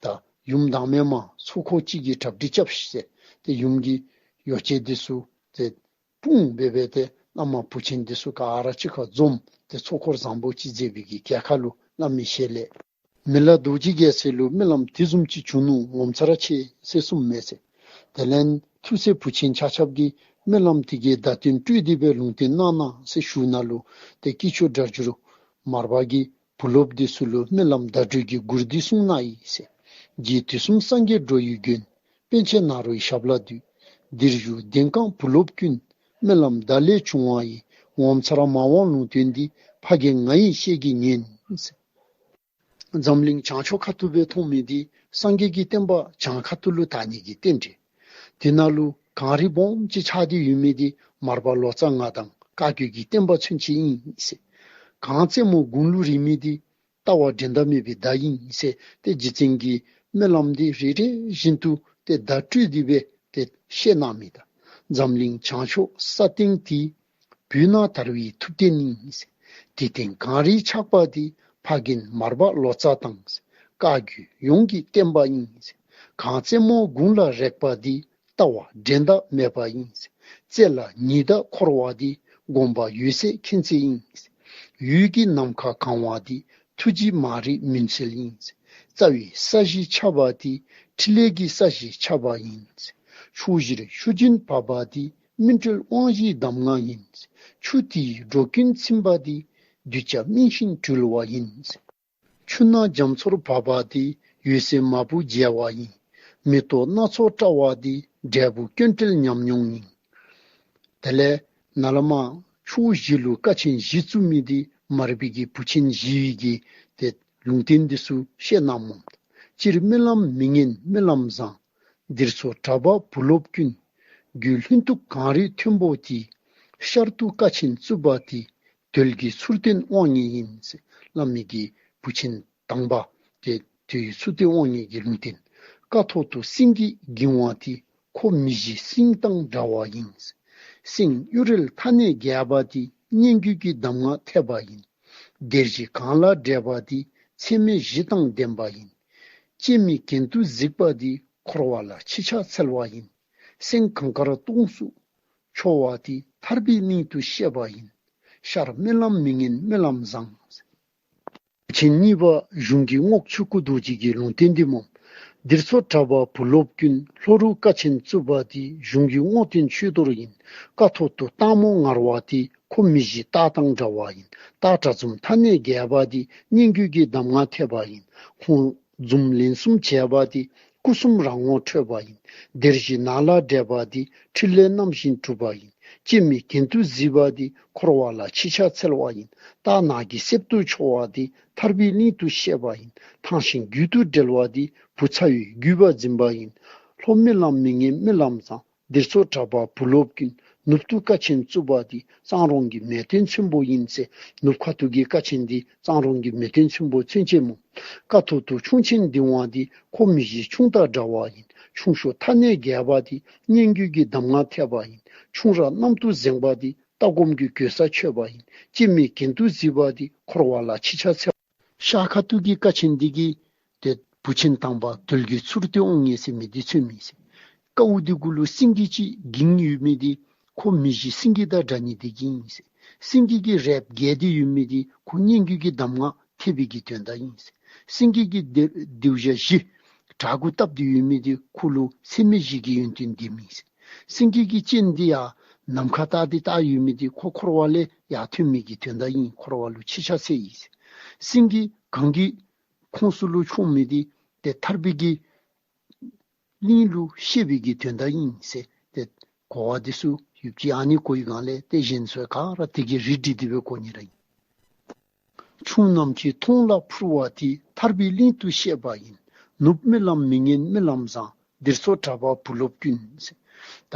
ད་ཡུམ་བདག་མེད་མ་ཚོགས་འཁོར་གཅིག་གིས་གྲ་སྒྲིག་རྐྱབ་ཤིག་ཟེར། ཏེ་ཡུམ་གྱི་ཡོ་བྱད་འདི་ཚུ་ཏེ་སྤུངས་སྦེ་སྦེ་ཏེ་བླ་མ་བུ་ཆེན་འདི་ཚུ་ག་ར་གཅིག་ཁར་འཛོམས་ཏེ་ཚོགས་འཁོར་བཟང་པོ་ཅིག་མཛད་པའི་གི་གྲལ་ཁར་ལུ་བླ་མའི་ཞལ་ལས། མི་ལ་རྡོ་རྗེ་རྒྱལ་མཚན་ལུ་སྨོན་ལམ་དེ་བཟུམ་ཅིག་བྱུང་ནུག། ངོ་མཚར་ཆེ་ཟེར་གསུངམ་མས་ཟེར། དེ་ལས་ཐུགས་སྲས་བུ་ཆེན་ཆ་ཁྱབ་ཀྱིས་སྨོན་ལམ་དེ་གི་བརྡ་དོན་སྤྲོད་དེ་སྦེ་ལུང་བསྟན་གནང་གནང་ཟེར་ཞུཝ་ད་ལུ་ཏེ་དཀྱིལ་ཆོག་སྒྲ་སྒྱུར་མར་པ་གིས་བུ་སློབ་འདི་ཚུ་ལུ་སྨོན་ལམ་བརྡ་སྤྲོད་ཀྱི་མགུར་འདི་གསུངས་གནང་ཡི་ཟེར། རྗེ་དུས་གསུམ་སངས་རྒྱས་འགྲོ་བའི་མགོན། པཎ་ཆེན་ནཱ་རོའི་ཞབས་ལ་འདུད། འདིར་བཞུགས་ལྡན་གང་བུ་སློབ་ཀུན། སྨོན་ལམ་བརྡ་ལས་བྱུང་བ་ཡི། ངོ་མཚར་མ་འོངས་ལུང་བསྟན་འདི། ཕ་རྒན་ང་ཡིས་བཤད་ཀྱིས་ཉན། འཛམ་གླིང་བྱང་ཕྱོགས་ཁ་ཐུག་སྦེ་མཐོང་མི་འདི་སངས་རྒྱས་ཀྱི་བསྟན་པ་བྱང་ཁ་ཐུག་ལུ་དར་ནི་གི་རྟེན་འབྲེལ། དེ་ནང་ལུ་གངས་རི་སྦོམ་ཅིག་ཆགས་ཏེ་ཡོད་མི་འདི་མར་པ་ལོ་ཙཱ་ང་དང་བཀའ་བརྒྱུད་ཀྱི་བསྟན་པ་མཚོན་བྱེད་ཨིན་ཟེར། གངས་རྩེ་མོ་དགུང་ལུ་རེག་མི་འདི་ལྟ་བ་འགྲན་ཟླ་མེད་པའི་བརྡ་ཨིན་ཟེར་ཏེ་རྗེ་བཙུན་གྱི་སྨོན་ལམ་འདི་རེ་རེ་བཞིན་དུ་ཏེ་བརྡ་སྤྲོད་དེ་སྦེ་ཏེ་བཤད་གནང་མི་ད། འཛམ་གླིང་བྱང་ཕྱོགས་ས་སྟེང་དེ། བོད་ན་དར་བའི་ཐུབ་བསྟན་ནི། དེ་སྟེང་གངས་རིའི་ཆགས་པ་དེ། ཕ་རྒན་མར་པ་ལོ་ཙཱ་དང་། བཀའ་བརྒྱུད་ཡོངས་ཀྱི་བསྟན་པ་ཡིན། གངས་རྩེ་མོ་དགུང་ལ་རེག་པ་དེ། ལྟ་བ་འགྲན་ཟླ་མེད་པ་ཡིན། རྩེ་ལ་ཉི་ཟླ་འཁོར་བ་འདི། དགོངས་པ་འོད་གསལ་མཁྱེན་བརྩེ་ཡིན། འོད་ཀྱིས་ནམ་མཁའ་གང་བ་འདི། ཐུགས་རྗེ་མ་རིག་མུན་སེལ་ཡིན། རྩ་བའི་ས་གཞི་ཆགས་པ་འདི། ཕྲིན་ལས་ཀྱི་ས་གཞི་ཆགས་པ་ཡིན། ཕྱོགས་བཞིར་ཆུ་རྒྱུན་བབས་པ་འདི། སྨིན་གྲོལ་དབང་བཞིའི་གདམས་ངག་ཡིན། ཆུ་དེས་འགྲོ་ཀུན་ཚིམ་པ་འདི། གདུལ་བྱ་སྨིན་ཞིང་གྲོལ་བ་ཡིན། ཆུ་སྣ་རྒྱ་མཚོར་བབས་པ་འདི། འོད་གསལ་མ་བུ་མཇལ་བ་ཡིན། མེ་ཏོག་སྣ་ཚོགས་བཀྲ་བ་འདི། འབྲས་བུ་སྐྱོན་བྲལ་ཉམས་མྱོང་ཡིན། དེ་ལས་ནཱ་ལས་མར་ཕྱོགས་བཞི་ལུ་ཀ་ཆེན་བཞི་བཙུགས་མི་འདི་མར་པའི་གི་བུ་ཆེན་བཞི་ཡི་གི་ཏེ་ལུང་བསྟན་འདི་ཚུ་བཤད་གནངམ་མས། སྤྱིར་རྨི་ལམ་མི་ངན་རྨི་ལམ་བཟང་། འདིར་འཚོ་གྲྭ་པ་བུ་སློབ་ཀུན། རྒྱུད་ལྷུན་སྟུག་གངས་རི་མཐོན་པོ་དེ། ཤར་དུ་ཀ་ཆེན་བཙུགས་པ་དེ། དོལ་གྱི་མཚུར་སྟོན་དབང་ངེ་ཡིན། ཟེར་སླབ་མི་གི་བུ་ཆེན་དང་པ་ཏེ་དོལ་གྱི་མཚུར་སྟོན་དབང་ངེ་གི་ལུང་བསྟན། ཀཿཐོག་ཏུ་སེང་གེ་འགྱིང་བ་དེ། ཁོ་མི་བཞི་སེང་དང་འདྲ་བ་ཡིན། སེང་གཡུ་རལ་མཐའ་ནས་རྒྱས་པ་དེ། སྙན་བརྒྱུད་ཀྱི་གདམས་ངག་ཐེབས་པ་ཡིན། སྡེར་བཞི་གངས་ལ་བགྲད་པ་དེ། ཚད་མེད་བཞི་དང་ལྡན་པ་ཡིན། སྐྱེ་མེད་གྱེན་དུ་གཟིགས་པ་དེ། འཁོར་བ་ལ་ཕྱི་ཕྱག་འཚལ་བ་ཡིན། སེང་གངས་དཀར་སྟོངས་སུ་འཕྱོ་བ་དེ། ཐར་པའི་གླིང་དུ་གཤེགས་པ་ཡིན། ཤར་རྨི་ལམ་མི་ངན་རྨི་ལམ་བཟང་། བུ་ཆེན་གཉིས་པ་གཞུང་གི་རྔོག་ཆོས་སྐུ་རྡོ་རྗེ་གི་ལུང་བསྟན་འདི་སྨོ། འདིར་འཚོ་གྲྭ་པ་བུ་སློབ་ཀུན། ལྷོ་རུ་ཀ་ཆེན་བཙུགས་པ་དེ། གཞུང་གི་རྔོག་སྟོན་ཆོས་རྡོར་ཡིན། ཀཿཐོག་ཏུ་སྟག་མོ་ངར་བ་དེ། ཁོ་མི་བཞི་སྟག་དང་འདྲ་བ་ཡིན། སྟག་དགྲ་འཛུམ་མཐའ་ནས་རྒྱས་པ་དེ། སྙན་བརྒྱུད་ཀྱི་གདམས་ངག་ཐེབས་པ་ཡིན། ཁོང་འཛུམ་ལན་གསུམ་བྱས་པ་དེ། སྐུ་གསུམ་རང་ངོ་འཕྲོད་པ་ཡིན། སྡེར་བཞི་ནགས་ལ་བགྲད་པ་དེ། ཕྲིན་ལས་རྣམ་བཞི་གྲུབ་པ་ཡིན། སྐྱེ་མེད་གྱེན་དུ་གཟིགས་པ་དེ། འཁོར་བ་ལ་ཕྱི་ཕྱག་འཚལ་བ་ཡིན། སྟག་ནགས་ཀྱི་གསེབ་ཏུ་འཕྱོ་བ་དེ། ཐར་པའི་གླིང་དུ་གཤེགས་པ་ཡིན། ཐང་ཤིང་རྒྱུད་དུ་འབྲེལ་བ་དེ། བུ་ཚ་བའི་བརྒྱུད་པ་འཛིན་པ་ཡིན། ལྷོ་རྨི་ལམ་མི་ངན་རྨི་ལམ་བཟང་། འདིར་འཚོ་གྲྭ་པ་བུ་སློབ་ཀུན། ནུབ་ཏུ་ཀ་ཆེན་བཙུགས་པ་དེ། གཙང་རོང་གི་མལ་སྟན་ཚོན་པོ་ཡིན། ཟེར་ནུབ་ཁ་ཐུག་གི་ཀ་ཆེན་དེ་གཙང་རོང་གི་མལ་སྟན་ཚོན་པོ་མཚོན་བྱེད་སྨོ། ཀཿཐོག་ཏུ་ཁྱུང་ཆེན་ལྡིང་བ་དེ། ཁོ་མི་བཞི་ཁྱུང་དང་འདྲ་བ་ཡིན། ཁྱུང་གཤོག་མཐའ་ནས་རྒྱས་པ་དེ། སྙན་བརྒྱུད་ཀྱི་གདམས་ངག་ཐེབས་པ་ཡིན། ཁྱུང་ར་གནམ་དུ་གཟེངས་པ་དེ། ལྟ་སྒོམ་གྱི་གོལ་ས་ཆོད་པ་ཡིན། སྐྱེ་མེད་གྱེན་དུ་གཟིགས་པ་དེ། འཁོར་བ་ལ་ཕྱི་ཕྱག་འཚལ། ཤར་ཁ་ཐུག་གི་ཀ་ཆེན་འདི་གིས་ཏེ་བུ་ཆེན་དང་པ་དོལ་གྱི་མཚུར་སྟོན་དབང་ངེ་ཟེར་མི་འདི་མཚོན་མི་ཟེར། ཀཝ་འདི་གུ་ལུ་སེང་གེ་ཅིག་འགྱིང་ཡོད་མི་འདི་ཁོ་མི་བཞི་སེང་གེ་དང་འདྲ་ནི་འདི་གིས་ཨིན་ཟེར། སེང་གེ་གི་རལཔ་རྒྱས་ཏེ་ཡོད་མི་འདི་ཁོ་སྙན་བརྒྱུད་ཀྱི་གདམས་ངག་ཐེབས་པའི་གི་དོན་དག་ཨིན་ཟེར། སེང་གེ་གི་གདུལ་བྱ་བཞི་བྲག་གུ་བཏབ་སྟེ་ཡོད་མི་འདི་ཁོ་ལུ་ཚད་མེད་བཞི་གི་ཡོན་ཏན་ལྡན་མི་ཟེར། སེང་གེ་གི་སྤྱན་འདི་ཡང་ནམ་མཁའ་བལྟ་སྟེ་བལྟ་ཡོད་མི་འདི་ཁོ་འཁོར་བ་ལས་ཡར་ཐོན་མི་གི་དོན་དག་ཨིན། འཁོར་བ་ལུ་ཕྱི་ཕྱག་འཚལ་ཡི་ཟེར། སེང་གེ་གངས་ཀྱི་ཁོངས་སུ་ལུ་མཆོང་མི་འདི་ཏེ་ཐར་པའི་གི་གླིང་ལུ་གཤེགས་པའི་གི་དོན་དག་ཨིན་ཟེར། ཏེ་གོ་བ་འདི་ཚུ་ཡོདཔ་ཅིག་ཨ་ནི་གོ་བའི་སྒང་ལས་ཏེ་གཞན་ཚུ་ག་ར་དེ་གི་རིགས་བསྒྲེས་ཏེ་སྦེ་གོ་ནི་ར་ཨིན། ཁྱུང་རྣམས་ཀྱི་མཐོངས་ལ་འཕུར་བ་དེ། ཐར་པའི་གླིང་དུ་གཤེགས་པ་ཡིན། ནུབ་རྨི་ལམ་མི་ངན་རྨི་ལམ་བཟང་། འདིར་འཚོ་གྲྭ་པ་བུ་སློབ་ཀུན་ཟེར། ད་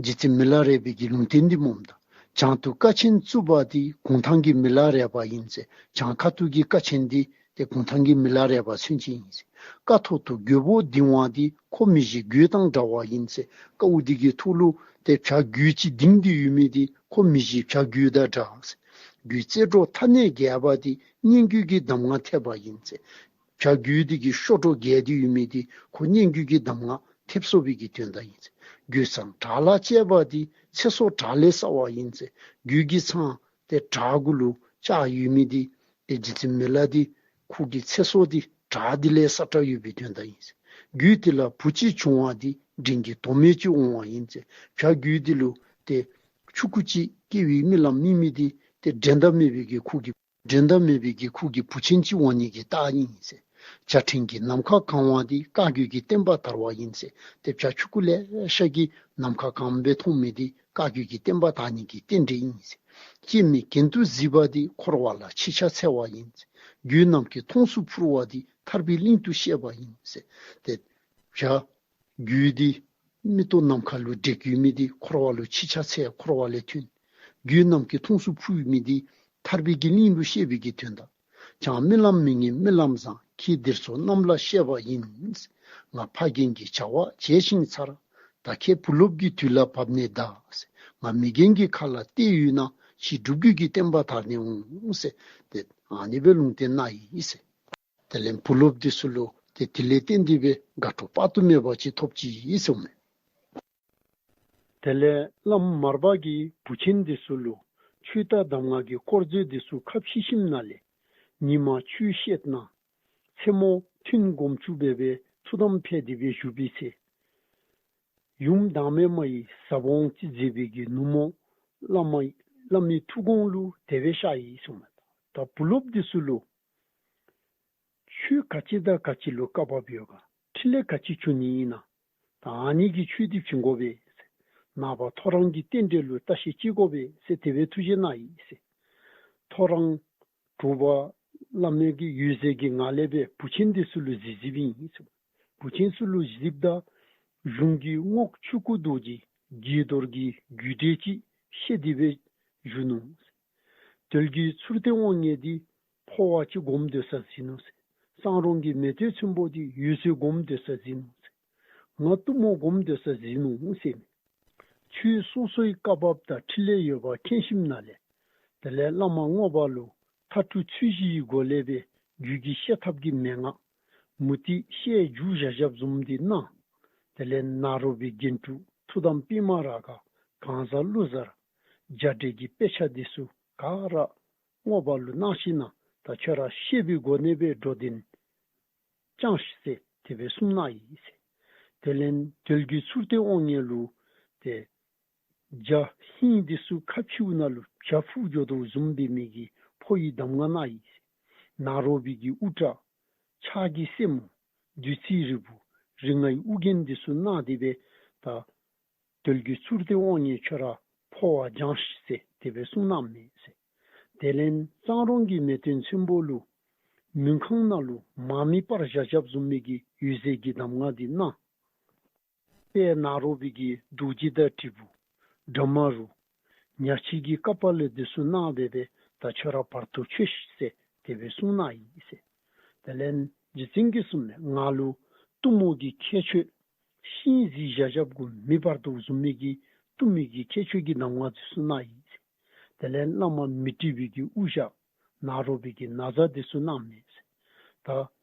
རྗེ་བཙུན་མི་ལ་རས་པའི་གི་ལུང་བསྟན་འདི་སྨོ་ད། བྱང་དུ་ཀ་ཆེན་བཙུགས་པ་དེ། གུང་ཐང་གི་མི་ལ་རས་པ་ཡིན་ཟེར། བྱང་ཁ་ཐུག་གི་ཀ་ཆེན་འདི་ཏེ་གུང་ཐང་གི་མི་ལ་རས་པ་མཚོན་བྱེད་ཨིན་ཟེར། ཀཿཐོག་ཏུ་རྒོད་པོ་ལྡིང་བ་དེ། ཁོ་མི་བཞི་རྒོད་དང་འདྲ་བ་ཡིན་ཟེར། ཀཝ་འདི་གི་ཐོག་ལུ་ཏེ་བྱ་རྒོད་ཅིག་ལྡིང་སྟེ་ཡོད་མི་དེ་ཁོ་མི་བཞི་བྱ་རྒོད་དང་འདྲ་ཟེར། རྒོད་རྩེ་སྒྲོ་མཐའ་ནས་རྒྱས་པ་དེ། སྙན་བརྒྱུད་ཀྱི་གདམས་ངག་ཐེབས་པ་ཡིན་ཟེར། བྱ་རྒོད་འདི་གི་གཤོག་སྒྲོ་རྒྱས་ཏེ་ཡོད་མི་དེ་ཁོ་སྙན་བརྒྱུད་ཀྱི་གདམས་ངག་ཐེབས་སོང་བའི་གི་དོན་དག་ཨིན་ཟེར། རྒོད་ཚང་བྲག་ལ་བཅད་པ་དེ། ཚེ་སྲོག་བྲག་ལས་སྲ་བ་ཡིན་ཟེར། རྒོད་ཀྱི་ཚང་དེ་བྲག་གུ་ལུ་བཅག་ཡོད་མི་དེ་ཏེ་རྗེ་བཙུན་མི་ལ་དེ་ཁོ་གི་ཚེ་སྲོག་དེ་བྲག་དེ་ལས་སྲ་དྲགས་ཡོད་པའི་དོན་དག་ཨིན་ཟེར། རྒོད་དེ་ལ་བུ་གཅིག་བྱུང་བ་དེ། འབྲིང་གི་དོ་མེད་ཅིག་འོང་བ་ཡིན་ཟེར། བྱ་རྒོད་དེ་ལུ་ཏེ་ཕྲུ་གུ་ཅིག་སྐྱེ་བའི་རྨི་ལམ་རྨི་མི་དེ་ཏེ་འགྲན་ཟླ་མེད་པའི་གི་ཁོ་གི་འགྲན་ཟླ་མེད་པའི་གི་ཁོ་གི་བུ་ཆེན་ཅིག་འོང་ནི་གི་རྟགས་ཨིན་ཟེར། བྱ་ཕྲན་གྱིས་ནམ་མཁའ་གང་བ་དེ། བཀའ་བརྒྱུད་ཀྱི་བསྟན་པ་དར་བ་ཡིན་ཟེར། ཏེ་བྱ་ཕྲུ་གུ་ལེ་ཤ་གིས་ནམ་མཁའ་གང་སྦེ་མཐོང་མི་དེ་བཀའ་བརྒྱུད་ཀྱི་བསྟན་པ་དར་ནི་གི་རྟེན་འབྲེལ་ཨིན་ཟེར། སྐྱེ་མེད་གྱེན་དུ་གཟིགས་པ་དེ། འཁོར་བ་ལ་ཕྱི་ཕྱག་འཚལ་བ་ཡིན་ཟེར། རྒོད་རྣམས་ཀྱི་མཐོངས་སུ་འཕུར་བ་དེ། ཐར་པའི་གླིང་དུ་གཤེགས་པ་ཡིན་ཟེར། ཏེ་བྱ་རྒོད་དེ་མིག་ཏོ་ནམ་མཁའ་ལུ་བགྲད་ཡོད་མི་དེ་འཁོར་བ་ལུ་ཕྱི་ཕྱག་འཚལ་འཁོར་བ་ལས་ཐོན། རྒོད་རྣམས་ཀྱི་མཐོངས་སུ་འཕུར་མི་དེ་ཐར་པའི་གི་གླིང་ལུ་གཤེགས་པའི་གི་དོན་དག། བྱང་རྨི་ལམ་མི་ངན་རྨི་ལམ་བཟང་། ཁྱེད་འདིར་འཚོ་གནམ་ལ་གཤེགས་པ་ཡིན། ང་ཕ་རྒན་གྱི་བྱ་བ་བྱས་ཤིང་ཚར། ད་ཁྱེད་བུ་སློབ་ཀྱི་དུས་ལ་བབ་ནས་གདའ་ཟེར། ང་མི་རྒན་གྱི་ཁ་ལ་གཏད་ཡོད་ན། ཕྱིས་སྒྲུབ་བརྒྱུད་ཀྱི་བསྟན་པ་དར་ནས་འོང་ཟེར། ཏེ་ཨ་ནི་སྦེ་ལུང་བསྟན་གནང་ཡི་ཟེར། དེ་ལས་བུ་སློབ་འདི་ཚུ་ལུ་ཏེ་དེ་ལས་བརྟེན་ཏེ་སྦེ་དགའ་སྤྲོ་དཔག་ཏུ་མེད་པ་ཅིག་ཐོབ་ཅི་ཟེར་ཨིན་མས། དེ་ལས་བླམ་མར་པ་གིས་བུ་ཆེན་འདི་ཚུ་ལུ་ཆོས་དང་གདམས་ངག་གི་དཀོར་མཛོད་འདི་ཚུ་ཁ་ཕྱེ་ཞིནམ་ལས་ཉིན་མ་ཆོས་བཤད་གནང་། མཚན་མོ་ཐུན་སྒོམ་ཆུ་འབད་བའི་ཐུགས་དམ་འཕེལ་ཏེ་སྦེ་བཞུགས་པའི་ཚེ། ཡུམ་བདག་མེད་མ་ཡི་ཟབ་དབང་ཅིག་མཛད་པའི་གི་ནུབ་མོ་བླ་མ་བླ་མའི་ཐུགས་དགོངས་ལུ་དེ་སྦེ་ཤར་ཡི་གསུངམ་མས། ད་བུ་སློབ་འདི་ཚུ་ལུ་ཆོས་ག་ཅི་དང་ག་ཅི་ལུ་བཀའ་བབས་ཡོད་ག། ཕྲིན་ལས་ག་ཅི་བྱུང་ནི་ཨིན་ན། ད་ཨ་ནི་གི་ཆོས་འདི་བྱིན་དགོ་པས་ཟེར། ནངས་པ་ཐོ་རངས་ཀྱི་རྟེན་འབྲེལ་ལུ་བརྟག་ཞིབ་ཅིག་དགོ་པས་ཟེར་དེ་སྦེ་ཐུགས་བཞེད་གནང་ཡི་ཟེར། ཐོ་རངས་དྲོ་པ་བླ་མའི་གི་འོད་ཟེར་གྱི་ངང་ལས་སྦེ་བུ་ཆེན་འདི་ཚུ་ལུ་གཟིགས་གཟིགསཔ་ཨིན་ཟེར། བུ་ཆེན་ཚུ་ལུ་གཟིགསཔ་ད་གཞུང་གི་རྔོག་ཆོས་སྐུ་རྡོ་རྗེ་དགྱེས་རྡོར་གྱི་རྒྱུད་འགྲེལ་ཅིག་བཤད་དེ་སྦེ་བཞུགས་ནུག། དོལ་རྒྱལ་མཚུར་སྟོན་དབང་ངེ་འདི་འཕོ་བ་ཅིག་སྒོམ་སྡོད་ས་གཟིགས་ནུག་ཟེར། གཙང་རོང་གི་མེས་སྟོན་ཚོན་པོ་འདི་འོད་ཟེར་སྒོམ་སྡོད་ས་གཟིགས་ནུག་ཟེར། ང་གཏུམ་མོ་སྒོམ་སྡོད་ས་གཟིགས་ནུག་ཟེར་མས། ཆོས་སོ་སོའི་བཀའ་བབས་དང་ཕྲིན་ལས་ཡོད་པ་མཁྱེན་ཞིནམ་ལས། དེ་ལས་བླ་མ་རྔོག་པ་ལུ་མཐའ་དྲུག་ཚུལ་བཞིའི་སྒོ་ལས་སྦེ་རྒྱུད་ཀྱི་བཤད་ཐབས་ཀྱི་མན་ངག། མུ་སྟེགས་བཤད་མཇུག་བཞག་བཞགཔ་བཟུམ་འདི་གནང་། དེ་ལས་ནཱ་རོ་པའི་རྒྱན་དྲུག་ཐུགས་དམ་པདྨ་རཱ་ག་གང་ཟག་ཀླུ་གཟར་རྒྱ་འགྲེལ་གྱི་དཔེ་ཆ་འདི་ཚུ་ག་ར་རྔོག་པ་ལུ་གནང་ཞིནམ་ད་ཁྱོད་ར་ཤེས་པའི་སྒོ་ནས་སྦེ་འགྲོ་དོན་བསྐྱང་ཤིག་ཟེར་དེ་སྦེ་གསུངས་གནང་ཡི་ཟེར། དེ་ལས་དོལ་རྒྱལ་མཚུར་སྟོན་དབང་ངེ་ལུ་ཏེ་བྱ་ཧིང་འདི་ཚུ་ཁ་ཕྱེཝ་ནང་ལུ་བྱ་ཕུག་འགྱོ་དོ་བཟུམ་སྦེ་མི་གི་འཕོ་བའི་གདམས་ངག་གནང་ཡི་ཟེར། ནཱ་རོ་པའི་གི་དབུ་སྐྲ་ཕྱག་གི་སེན་མོ་བདུད་རྩིའི་རིལ་བུ་རིགས་ལྔའི་དབུ་རྒྱན་འདི་ཚུ་གནང་སྟེ་སྦེ་ད་དོལ་རྒྱལ་མཚུར་སྟོན་དབང་ངེ་ཁྱོད་ར་འཕོ་བ་སྦྱང་ཤིག་ཟེར་དེ་སྦེ་གསུངས་གནངམ་མས་ཟེར། དེ་ལས་གཙང་རོང་གི་མེས་སྟོན་ཚོན་པོ་ལུ་མུན་ཁང་ནང་ལུ་མར་མེ་སྤར་བཞག་བཞགཔ་བཟུམ་མའི་གི་འོད་ཟེར་གྱི་གདམས་ངག་འདི་གནང་། དཔལ་ནཱ་རོ་པའི་གི་རྡོ་རྗེ་དང་དྲིལ་བུ་བྲམ་རུ་ཉ་ཕྱིས་ཀྱི་ཀ་པཱ་ལ་འདི་ཚུ་གནང་སྦེ་སྦེ་ད་ཁྱོད་ར་བར་དུ་ཆོད་ཤིག་ཟེར་དེ་སྦེ་གསུངས་གནང་ཡི་ཟེར། དེ་ལས་རྗེ་བཙུན་གྱིས་གསུངས་མས། ང་ལུ་གཏུམ་མོ་གི་ཁྱད་ཆོས་ཤིང་གཟིག་བཞག་བཞགཔ་གུ་མེ་སྤར་དོ་བཟུམ་མའི་གི་གཏུམ་མོ་གི་ཁྱད་ཆོས་ཀྱི་གདམས་ངག་འདི་ཚུ་གནང་ཡི་ཟེར། དེ་ལས་བླ་མ་མཻ་ཏྲི་པའི་གི་དབུ་ཞྭ་ནཱ་རོ་པའི་གི་ན་བཟའ་འདི་ཚུ་གནངམ་མས་ཟེར། ད་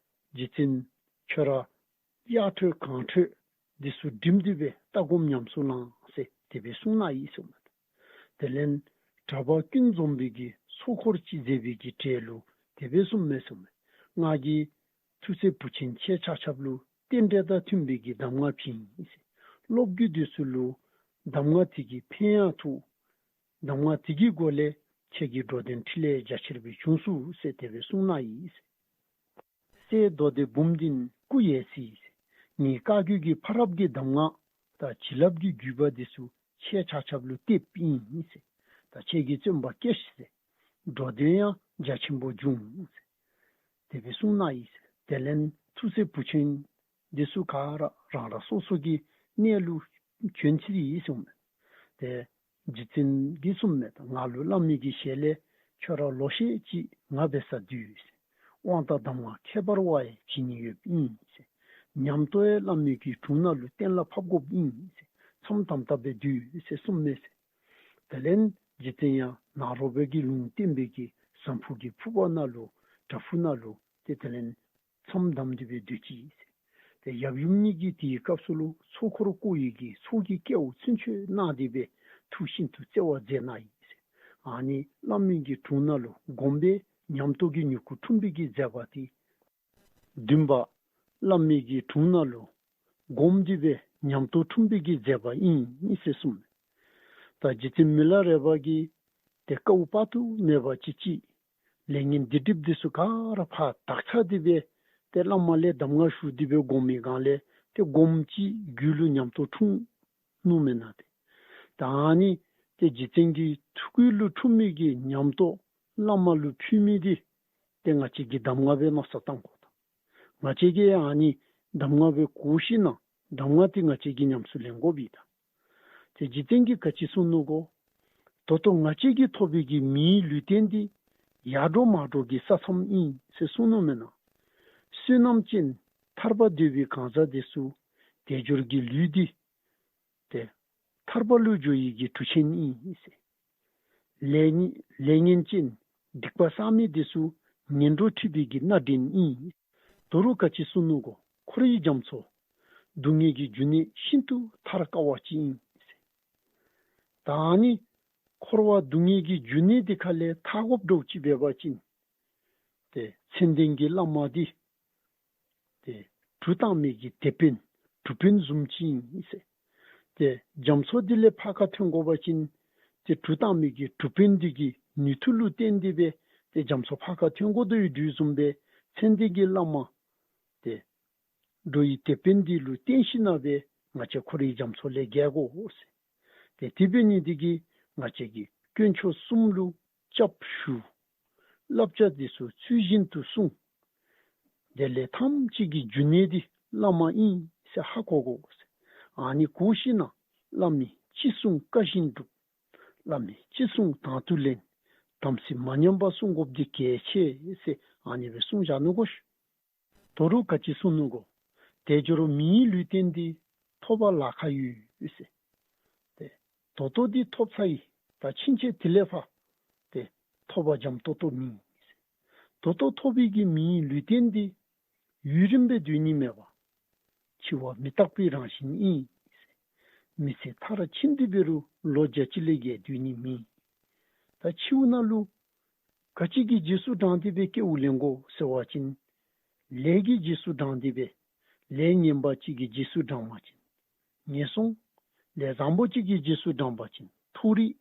རྗེ་བཙུན་ཁྱོད་ར་གཡག་ཁྲོད་གངས་ཁྲོད་འདི་ཚུ་འགྲིམ་སྟེ་སྦེ་ལྟ་སྒོམ་ཉམས་སུ་བླང་ཟེར་དེ་སྦེ་གསུངས་གནང་ཡི་གསུངས་མས། དེ་ལས་གྲྭ་པ་ཀུན་འཛོམས་པའི་གི་ཚོགས་འཁོར་ཅིག་མཛད་པའི་གི་གྲལ་ལུ་དེ་སྦེ་གསུངས་མས་གསུངས་མས། ང་གིས་ཐུགས་སྲས་བུ་ཆེན་ཁྱེད་ཆ་ཁྱབ་ལུ་རྟེན་འབྲེལ་དང་མཐུན་པའི་གི་གདམས་ངག་བྱིན་ཡི་ཟེར། སློབ་བརྒྱུད་འདི་ཚུ་ལུ་གདམས་ངག་དེ་གིས་ཕན་ཡང་ཐོགས། གདམས་ངག་དེ་གི་སྒོ་ལས་ཁྱེད་ཀྱི་འགྲོ་དོན་འཕྲིན་ལས་རྒྱ་ཆེར་སྦེ་བྱུང་ཚུགས་ཟེར་དེ་སྦེ་གསུངས་གནང་ཡི་ཟེར། སྲས་མདོ་སྡེ་འབུམ་བདུན་སྐུ་ཡལ་སྲིད་ཟེར། ངེའི་བཀའ་བརྒྱུད་ཀྱི་ཕ་རབས་ཀྱི་གདམས་ངག་དང་བྱིན་རླབས་ཀྱི་བརྒྱུད་པ་འདི་ཚུ་ཁྱེད་ཆ་ཁྱབ་ལུ་གཏདཔ་ཨིན་ཟེར། ད་ཁྱེད་ཀྱིས་བརྩོན་པ་བསྐྱེད་ཤིག་ཟེར། འགྲོ་དོན་ཡང་རྒྱ་ཆེན་པོ་འབྱུང་ཟེར་དེ་སྦེ་གསུངས་གནང་ཡི་ཟེར། དེ་ལས་ཐུགས་སྲས་བུ་ཆེན་འདི་ཚུ་ག་ར་རང་རང་སོ་སོ་གི་གནས་ལུ་བྱོན་ཚར་ཡི་གསུངས་མས། ཏེ་རྗེ་བཙུན་གྱིས་གསུངས་མས། ད་ང་ལུ་བླ་མའི་གི་ཞལ་ལས་ཁྱོད་ར་ལོག་ཤེས་ཅིག་ང་འབད་སར་སྡོད་ཟེར། དབང་དང་གདམས་ངག་ཁྱད་པར་བ་ཡང་བྱིན་ནི་ཡོདཔ་ཨིན་ཟེར། ཉམས་རྟོགས་ཡང་བླ་མའི་གི་དྲུང་ནང་ལུ་གཏན་ལ་ཕབ་དགོཔ་ཨིན་ཟེར། མཚམས་དམ་དམ་སྦེ་སྡོད་ཟེར་གསུངས་མས་ཟེར། དེ་ལས་རྗེ་བཙུན་ཡང་ནཱ་རོ་པའི་གི་ལུང་བསྟན་པའི་གི་ཟམ་ཕུག་གི་ཕུག་པ་ནང་ལུ་བྲག་ཕུག་ནང་ལུ་ཏེ་དེ་ལས་མཚམས་བསྡམས་ཏེ་སྦེ་སྡོད་ཅི་ཟེར། ཏེ་ཡབ་ཡུམ་གཉིས་ཀྱིས་དེའི་སྐབས་སུ་ལུ་ཚོགས་འཁོར་བསྐོར་བའི་གི་ཚོགས་ཀྱི་སྐལཝ་ཚུན་ཆོད་གནང་སྟེ་སྦེ་ཐུགས་ཤིན་ཏུ་བརྩེ་བ་མཛད་གནང་ཡི་ཟེར། ཨ་ནི་བླ་མའི་གི་དྲུང་ནང་ལུ་བསྒོམས་སྦེ་ཉམས་རྟོགས་ཀྱི་མྱུ་གུ་འཁྲུངས་པའི་གི་མཛད་པ་དེ་བདུན་པ་བླ་མའི་གི་དྲུང་ནང་ལུ་བསྒོམས་ཏེ་སྦེ་ཉམས་རྟོགས་འཁྲུངས་པའི་གི་མཛད་པ་ཨིན་ཟེར་གསུངས་མས། ད་རྗེ་བཙུན་མི་ལ་རས་པ་གིས་ཏེ་དཀའཝ་དཔག་ཏུ་མེད་པ་ཅིག་ཅིག་ལས་ངན་སྡིག་སྒྲིབ་འདི་ཚུ་ག་ར་ཕར་དག་ཚར་ཏེ་སྦེ་ཏེ་བླ་མ་ལས་གདམས་ངག་ཞུ་སྟེ་སྦེ་བསྒོམ་མི་སྒང་ལས་ཏེ་བསྒོམ་ཅིག་རྒྱུད་ལུ་ཉམས་རྟོགས་འཁྲུངས་ནུག་མེན་ན། ཏེ་ད་ཨ་ནི་ཏེ་རྗེ་བཙུན་གྱི་ཐུགས་ཀྱི་ལུ་འཁྲུངས་མི་གི་ཉམས་རྟོགས་བླ་མ་ལུ་ཕུལ་མི་འདི་ཏེ་ང་བཅས་ཀྱིས་གདམས་ངག་སྦེ་མནོ་བསམ་བཏང་དགོ་ད། ང་བཅས་ཀྱིས་ཨ་ནི་གདམས་ངག་སྦེ་གོ་ཞིན་ན་གདམས་ངག་འདི་ང་བཅས་ཀྱིས་ཉམས་སུ་ལེན་དགོ་པས་ད། ཏེ་རྗེ་བཙུན་གྱིས་ག་ཅི་གསུངས་ནུག་གོ། ད་ལྟོ་ང་བཅས་ཀྱིས་ཐོབ་པའི་གི་མིའི་ལུས་རྟེན་འདི་ཡར་འགྲོ་མར་འགྲོ་གི་ས་མཚམས་ཨིན་ཟེར་གསུངས་ནུག་མེན་ན། བསོད་ནམས་ཅན་ཐར་པ་འདོད་པའི་གང་ཟག་འདི་ཚུ་དལ་འབྱོར་གྱི་ལུས་འདི་ཏེ་ཐར་པ་ལུ་འགྱོ་ཡི་གི་གྲུ་ཆེན་ཨིན་ཟེར། ལས་ངན་ལས་ངན་ཅན་སྡིག་པ་བསགས་མི་འདི་ཚུ་ངན་འགྲོ་འཁྲིད་པའི་གི་སྣ་འདྲེན་ཨིན། ད་རུང་ག་ཅི་གསུངས་ནུག་གོ། འཁོར་བའི་རྒྱ་མཚོ་སྡུག་བསྔལ་གྱི་རྒྱུ་ནི་ཤིན་ཏུ་ཐར་དཀའ་བ་ཅིག་ཨིན་ཟེར། ད་ཨ་ནི་འཁོར་བ་སྡུག་བསྔལ་གྱི་རྒྱུ་ནད་འདི་ཁ་ལས་ཐར་དགོཔ་འདྲཝ་ཅིག་འབད་བ་ཅིན་ཏེ་མཚན་ལྡན་གྱི་བླ་མ་འདི་ཏེ་གྲུ་བཏང་མི་གི་དེད་དཔོན་གྲུ་དཔོན་བཟུམ་ཅིག་ཨིན་ཟེར། ཏེ་རྒྱ་མཚོ་འདི་ལས་ཕར་ཁ་ཐོན་དགོ་པ་ཅིན་ཏེ་གྲུ་བཏང་མི་གི་གྲུ་དཔོན་འདི་གི་ནུས་མཐུ་ལུ་བརྟེན་ཏེ་སྦེ་ཏེ་རྒྱ་མཚོ་ཕར་ཁ་ཐོན་དགོ་དོ་ཡོད་དོ་བཟུམ་སྦེ་མཚན་ལྡན་གྱི་བླ་མ་ཏེ་འགྲོ་བའི་དེད་དཔོན་འདི་ལུ་བརྟེན་ཞིན་ན་སྦེ་ང་བཅས་ཁོ་རའི་རྒྱ་མཚོ་ལས་རྒལ་དགོ་ཟེར། ཏེ་དེ་འབད་ནི་འདི་གིས་ང་བཅས་ཀྱིས་དཀོན་མཆོག་གསུམ་ལུ་སྐྱབས་ཞུ། བསླབ་བྱ་འདི་ཚུ་ཚུལ་བཞིན་དུ་སྲུང་། དེ་ལས་ཐམས་ཅད་ཀྱི་རྒྱུ་ནད་འདི་བླ་མ་ཨིན་ཟེར་ཧ་གོ་དགོ་ཟེར། ཨ་ནི་གོ་ཞིན་ན་བླ་མའི་ཅི་གསུང་བཀའ་བཞིན་སྒྲུབ། བླ་མའི་ཅི་གསུང་དང་དུ་ལེན། དམ་ཚིག་མ་ཉམས་པར་སྲུང་དགོཔ་འདི་གལ་ཆེ་ཟེར་ཨ་ནི་སྦེ་གསུངས་བཞག་ནུག་གོ་ཤིག། ད་རུང་ག་ཅི་གསུངས་ནུག་གོ། དལ་འབྱོར་མིའི་ལུས་རྟེན་འདི། ཐོབ་པར་ལཱ་ཁག་ཡོད་ཟེར། ཏེ་ད་ལྟོ་འདི་ཐོབ་ཚར་ཡི། ད་ཕྱིན་ཆད་དེ་ལས་ཕར་ཏེ་ཐོབ་པ་འཇམ་ཏོང་ཏོ་མེད་ཟེར། ད་ལྟོ་ཐོབ་པའི་གི་མིའི་ལུས་རྟེན་འདི་ཡུན་རིངམོ་སྦེ་སྡོད་ནི་མེད་པར་འཆི་བ་མི་རྟག་པའི་རང་བཞིན་ཨིན་ཟེར། མི་ཚེ་མཐར་ཕྱིན་ཏེ་འབད་རུང་ལོ་བརྒྱ་ཅིག་ལས་བརྒལ་སྡོད་ནི་མེད། ད་འཆི་བ་ནང་ལུ་ག་ཅི་གི་རྗེས་སུ་འབྲངས་ཏེ་སྦེ་སྐྱེ་བ་ལེན་དགོ་ཟེར་བ་ཅིན་ལས་ཀྱི་རྗེས་སུ་འབྲངས་ཏེ་སྦེ། ལས་ངན་པ་ཅིག་གི་རྗེས་སུ་འབྲངས་པ་ཅིན་ངན་སོང་། ལས་བཟང་པོ་ཅིག་གི་རྗེས་སུ་འབྲངས་པ་ཅིན་མཐོ་རིས།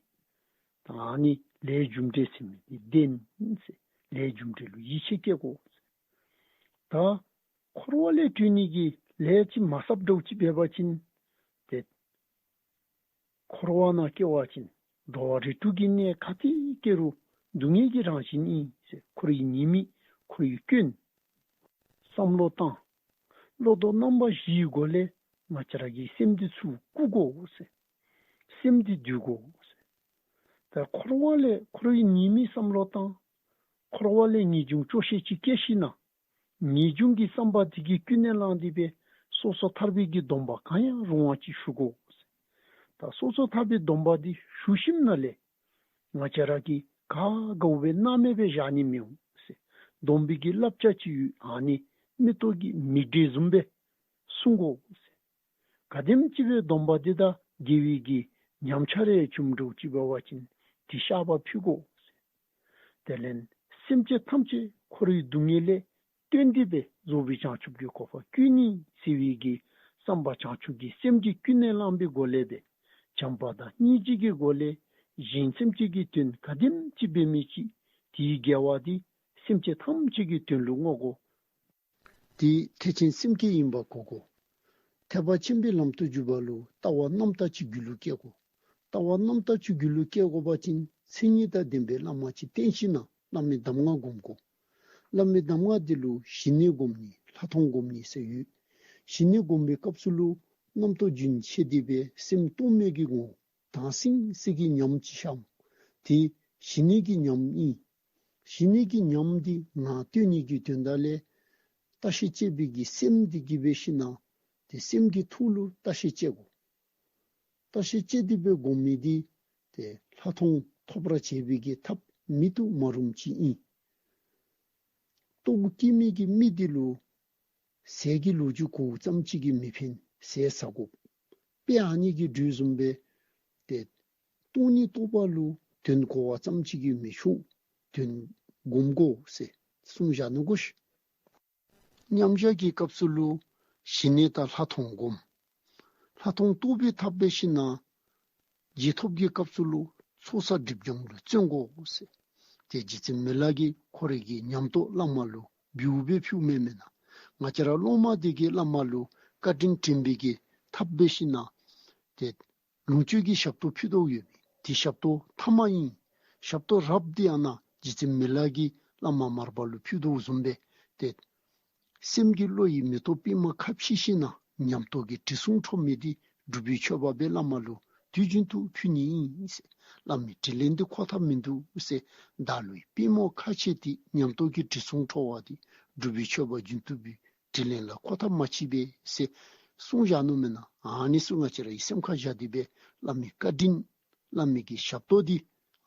ད་ཨ་ནི་ལས་རྒྱུ་འབྲས་ཟེར་མི་འདི་བདེན་ཟེར། ལས་རྒྱུ་འབྲས་ལུ་ཡིད་ཆེས་བསྐྱེད་དགོ་ཟེར། ད་འཁོར་བ་ལས་གྲོལ་ནི་གི་ལས་ཅིག་མ་བསགས་འདྲཝ་ཅིག་འབད་བ་ཅིན་ཏེ་འཁོར་བ་ནང་སྐྱེ་བ་ཅིན་འགྲོ་བ་རིགས་དྲུག་གི་གནས་ག་ཏེ་སྐྱེ་རུང་སྡུག་བསྔལ་གྱི་རང་བཞིན་ཨིན་ཟེར། ཁོ་རའི་ཉེས་དམིགས་ཁོ་རའི་སྐྱོན་བསམ་བློ་བཏང་། བློ་ལྡོག་རྣམ་པ་བཞིའི་སྒོ་ལས་ང་བཅས་ར་གི་སེམས་འདི་ཚུར་བཀུག་དགོ་ཟེར། སེམས་འདི་འདུལ་དགོ་ཟེར། ད་འཁོར་བ་ལས་ཁོ་རའི་ཉེས་དམིགས་བསམ་བློ་བཏང་། འཁོར་བ་ལས་ངེས་འབྱུང་སྐྱོ་ཤས་ཅིག་སྐྱེས་ཞིན་ན་ངེས་འབྱུང་གི་བསམ་པ་འདི་གི་ཀུན་ནས་བསླངས་ཏེ་སྦེ་སོ་སོ་ཐར་པའི་གི་སྡོམ་པ་གང་ཡང་རུང་བ་ཅིག་ཞུ་དགོ་ཟེར། ད་སོ་སོ་ཐར་པའི་སྡོམ་པ་འདི་ཞུ་ཞིནམ་ལས་ང་བཅས་ར་གིས་ག་དགའཝ་སྦེ་སྣང་མེད་སྦེ་བཞག་ནི་མི་འོང་ཟེར། སྡོམ་པའི་གི་བསླབ་བྱ་ཅིག་ཡོད། ཨ་ནི་མིག་ཏོ་གི་མིག་འབྲས་བཟུམ་སྦེ་སྲུང་དགོ་ཟེར། ག་དེམ་ཅིག་སྦེ་སྡོམ་པ་འདི་དང་འགལ་བའི་གི་ཉམས་ཆག་རེ་བྱུངམ་འདྲཝ་ཅིག་འབད་བ་ཅིན་དེ་བཤགས་པ་ཕུལ་དགོ་ཟེར། དེ་ལས་སེམས་ཅན་ཐམས་ཅད་འཁོར་བའི་སྡུག་བསྔལ་ལས་བཏོན་ཏེ་སྦེ་རྫོགས་པའི་བྱང་ཆུབ་ཀྱི་གོ་འཕང་བཀོད་ནི་ཟེར་བའི་གི་བསམ་པ་བྱང་ཆུབ་ཀྱི་སེམས་ཀྱི་ཀུན་ནས་བསླངས་པའི་སྒོ་ལས་སྦེ་བྱམས་པ་དང་སྙིང་རྗེ་གི་སྒོ་ལས་གཞན་སེམས་ཅན་གྱི་དོན་ག་དེམ་ཅིག་འབད་མི་ཅིག་དེའི་དགེ་བ་འདི་སེམས་ཅན་ཐམས་ཅད་ཀྱི་དོན་ལུ་བསྔོ་དགོ། དེ་ཐེག་ཆེན་སེམས་བསྐྱེད་ཡིན་པ་གོ་དགོ། ཐེག་པ་ཆེན་པོའི་ལམ་དུ་འཇུག་པ་ལུ་ལྟ་བ་རྣམ་དག་ཅིག་རྒྱུད་ལུ་སྐྱེ་དགོ། ལྟ་བ་རྣམ་དག་ཅིག་རྒྱུད་ལུ་སྐྱེ་དགོ་པ་ཅིན་མཚན་ཉིད་དང་ལྡན་པའི་བླ་མ་ཅིག་བསྟེན་ཞིན་ན་བླ་མའི་གདམས་ངག་སྒོམ་དགོ། བླ་མའི་གདམས་ངག་འདི་ལུ་ཞི་གནས་སྒོམ་ནི་ལྷག་མཐོང་སྒོམ་ནི་ཟེར་ཡོད། ཞི་གནས་སྒོམ་པའི་སྐབས་སུ་ལུ་རྣམ་རྟོག་རྒྱུན་ཆད་དེ་སྦེ་སེམས་རྟོག་མེད་ཀྱི་ངང་དྭངས་སིང་སིང་གི་ཉམས་ཅིག་ཤར་འོང་། དེ་ཞི་གནས་ཀྱི་ཉམས་ཨིན། ཞི་གནས་ཀྱི་ཉམས་འདི་ངང་སྟོན་ནི་གི་དོན་དག་ལས་བརྟག་ཤིང་དཔྱད་པའི་གི་སེམས་འདི་གིས་འབད་ཞིན་ན་དེ་སེམས་ཀྱི་ཐོག་ལུ་བརྟག་ཤིང་དཔྱད་དགོ། བརྟག་ཤིང་དཔྱད་དེ་སྦེ་སྒོམ་མི་འདི་དེ་ལྷག་མཐོང་ཐོབ་པར་བྱེད་པའི་གི་ཐབས་མེད་དུ་མ་རུངམ་ཅིག་ཨིན། ལྟོཝ་བཀྱེས་མི་གི་མི་འདི་ལུ་ཟས་ཀྱི་ལོ་རྒྱུས་གོཝ་ཙམ་ཅིག་གིས་མི་ཕན། ཟས་ཟ་དགོ། དཔེ་ཨ་ནི་གི་འགྲོས་བཟུམ་སྦེ་ཏེ་སྟོང་ཉིད་རྟོགས་པ་ལུ་དོན་གོ་བ་ཙམ་ཅིག་གིས་མི་ཆོག། དོན་སྒོམ་དགོ་ཟེར་གསུངས་བཞག་ནུག་གོ་ཤིག། མཉམ་བཞག་གི་སྐབས་སུ་ལུ་ཞི་གནས་དང་ལྷག་མཐོང་སྒོམ། ལྷག་མཐོང་རྟོགས་པའི་ཐབས་འབད་ཞིན་ན་རྗེས་ཐོབ་ཀྱི་སྐབས་སུ་ལུ་ཚོགས་བསགས་སྒྲིབ་སྦྱང་ལུ་བརྩོན་དགོ་ཟེར། ཏེ་རྗེ་བཙུན་མི་ལ་གིས་ཁོ་རའི་གི་ཉམས་རྟོགས་བླ་མ་ལུ་འབུལཝ་སྦེ་ཕུལཝ་མེན་མེན་ན། ང་བཅས་ར་སློབ་མ་འདི་གིས་བླ་མ་ལུ་བཀའ་དྲིན་དྲན་པའི་གི་ཐབས་འབད་ཞིན་ན་ཏེ་ལོངས་སྤྱོད་ཀྱི་ཞབས་ཏོག་ཕུལ་དོ་ཡོད་པས། དེ་ཞབས་ཏོག་ཐ་མ་ཨིན། ཞབས་ཏོག་རབ་འདི་ཨ་ནཱ་རྗེ་བཙུན་མི་ལ་གིས་བླ་མ་མར་པ་ལུ་ཕུལ་དོ་བཟུམ་སྦེ་ཏེ་སེམས་ཀྱི་བློ་ཡི་མེ་ཏོག་པདྨ་ཁ་ཕྱེ་ཞིན་ན་ཉམས་རྟོགས་ཀྱི་དྲི་བསུང་འཕྲོ་མི་འདི་སྒྲུབ་པའི་མཆོད་པ་སྦེ་བླ་མ་ལུ་དུས་རྒྱུན་དུ་ཕུལ་ནི་ཨིན་ཟེར། བླ་མའི་དྲིན་ལན་འདི་འཁོར་ཐབས་མིན་འདུག་ཟེར། བདག་བློའི་པདྨོ་ཁ་ཕྱེ་སྟེ། ཉམས་རྟོགས་ཀྱི་དྲི་བསུང་འཕྲོ་བ་འདི། སྒྲུབ་པའི་མཆོད་པ་རྒྱུན་དུ་འབུལ། དྲིན་ལན་ལ་འཁོར་ཐབས་མ་མཆིས་པས་ཟེར་གསུངས་བཞག་ནུག་མེན་ན། ཨ་ནི་ཚུ་ང་བཅས་ར་གིས་སེམས་ཁར་བཞག་སྟེ་སྦེ་བླ་མའི་བཀའ་དྲིན་བླ་མའི་གི་ཞབས་ཏོག་འདི་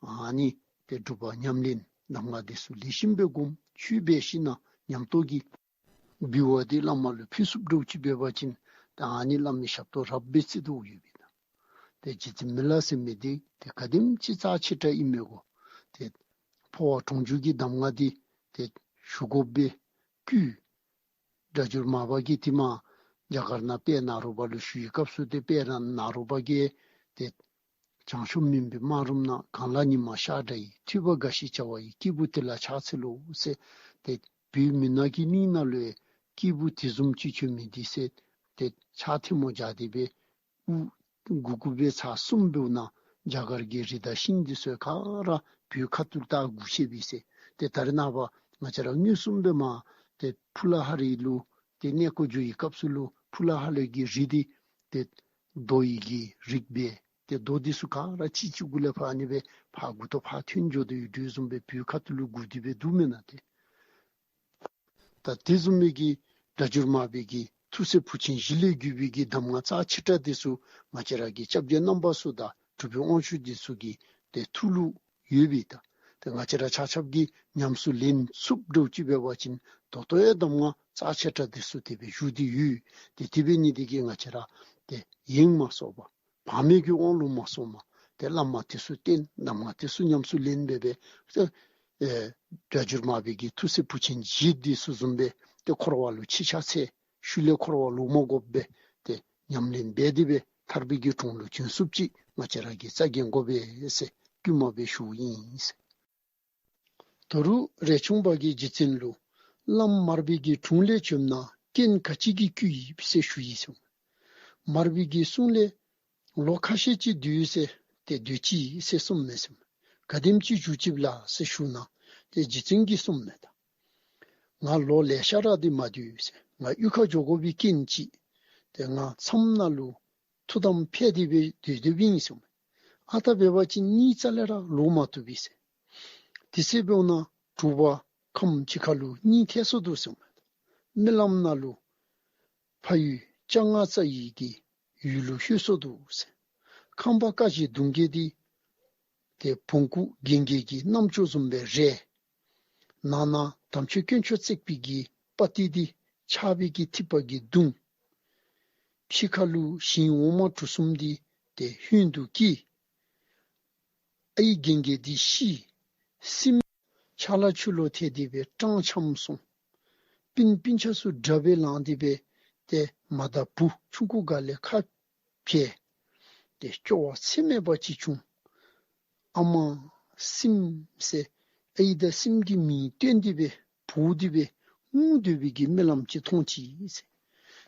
ཨ་ནི་ཏེ་སྒྲུབ་པ་ཉམས་ལེན་གདམས་ངག་འདི་ཚུ་ལེགས་ཤོམ་སྦེ་སྒོམ་ཆོས་འབད་ཞིན་ན་ཉམས་རྟོགས་ཀྱི་འབུལ་བ་འདི་བླ་མ་ལུ་ཕུལ་ཚུགསཔ་འདྲཝ་ཅིག་འབད་བ་ཅིན་ད་ཨ་ནི་བླ་མའི་ཞབས་ཏོག་རབ་སྦེ་བརྩི་དོ་ཡོད་པས་ད། ཏེ་རྗེ་བཙུན་མི་ལ་ཟེར་མི་འདི་ཏེ་ག་དེམ་ཅིག་རྩ་ཆེ་དྲགས་ཨིན་མས་གོ། ཏེ་འཕོ་བ་གྲོང་འཇུག་གི་གདམས་ངག་འདི་ཏེ་ཞུ་དགོཔ་སྦེ་བསྐུལ། སྒྲ་སྒྱུར་མར་པ་གིས་ཏེ་མར་རྒྱ་གར་ནང་དཔལ་ནཱ་རོ་པ་ལུ་ཞུ་བའི་སྐབས་སུ་ཏེ་དཔལ་ནཱ་རོ་པ་གིས་ཏེ་བྱང་ཆུབ་སྨིན་པའི་སྨག་རུམ་ནང་། གངས་ལ་ཉི་མ་ཤར་འདྲ་ཡི། ཐོས་པ་འགའ་ཞིག་བྱ་བ་ཡི། སྐྱེས་བུ་དེ་ལ་ཕྱག་འཚལ་ལོ་ཟེར། ཏེ་བོད་མི་ནག་གི་གླིང་ནང་ལུ་སྐྱེས་བུ་དེ་བཟུམ་ཅིག་བྱོན་མི་འདི་ཟེར་ཏེ་ཕྱག་ཐལ་མོ་སྦྱར་ཏེ་སྦེ་དབུ་གུག་གུག་སྦེ་ཚར་གསུམ་འབདཝ་ད་རྒྱ་གར་གྱི་རི་དང་ཤིང་འདི་ཚུ་ག་ར་བོད་ཁ་ཐུག་ལུ་ད་སྒུར་བཤལ་བས་ཟེར། ཏེ་ད་རེས་ནངས་པ་ང་བཅས་ར་མངོན་སུམ་སྦེ་མར་ཏེ་ཕུ་ལ་ཧ་རི་ལུ་ཏེ་གནས་སྐོར་འགྱོ་བའི་སྐབས་སུ་ལུ་ཕུ་ལ་ཧ་རི་གི་རི་འདི་ཏེ་རྡོ་ཡི་གི་རིགས་སྦེ་ཏེ་རྡོ་འདི་ཚུ་ག་ར་གཅིག་གཅིག་གུ་ལས་ཕར་ཨ་ནི་སྦེ་ཕར་མགུ་ཏོ་ཕར་ཐོན་འགྱོ་དོ་ཡོད་དོ་བཟུམ་སྦེ་བོད་ཁ་ཐུག་ལུ་སྒུར་ཏེ་སྦེ་འདུག་མེན་ན་ཏེ། ད་དེ་བཟུམ་མའི་གི་སྒྲ་སྒྱུར་མར་པའི་གི་ཐུགས་སྲས་བུ་ཆེན་བཞི་ལས་བརྒྱུད་པའི་གི་གདམས་ངག་རྩ་ཆེ་དྲགས་འདི་ཚུ་ང་བཅས་ར་གི་སྐྱབས་རྗེ་རྣམ་པ་ཚུ་དང་གྲུབ་པའི་དབང་ཕྱུག་འདི་ཚུ་གི་ཏེ་ཐུགས་ལུ་ཡོད་པས། ད་ཏེ་ང་བཅས་ར་ཆ་ཁྱབ་ཀྱིས་ཉམས་སུ་ལེན་ཚུགསཔ་འདྲཝ་ཅིག་འབད་བ་ཅིན་ད་ལྟོ་ཡང་གདམས་ངག་རྩ་ཆེ་དྲགས་འདི་ཚུ་དེ་སྦེ་བཞུགས་ཏེ་ཡོད། ཏེ་དེ་འབད་ནི་འདི་གིས་ང་བཅས་ར་ཏེ་ཡེངས་མ་སོང་བར་བག་མེད་ཀྱི་དབང་ལུ་མ་སོང་བར་ཏེ་བླ་མ་དེ་ཚུ་བསྟེན། གདམས་ངག་དེ་ཚུ་ཉམས་སུ་ལེན་འབད་སྦེ་ཏེ་ཨེ་སྒྲ་སྒྱུར་མར་པའི་གི་ཐུགས་སྲས་བུ་ཆེན་བཞི་འདི་ཚུ་བཟུམ་སྦེ་ཏེ་འཁོར་བ་ལུ་ཕྱི་ཕྱག་འཚལ། ཤུལ་ལས་འཁོར་བ་ལོག་མ་དགོཔ་སྦེ་ཏེ་ཉམས་ལེན་འབད་དེ་སྦེ་ཐར་པའི་གི་གྲོང་ལུ་བྱོན་ཚུགསཔ་ཅིག་ང་བཅས་ར་གིས་རྩ་འགེངས་དགོ་པས་ཟེར་བསྐུལ་མ་སྦེ་ཞུཝ་ཨིན་ཟེར། ད་རུང་རས་ཆུང་པ་གིས་རྗེ་བཙུན་ལུ་བླམ་མར་པའི་གི་དྲུང་ལས་བྱོནམ་ན་རྐྱེན་ག་ཅི་གིས་བསྐུལ་ཡི་ཟེར་ཞུ་ཡི་ཟེར། མར་པའི་གི་གསུང་ལས་ལོ་ཁ་ཤས་ཅིག་སྡོད་ཟེར་ཏེ་སྡོད་ཅི་ཟེར་གསུངམ་མས་ཟེར། ག་དེམ་ཅིག་བཞུགས་ཅི་ལགས་ཟེར་ཞུ་ན་ཏེ་རྗེ་བཙུན་གྱིས་གསུངམ་མས་ད། ང་ལོ་ལེ་ཤ་ར་འདི་མ་སྡོད་ཟེར། ང་གཡུས་ཁར་འགྱོ་དགོ་པའི་རྐྱེན་ཅིག་ཏེ་ང་མཚམས་ནང་ལུ་ཐུགས་དམ་ཕྱེ་སྟེ་སྦེ་སྡོད་སྡོདཔ་ཨིན་ཟེར། ཨ་རྟག་འབད་བ་ཅིན་གཉིད་རྩ་ལས་ར་ལོག་མ་བཏུབ་པས་ཟེར། དེ་ཚེ་འབདཝ་ན་དྲོ་པ་ཁམས་ཅིག་ཁར་ལུ་གཉིད་ཐལ་སོ་འདུག་ཟེར། རྨི་ལམ་ནང་ལུ་ཕ་ཡུལ་ལྕང་ང་རྩ་ཡི་གི་ཡུལ་ལུ་ལྷོད་སོ་འདུག་ཟེར། ཁང་པ་ཀ་བཞི་གདུང་བརྒྱད་འདི་ཏེ་བོང་ཀུ་རྒན་རྒས་ཀྱི་རྣམ་ཅོ་བཟུམ་སྦེ་རལ། ནང་ན་དམ་ཆོས་དཀོན་མཆོག་བརྩེགས་པའི་གི་པ་ཏི་འདི་ཆར་པའི་གི་ཐིགས་པ་གིས་བརྡུང་། ཕྱི་ཁ་ལུ་ཞིང་འོ་མ་གྲུ་གསུམ་འདི་ཏེ་ཧོན་དུ་སྐྱེས། ཨའི་རྒན་རྒས་འདི་ཤི། སྲིནམོ་ཆ་ལ་ཆུ་ལོག་ཐལ་ཏེ་སྦེ་སྤྲང་འཁྱམས་སོང་། སྤུན་སྤུན་ཆ་ཚུ་དགྲ་སྦེ་ལངས་ཏེ་སྦེ་ཏེ་མ་དང་བུ་ཆུང་ཀུ་ག་ལས་ཁ་ཕྱེ། ཏེ་སྐྱོ་བ་ཚད་མེད་པ་ཅིག་བྱུང་། ཨ་མ་སྲིནམོ་ཟེར་ཨའི་དང་སྲིནམོ་གི་མིང་བཏོན་ཏེ་སྦེ་འབོ་སྟེ་སྦེ་ངུ་སྡོད་པའི་གི་རྨི་ལམ་ཅིག་མཐོང་ཅི་ཟེར།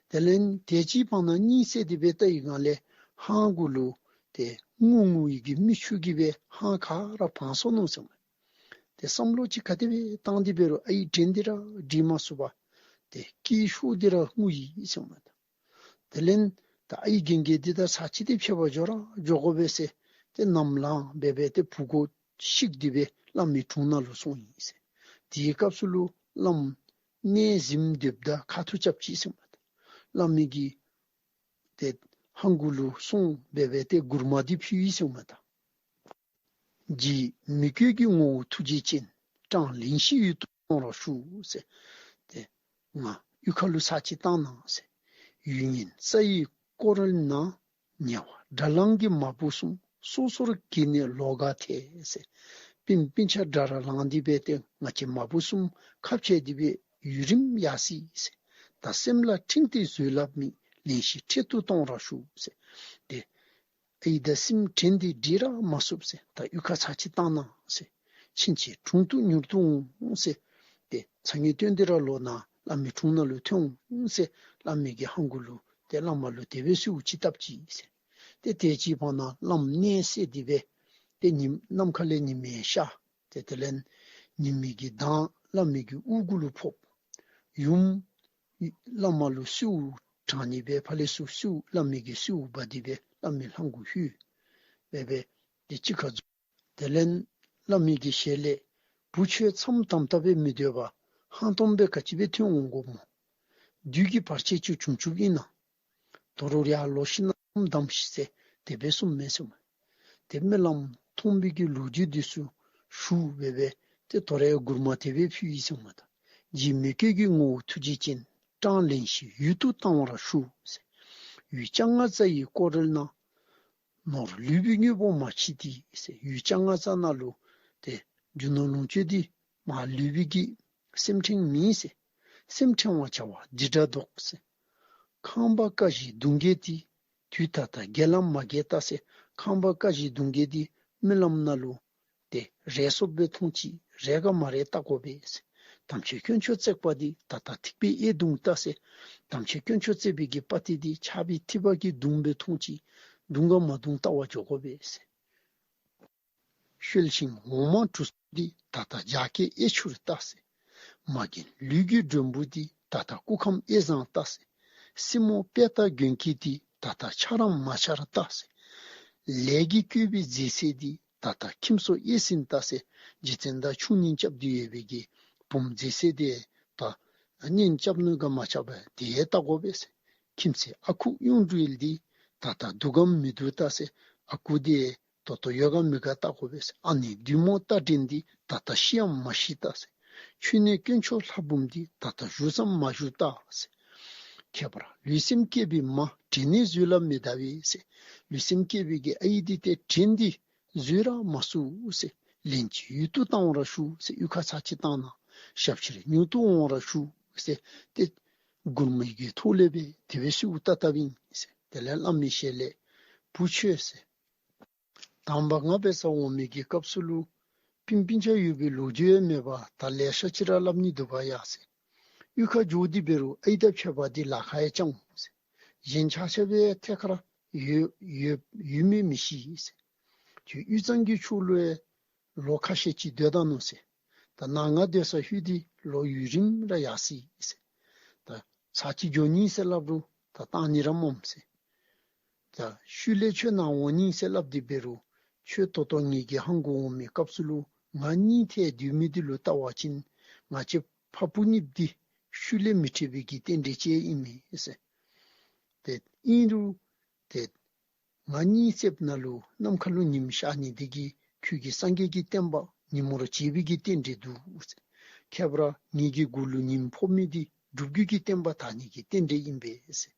དེ་ལས་དེ་ཅིག་བར་ན་གཉིད་སད་དེ་སྦེ་བལྟ་བའི་སྒང་ལས་ཧང་གུ་ལུ་ཏེ་ངུ་ངུ་བའི་གི་མིག་ཆུ་གིས་སྦེ་ཧང་ག་ར་བངས་སོ་ནུག་ཟེར། ཏེ་བསམ་བློ་ཅིག་ག་དེ་སྦེ་བཏང་སྟེ་འབད་རུང་ཨའི་དྲན་འདི་ར་འདྲིས་མ་ཚུགས་པར་ཏེ་སྐད་ཤོར་ཏེ་ར་ངུ་ཡི་ཟེར་མས་ད། དེ་ལས་ད་ཨའི་རྒན་རྒས་འདི་དང་ཚར་གཅིག་ཏེ་ཕྱད་པར་འགྱོ་ར་འགྱོ་དགོ་པས་ཟེར་ཏེ་ནམ་ལངས་སྦེ་སྦེ་ཏེ་བུ་གུ་བཤིག་སྟེ་སྦེ་བླ་མའི་དྲུང་ནང་ལུ་སོང་ཡི་ཟེར། དེའི་སྐབས་སུ་ལུ་བླམ་མནལ་གཟིམ་སྡོདཔ་ད་ཁ་ཐུག་རྐྱབ་ཅི་ཟེར་མས་ད། བླ་མའི་གི་ཏེ་ཧང་གུ་ལུ་སོང་སྦེ་སྦེ་ཏེ་མགུར་མ་འདི་ཕུལ་ཡི་ཟེར་མས་ད། རྗེ་མི་བསྐྱོད་ཀྱི་ངོ་བོ་ཐུགས་རྗེ་ཅན། སྤྲང་གླིང་བཞི་ཡུལ་དུ་གཏོང་ར་ཞུ་ཟེར། ཏེ་ང་གཡུས་ཁ་ལུ་ཚར་གཅིག་བཏང་གནང་ཟེར། ཡུལ་ངན་རྩྭ་ཡི་སྐོར་ནང་ཉེ་བ་དགྲ་ལངས་ཀྱི་མ་བུ་གསུམ། སོ་སོར་གྱེས་ནས་ལོག་ག་ཐལ་ཟེར། སྤུན་སྤུན་ཆ་དགྲ་ར་ལངས་ཏེ་སྦེ་ཏེ་ང་བཅས་མ་བུ་གསུམ་ཁ་ཕྱེ་སྟེ་སྦེ་ཡུན་རིངམོ་ཡར་སོ་ཡི་ཟེར། ད་སེམས་ལ་ཁྲེང་ཏེ་བཟོད་སླབ་མེད། གླིང་བཞི་འཕྲལ་དུ་གཏོང་ར་ཞུ་ཟེར། ཏེ་ཨའི་དང་སྲིནམོ་དྲན་ཏེ་འདྲིས་ར་མ་ཚུགས་ཟེར། ད་གཡུས་ཁར་ཚར་གཅིག་བཏང་གནང་ཟེར། ཕྱིན་ཆད་དྲུང་དུ་མྱུར་དུ་འོང་ཟེར། ཏེ་ཚ་ངེས་སྟོན་ཏེ་ར་ལོག་ན་བླ་མའི་དྲུང་ནང་ལུ་ཐོན་འོང་ཟེར། བླ་མའི་གི་ཧང་གུ་ལུ་ཏེ་བླ་མ་ལུ་དེ་སྦེ་གསོལཝ་ཅིག་བཏབ་ཅི་ཟེར། ཏེ་དེ་ཅིག་བར་ན་བླམ་མནལ་སད་དེ་སྦེ་ཏེ་ཉིམ་ནམ་མཁའ་ལས་ཉི་མའི་ཤར། ཏེ་དེ་ལས་ཉི་མའི་གི་མདངས་བླ་མའི་གི་དབུ་གུ་ལུ་ཕོག། ཡུམ་བླ་མ་ལུ་གསོལཝ་དྲང་ནི་སྦེ་ཕར་ལས་ཚུར་གསོལཝ་བླ་མའི་གི་གསོལཝ་འབག་སྟེ་སྦེ་བླ་མའི་ལྷ་མགུ་ལྷོད། སྦེ་སྦེ་ཏེ་གཅིག་ཁར་འཛོམས། དེ་ལས་བླ་མའི་གི་ཞལ་ལས་བུ་ཁྱོད་མཚམས་དམ་དམ་སྦེ་མི་སྡོད་པར་ཧང་སྟོང་སྦེ་ག་ཅི་སྦེ་ཐོན་འོང་དགོཔ་སྨོ། བདུད་ཀྱི་བར་ཆད་ཅིག་བྱུང་བཅུགཔ་ཨིན་ན། དོ་རུང་ཡར་ལོག་ཞིནམ་ལས་མཚམས་དམ་ཤིག་ཟེར་དེ་སྦེ་གསུངམ་མས་ཟེར་མས། ཏེ་རྨི་ལམ་མཐོང་བའི་གི་ལོ་རྒྱུས་འདི་ཚུ་ཞུ་སྦེ་སྦེ་ཏེ་དོ་རུང་མགུར་མ་དེ་སྦེ་ཕུལ་ཡི་ཟེར་མས་ད། རྗེ་མི་བསྐྱོད་ཀྱི་ངོ་བོ་ཐུགས་རྗེ་ཅན། སྤྲང་གླིང་བཞི་ཡུལ་དུ་གཏང་བར་ཞུ་ཟེར། ཡུལ་ལྕང་ང་རྩྭ་ཡི་སྐོར་རོལ་ན། ནོར་ལུས་པའི་དངོས་པོ་མ་མཆིས་ཏེ་ཟེར། ཡུལ་ལྕང་ང་ཚ་ནང་ལུ་ཏེ་རྒྱུ་ནོར་ལོངས་སྤྱོད་འདི་མ་ལུས་པའི་གི་སེམས་ཕྲེང་མེད་ཟེར། སེམས་ཕྲེང་བར་བྱ་བ་འདི་འདྲ་འདུག་ཟེར། ཁང་པ་ཀ་བཞི་གདུང་བརྒྱད་འདི་དུས་ད་ལྟ་བརྒལ་ལམ་མ་བརྒལ་ལྟ་ཟེར། ཁང་པ་ཀ་བཞི་གདུང་བརྒྱད་འདི་རྨི་ལམ་ནང་ལུ་ཏེ་རེ་སོབ་སྦེ་མཐོང་ཅི། རེ་ག་མ་རེ་བལྟ་དགོ་པས་ཟེར། དམ་ཆོས་དཀོན་མཆོག་བརྩེགས་པ་འདི་ད་ལྟ་ཐིགས་པས་གཡས་བརྡུངས་ལྟ་ཟེར། དམ་ཆོས་དཀོན་མཆོག་བརྩེགས་པའི་གི་དཔའ་ཐིག་འདི་ཆར་པའི་ཐིགས་པ་གིས་བརྡུངས་སྦེ་མཐོང་ཅི། བརྡུང་ག་མ་བརྡུང་བལྟ་བར་འགྱོ་དགོ་པས་ཟེར། ཤུལ་ཤིང་འོ་མ་གྲུ་གསུམ་འདི་ད་ལྟ་རྒྱ་སྐྱེགས་གཡས་འཕྱུར་ལྟ་ཟེར། མ་རྒན་ལུས་ཀྱི་མགྲོན་པོ་འདི་ད་ལྟ་སྐུ་ཁམས་གཡས་བཟང་ལྟ་ཟེར། སྲིན་མོ་དཔལ་རྟ་མགོན་སྐྱེས་འདི་ད་ལྟ་འཕྱར་རམ་མ་འཕྱར་ལྟ་ཟེར། ལས་ཀྱིས་བསྐོས་པའི་མཛེས་སྲས་འདི་ད་ལྟ་ཁྱིམ་སོ་གཡས་ཟིན་ལྟ་ཟེར། རྗེ་བཙུན་དང་ཆུང་གཉེན་རྐྱབ་སྟེ་ཡོད་པའི་གི་བུམོ་མཛེས་སྲས་འདི་ད་གཉེན་རྐྱབ་ནུག་ག་མ་རྐྱབ་པས་དེ་ཡང་བལྟ་དགོ་པས་ཟེར། ཁྱིམ་མཚེས་ཨ་ཁུ་གཡུང་དྲུང་ཡེལ་འདི་ད་ལྟ་འདུག་གམ་མི་འདུག་ལྟ་ཟེར། ཨ་ཁུ་འདི་ད་ལྟོ་ཡོད་ག་མེད་ག་བལྟ་དགོ་པས་ཟེར། ཨ་ནེ་བདུད་མོ་རྟ་མགྲིན་འདི་ད་ལྟ་ཤི་འམ་མ་ཤི་ལྟ་ཟེར། མཆོད་གནས་དཀོན་མཆོག་ལྷ་འབུམ་འདི་ད་ལྟ་བཞུགས་སམ་མ་བཞུགས་ལྟ་ཟེར། ཁྱད་པར་ལུས་སེམས་བསྐྱེད་པའི་མ་དྲན་ནས་བཟོད་ལ་མི་གདའ་བས་ཟེར། ལུས་སེམས་བསྐྱེད་པའི་གི་ཨའི་འདི་ཏེ་དྲན་ཏེ་བཟོད་ར་མ་ཚུགས་ཟེར། ལན་གཅིག་ཡུལ་དུ་བཏང་བར་ཞུ་ཟེར། གཡུས་ཁར་ཚར་གཅིག་བཏང་ན་ཞབས་ཕྱིར་མྱུར་དུ་འོང་བར་ཞུ་ཟེར། ཏེ་མགུར་མའི་གི་ཐོག་ལས་སྦེ་དེ་སྦེ་གསོལཝ་བཏབ་བཏབ་ཨིན་ཟེར། དེ་ལས་བླ་མའི་ཞལ་ལས་བུ་ཁྱོད་ཟེར། དང་པ་ང་འབད་སར་འོང་མི་གི་སྐབས་སུ་ལུ་སྤུན་སྤུན་ཆ་ཡོད་པའི་ལོ་རྒྱུས་ཡང་མེད་པར་ད་ལེ་ཤ་ཅིག་ར་སླབ་ནི་འདུག་པ་ཡ་ཟེར། གཡུས་ཁར་འགྱོ་སྟེ་འབད་རུང་ཨའི་དང་ཕྱད་པ་འདི་ལཱ་ཁག་ཡང་ཅིག་འོང་ཟེར། གཞན་ཆ་ཁྱབ་ཡང་ཐད་ཀར་ཡོད་ཡོད་ཡོད་མེད་མི་ཤེས་ཟེར། ཁྱོད་དབུས་གཙང་གི་ཕྱོགས་ལུ་ཡང་ལོ་ཁ་ཤས་ཅིག་སྡོད་ད་ནུག་ཟེར། ད་ནཱ་ང་སྡོད་སར་ལྷོད་དེ་ལོ་ཡུན་རིངམོ་ར་ཡར་སོ་ཡི་ཟེར། ད་ཚར་གཅིག་འགྱོ་ནི་ཟེར་སླབ་རུང་ད་བཏང་ནི་ར་མེད་ཟེར། ད་ཤུལ་ལས་ཁྱོད་ནཱ་འོང་ནི་ཟེར་སླབ་སྟེ་འབད་རུང་ཁྱོད་ད་ལྟོ་ངེ་གི་ཧང་གུ་འོང་མི་སྐབས་སུ་ལུ་ང་གཉིས་ཐད་སྡོད་མི་འདི་ལུ་བལྟ་བ་ཅིན་ང་བཅས་ཕ་བུ་གཉིས་འདི་ཤུལ་ལས་མི་ཁྲིད་པའི་གི་རྟེན་འབྲེལ་ཅིག་ཨིན་མས་ཟེར། ཏེ་ཨིན་རུང་ཏེ་ང་གཉིས་རྩིགཔ་ནང་ལུ་ནམ་མཁའ་ལུ་ཉིམ་ཤར་ནི་འདི་གིས་ཁྱོད་ཀྱིས་སངས་རྒྱས་ཀྱི་བསྟན་པ་ཉིན་མོར་བྱེད་པའི་གི་རྟེན་འབྲེལ་འདུག་ཟེར། ཁྱད་པར་ངེ་གི་མགུ་ལུ་ཉིམ་ཕོག་མི་འདི་སྒྲུབ་བརྒྱུད་ཀྱི་བསྟན་པ་དར་ནི་གི་རྟེན་འབྲེལ་ཨིན་པས་ཟེར།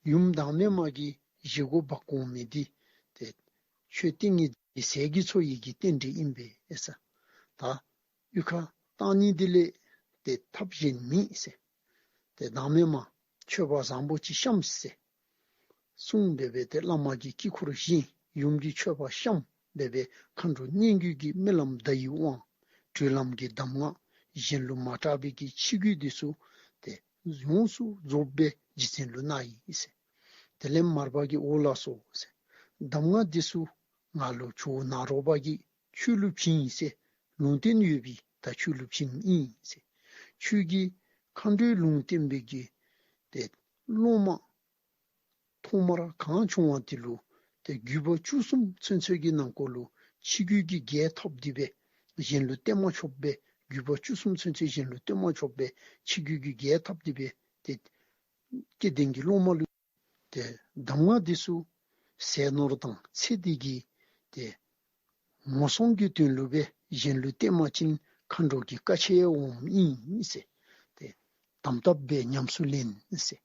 ཡུམ་བདག་མེད་མ་གིས་བཞེས་སྒོ་འབག་འོང་མི་འདི་ཏེ་ཁྱོད་ཏིང་ངེ་འཛིན་གྱི་ཟས་ཀྱིས་འཚོ་ཡི་གི་རྟེན་འབྲེལ་ཨིན་པས་ཟེར། ད་གཡུས་ཁར་བཏང་ནི་འདི་ལས་ཏེ་ཐབས་གཞན་མེད་ཟེར། ཏེ་བདག་མེད་མ་མཆོད་པ་བཟང་པོ་ཅིག་བཤམས་ཟེར་གསུངས་སྦེ་སྦེ་ཏེ་བླ་མ་གི་དཀྱིལ་འཁོར་བཞེངས། ཡུམ་གྱི་མཆོད་པ་བཤམས་སྦེ་སྦེ་མཁའ་འགྲོ་སྙན་བརྒྱུད་ཀྱི་རྨི་ལམ་བརྡ་ཡི་དབང་། གྲོལ་ལམ་གྱི་གདམས་ངག་གཞན་ལུ་མ་གྲགས་པའི་གི་ཆིག་བརྒྱུད་འདི་ཚུ་ཏེ་ཡོངས་སུ་རྫོགསཔ་སྦེ་རྗེ་བཙུན་ལུ་གནང་ཡི་ཟེར། དེ་ལས་མར་པ་གིས་འོ་ལགས་སོ་ཟེར། གདམས་ངག་འདི་ཚུ་ང་ལུ་ཇོ་བོ་ནཱ་རོ་པ་གིས་ཁྱོད་ལུ་བྱིན་ཟེར། ལུང་བསྟན་ཡོད་པའི་ད་ཁྱོད་ལུ་བྱིན་ཨིན་ཟེར། ཁྱོད་ཀྱིས་མཁའ་འགྲོའི་ལུང་བསྟན་པའི་གི་ཏེ་སློབ་མ་ཐོག་མར་གང་བྱུང་བ་དེ་ལུ་ཏེ་བརྒྱུད་པ་བཅུ་གསུམ་ཚུན་ཚོད་ཀྱི་ནང་འཁོད་ལུ་ཆིག་བརྒྱུད་ཀྱི་རྒྱས་ཐོབ་སྟེ་སྦེ་གཞན་ལུ་སྟོན་མ་ཆོགཔ་སྦེ་བརྒྱུད་པ་བཅུ་གསུམ་ཚུན་ཚོད་གཞན་ལུ་སྟོན་མ་ཆོགཔ་སྦེ་ཆིག་བརྒྱུད་ཀྱི་རྒྱས་ཐོབ་སྟེ་སྦེ་ཏེ་སྐལ་ལྡན་གྱི་སློབ་མ་ལུ་ཏེ་གདམས་ངག་འདི་ཚུ་ཟས་ནོར་དང་ཚེ་འདི་གི་ཏེ་ངོ་སྲུང་གི་དོན་ལུ་སྦེ་གཞན་ལུ་སྟོན་པ་ཅིན་མཁའ་འགྲོ་གི་བཀའ་ཆད་འོངམ་ཨིན་ཟེར། ཏེ་དམ་དྲགཔ་སྦེ་ཉམས་སུ་ལེན་ཟེར།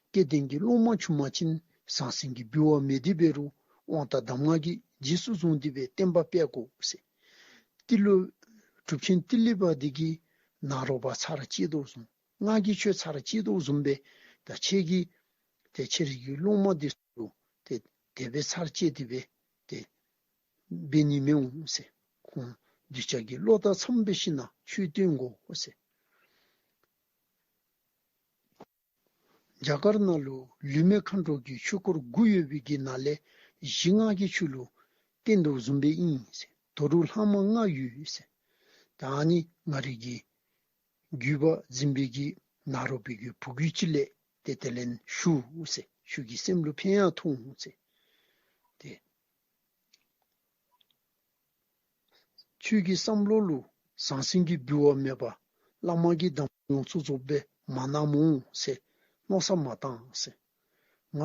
སྐལ་ལྡན་གྱི་སློབ་མ་བྱུང་པ་ཅིན་ཟང་ཟིང་གི་འབུལ་བ་མེད་དེ་འབད་རུང་དབང་དང་གདམས་ངག་གིས་རྗེས་སུ་བཟུང་སྟེ་སྦེ་བསྟན་པ་སྤེལ་དགོ་ཟེར། ཏི་ལོ་གྲུབ་ཆེན་ཏི་ལི་པ་འདི་གིས་ནཱ་རོ་པ་ཚར་བཅད་དོ་བཟུམ་ང་གིས་ཁྱོད་ཚར་བཅད་དོ་བཟུམ་སྦེ་ད་ཁྱེད་ཀྱིས་ཏེ་ཁྱེད་རའི་གི་སློབ་མ་འདི་ཚུ་ཏེ་དེ་སྦེ་ཚར་བཅད་དེ་སྦེ་ཏེ་འབད་ནི་མི་འོང་ཟེར། ཁོང་གདུལ་བྱ་གི་བློ་དང་འཚམས་པའི་ཞིནམ་ལས་ཆོས་སྟོན་དགོ་ཟེར། རྒྱ་གར་ནང་ལུ་ལུས་མེད་མཁའ་འགྲོ་གི་ཆོས་སྐོར་དགུ་ཡོད་པའི་གི་ནང་ལས་བཞི་ང་གིས་ཁྱོད་ལུ་བསྟན་དོ་བཟུམ་སྦེ་ཨིན་ཟེར། ད་རུང་ལྷག་མ་ལྔ་ཡོད་ཟེར། ད་ཨ་ནི་ང་རའི་གི་བརྒྱུད་པ་འཛིན་པའི་གི་ནཱ་རོ་པའི་གི་བུ་བརྒྱུད་ཅིག་ལས་ཏེ་དེ་ལེན་ཞུ་ཟེར། ཁྱོད་ཀྱི་སེམས་ལུ་ཕན་ཡང་ཐོགས་འོང་ཟེར། ཏེ་ཁྱོད་ཀྱི་བསམ་བློ་ལུ་ཟང་ཟིང་གི་འབུལ་བ་མེད་པར་བླ་མ་གི་གདམས་ཡོངས་སུ་རྫོགསཔ་སྦེ་མ་གནངམ་འོང་ཟེར་མནོ་བསམ་མ་བཏང་ཟེར། ང་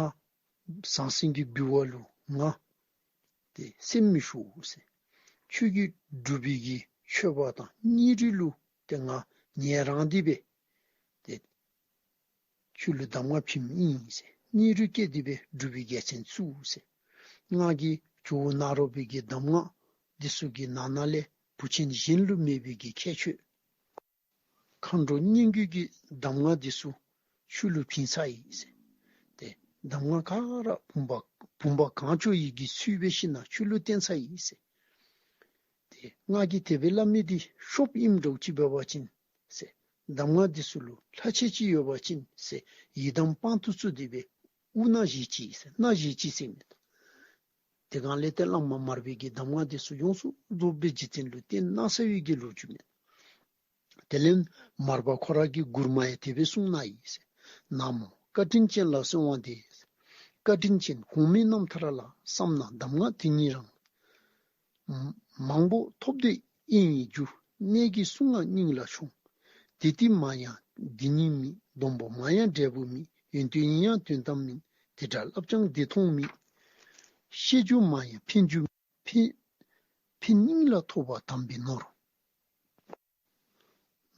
ཟང་ཟིང་གི་འབུལ་བ་ལུ་ང་ཏེ་སེམས་མི་ཤོར་ཟེར། ཁྱོད་ཀྱིས་སྒྲུབ་པའི་གི་མཆོད་པ་དང་སྙིང་རུས་ལུ་ཏེ་ང་ཉན་རང་སྟེ་སྦེ་ཏེ་ཁྱོད་ལུ་གདམས་ངག་བྱིནམ་ཨིན་ཟེར། སྙིང་རུས་བསྐྱེད་དེ་སྦེ་སྒྲུབ་པའི་རྒྱལ་མཚན་བཙུགས་ཟེར། ང་གིས་ཇོ་བོ་ནཱ་རོ་པའི་གི་གདམས་ངག་འདི་ཚུ་གི་ནང་ན་ལས་བུ་ཆེན་གཞན་ལུ་མེད་པའི་གི་ཁྱད་ཆོས། མཁའ་འགྲོ་སྙན་བརྒྱུད་ཀྱི་གདམས་ངག་འདི་ཚུ་ཁྱོད་ལུ་བྱིན་ཚར་ཡི་ཟེར། ཏེ་གདམས་ངག་ག་ར་བུམ་པ་བུམ་པ་གང་བྱོ་ཡི་གི་ཚུལ་སྦེ་ཤེས་ན་ཁྱོད་ལུ་བསྟན་ཚར་ཡི་ཟེར། ཏེ་ང་གིས་དེ་སྦེ་སླབ་མི་འདི་ཤོབ་ཨིནམ་འདྲཝ་ཅིག་འབད་བ་ཅིན་ཟེར། གདམས་ངག་འདི་ཚུ་ལུ་ལྷག་ཆད་ཅིག་ཡོད་པ་ཅིན་ཟེར། ཡི་དམ་དཔང་དུ་བཙུགས་ཏེ་སྦེ་དབུ་ན་བཞེས་ཅི་ཟེར། ན་བཞེས་ཅི་ཟེར་མི་འདུག། དེ་སྒང་ལས་ཏེ་བླ་མ་མར་པའི་གི་གདམས་ངག་འདི་ཚུ་ཡོངས་སུ་རྫོགས་པའི་རྗེ་བཙུན་ལུ་བསྟན་གནང་ཚར་བའི་གི་ལོ་རྒྱུས་མས། དེ་ལས་མར་པ་ཁོ་ར་གི་མགུར་མ་ཡང་དེ་སྦེ་གསུངས་གནང་ཡི་ཟེར། ན་མོ་བཀའ་དྲིན་ཅན་ལ་གསོལ་བ་འདེབས། བཀའ་དྲིན་ཅན་གོང་མའི་རྣམ་ཐར་ལ། བསམ་ན་གདམས་ངག་དེ་ཉིད་རང་། མ་མང་པོ་ཐོབ་འདོད་དབྱིངས་ཡི་རྒྱུ། གནད་ཀྱི་གསུང་ངག་སྙིང་ལ་ཆོངས། དེ་ལྟས་མ་ཡང་འདི་ཉིད་མིན། སྡོང་པོ་མ་ཡང་འབྲས་བུ་མིན། ཡོན་ཏན་ཡིན་ཡང་དོན་དམ་མིན། དེ་འདྲ་སླབ་ཀྱང་འདི་མཐོང་མིན། ཤེས་རྒྱུ་མ་ཡང་ཕན་རྒྱུ་མིན། ཕན་ཕན་སྙིང་ལ་ཐོགས་པ་དམ་པའི་ནོར།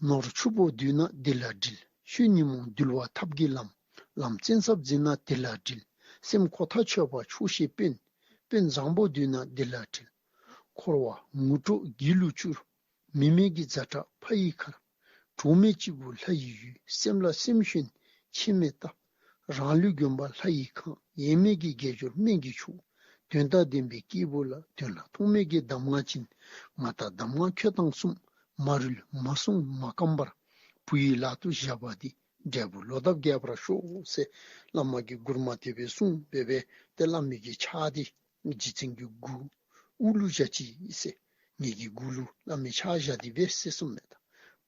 ནོར་ཕྱུག་པོ་འདུས་ན་འདི་ལ་འབྲེལ། ཆོས་ཉོན་མོངས་འདུལ་བ་ཐབས་ཀྱི་ལམ། ལམ་བཙན་ཟབ་འཛིན་ན་འདི་ལ་འབྲེལ། སེམས་ཁོ་ཐག་ཆོད་པ་ཆོག་ཤེས་དཔོན། དཔོན་བཟང་པོ་འདུས་ན་འདི་ལ་འབྲེལ། འཁོར་བ་ངུ་འཕྲོག་སྒྱིད་ལུག་སྐྱུར། མི་མེད་ཀྱི་ཛ་དྲག་ཕ་ཡི་མཁར། གྲོགས་མེད་སྐྱིད་པོ་ལྷ་ཡི་ཡུལ། སེམས་ལ་སེམས་ཞོན་ཕྱིན་མེད་ལྟ། རང་ལུས་དགོན་པ་ལྷ་ཡི་ཁང་། ཡེངས་མེད་ཀྱི་དགེ་སྦྱོར་སྨན་གྱི་མཆོག། དོན་དང་ལྡན་པའི་སྐྱེས་བུ་ལ། དོན་ལ་ཐོགས་མེད་ཀྱི་གདམས་ངག་ཅན། ང་དང་གདམས་ངག་ཁྱོད་དང་གསུམ། མ་རུལ་མ་སོང་མ་སྐམ་པར། བུ་ཡི་ལག་ཏུ་བཞག་པ་འདི། འབྲས་བུ་ལོ་འདབ་རྒྱས་པར་ཤོག་ཟེར་བླ་མ་གི་མགུར་མ་དེ་སྦེ་གསུངས་སྦེ་སྦེ་ཏེ་བླ་མའི་གི་ཕྱག་འདི་རྗེ་བཙུན་གྱི་མགུར་དབུ་ལུ་བཞག་ཅི་ཟེར། ངེ་གི་མགུར་ལུ་བླ་མའི་ཕྱག་བཞག་སྟེ་སྦེ་ཟེར་གསུངམ་མས། ད་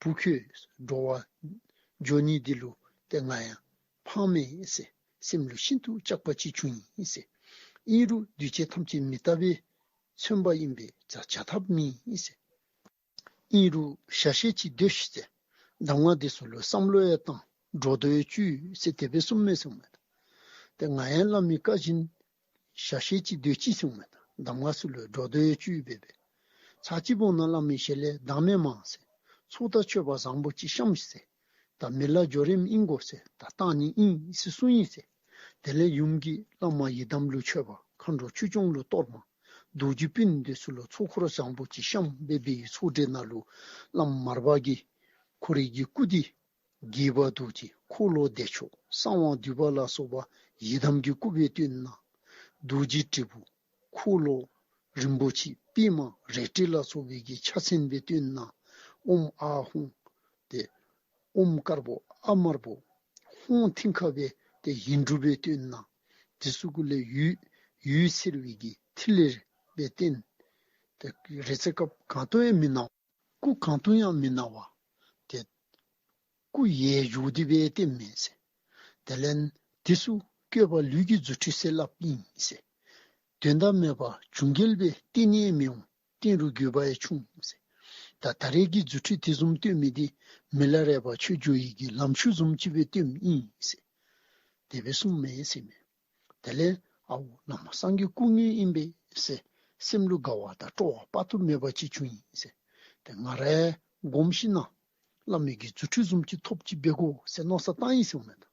བུ་ཁྱོད་འགྲོ་བ་འགྱོ་ནི་འདི་ལུ་ཏེ་ང་ཡང་ཕངས་མས་ཟེར། སེམས་ལུ་ཤིན་ཏུ་སྐྱག་པ་ཅིག་བྱུང་ཡི་ཟེར། ཨིན་རུང་འདུས་བྱས་ཐམས་ཅད་མི་རྟག་པས་མཚོན་པ་ཨིན་པས་བྱ་བྱ་ཐབས་མེད་ཟེར། ཨིན་རུང་ཞག་ཤས་ཅིག་སྡོད་ཤིག་ཟེར། གདམས་ངག་འདི་ཚུ་ལུ་བསམ་བློ་ཡང་བཏང་། སྒྲོ་འདོགས་ཡང་གཅོད་ཟེར་དེ་སྦེ་གསུངམ་མས་གསུངམ་མས། ཏེ་ང་ཡང་བླ་མའི་བཀའ་བཞིན་ཞག་ཤས་ཅིག་སྡོད་ཅི་གསུངམ་མས། གདམས་ངག་ཚུ་ལུ་སྒྲོ་འདོགས་ཡང་གཅོད་སྦེ་སྦེ། ཚར་གཅིག་འབདཝ་ད་བླ་མའི་ཞལ་ལས་བདག་མེད་མ་ཟེར། ཚོགས་དང་མཆོད་པ་བཟང་པོ་ཅིག་བཤམས་ཤིག་ཟེར། ད་མི་ལ་འགྱོ་རནམ་ཨིན་གོ་ཟེར། ད་བཏང་ནི་ཨིན་ཟེར་གསུངས་ཡི་ཟེར། དེ་ལས་ཡུམ་གྱིས་བླ་མ་ཡི་དམ་ལུ་མཆོད་པ་མཁའ་འགྲོ་ཆོས་སྐྱོང་ལུ་གཏོར་མ་རྡོ་རྗེ་སྤུན་འདི་ཚུ་ལུ་ཚོགས་འཁོར་བཟང་པོ་ཅིག་བཤམས་སྦེ་སྦེ་ཡི་ཚོགས་གྲལ་ནང་ལུ་བླ་མ་མར་པ་གི་ཁོ་རའི་གི་སྐུ་འདི་དགྱེས་པ་རྡོ་རྗེ་འཁོར་ལོ་བདེ་མཆོག་གསང་བ་འདུས་པ་ལ་སོགས་པ་ཡི་དམ་གྱི་སྐུ་སྦེ་སྟོན་གནང་། རྡོ་རྗེ་དྲིལ་བུ་འཁོར་ལོ་རིན་པོ་ཆེ་པདྨ་རལ་གྲི་ལ་སོགས་པའི་གི་ཕྱག་མཚན་སྦེ་སྟོན་གནང་། ཨོཾ་ཨཱཿཧཱུྃ་ཏེ་ཨོཾ་དཀར་པོ་ཨ་དམར་པོ་ཧཱུྃ་མཐིང་ཁ་སྦེ་ཏེ་ཡིག་འབྲུ་སྦེ་སྟོན་གནང་། དེ་ཚུ་གུ་ལས་འོད་འོད་ཟེར་བའི་གི་ཐིག་ལེ་སྦེ་བསྟན། ཏེ་རེ་ཚེ་སྐབས་གང་དུ་ཡང་མི་སྣང་། སྐུ་གང་དུ་ཡང་མི་སྣང་བ། ཏེ་སྐུ་ཡལ་འགྱོ་སྟེ་སྦེ་བསྟནམ་མས་ཟེར། དེ་ལས་དེ་ཚུ་བཀོད་པ་ལུས་ཀྱི་རྫུ་འཕྲུལ་ཟེར་སླབ་ཨིན་ཟེར། དོན་དག་མེད་པ་བྱུང་རྒྱལ་སྦེ་བསྟན་ནི་མི་འོང་། བསྟན་རུང་དགོས་པ་ཡང་ཆུང་ཟེར། ད་ད་རེས་ཀྱི་རྫུ་འཕྲུལ་དེ་བཟུམ་སྟོན་མི་འདི་མི་ལ་རས་པ་ཆོས་རྒྱུད་ཡི་གི་ལམ་ཆུང་བཟུམ་ཅིག་སྦེ་སྟོནམ་ཨིན་ཟེར། དེ་སྦེ་གསུངམ་མས་ཟེར་མས། དེ་ལས་ཨའུ་བླ་མ་སངས་རྒྱས་སྐུ་དངོས་ཨིན་པས་ཟེར་སེམས་ལུ་དགའ་བ་དང་སྤྲོ་བ་དཔག་ཏུ་མེད་པ་ཅིག་བྱུང་ཡི་ཟེར། ཏེ་ང་ར་ཡང་སྒོམ་ཞིན་ན་བླ་མའི་གི་རྫུ་འཕྲུལ་བཟུམ་ཅིག་ཐོབ་ཅི་འབད་དགོ་ཟེར་མནོ་བསམ་བཏང་ཡི་ཟེརཝ་མས་ད།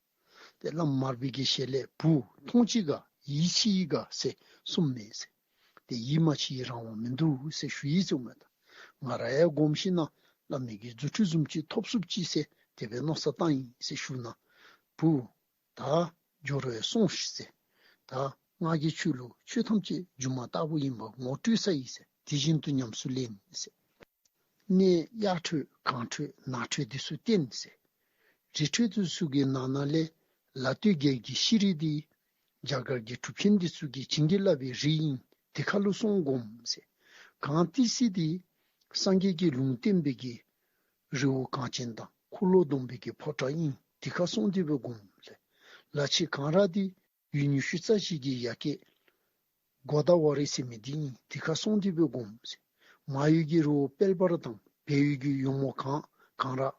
ཏེ་བླ་མ་མར་པའི་གི་ཞལ་ལས་བུ་མཐོང་ཅི་ག་ཡིད་ཆེས་ཡི་ག་ཟེར་གསུངམ་མས་ཟེར། ཏེ་ཡིད་མ་ཆེས་ཡི་རང་དབང་མིན་འདུག་ཟེར་ཞུ་ཡི་ཟེརཝ་མས་ད། ང་ར་ཡང་སྒོམ་ཞིན་ན་བླ་མའི་གི་རྫུ་འཕྲུལ་བཟུམ་ཅིག་ཐོབ་ཚུགས་ཅི་ཟེར་དེ་སྦེ་མནོ་བསམ་བཏང་ཡི་ཟེར་ཞུ་ན། བུ་ད་སྦྱོར་བས་སོང་ཤིག་ཟེར། ད་ང་གིས་ཁྱོད་ལུ་ཆོས་ཐམས་ཅད་སྒྱུ་མ་ལྟ་བུ་ཨིན་པ་ངོ་སྤྲོད་ཚར་ཡི་ཟེར། དེ་བཞིན་དུ་ཉམས་སུ་ལེན་ཟེར། གནས་གཡག་ཁྲོད་གངས་ཁྲོད་ནགས་ཁྲོད་འདི་ཚུ་བསྟན་ཟེར། རི་ཁྲོད་འདི་ཚུ་གི་ནང་ན་ལས་ལ་སྟོད་རྒྱལ་གྱི་ཤེས་རིག་འདི་རྒྱ་གར་གྱི་གྲུབ་ཆེན་འདི་ཚུ་གིས་བྱིན་གྱིས་བརླབས་པའི་རི་ཨིན། དེ་ཁ་ལུ་སོང་སྒོམ་ཟེར། གངས་ཏི་སེ་འདི་སངས་རྒྱས་ཀྱིས་ལུང་བསྟན་པའི་གི་རི་བོ་གངས་ཅན་དང་འཁོར་ལོ་སྡོམ་པའི་གི་ཕོ་བྲང་ཨིན། དེ་ཁར་སོང་སྟེ་སྦེ་སྒོམ་ཟེར། ལ་ཕྱེད་གངས་ར་འདི་ཡུལ་ཉི་ཤུ་རྩ་བཞི་གི་ཡ་གྱལ་གོ་ད་ཝ་རི་ཟེར་མི་འདི་ཨིན། དེ་ཁར་སོང་སྟེ་སྦེ་སྒོམ་ཟེར། མ་ཡུལ་གྱི་རི་བོ་དཔལ་འབར་དང་བལ་ཡུལ་གྱི་ཡོལ་མོ་གངས་གངས་ར་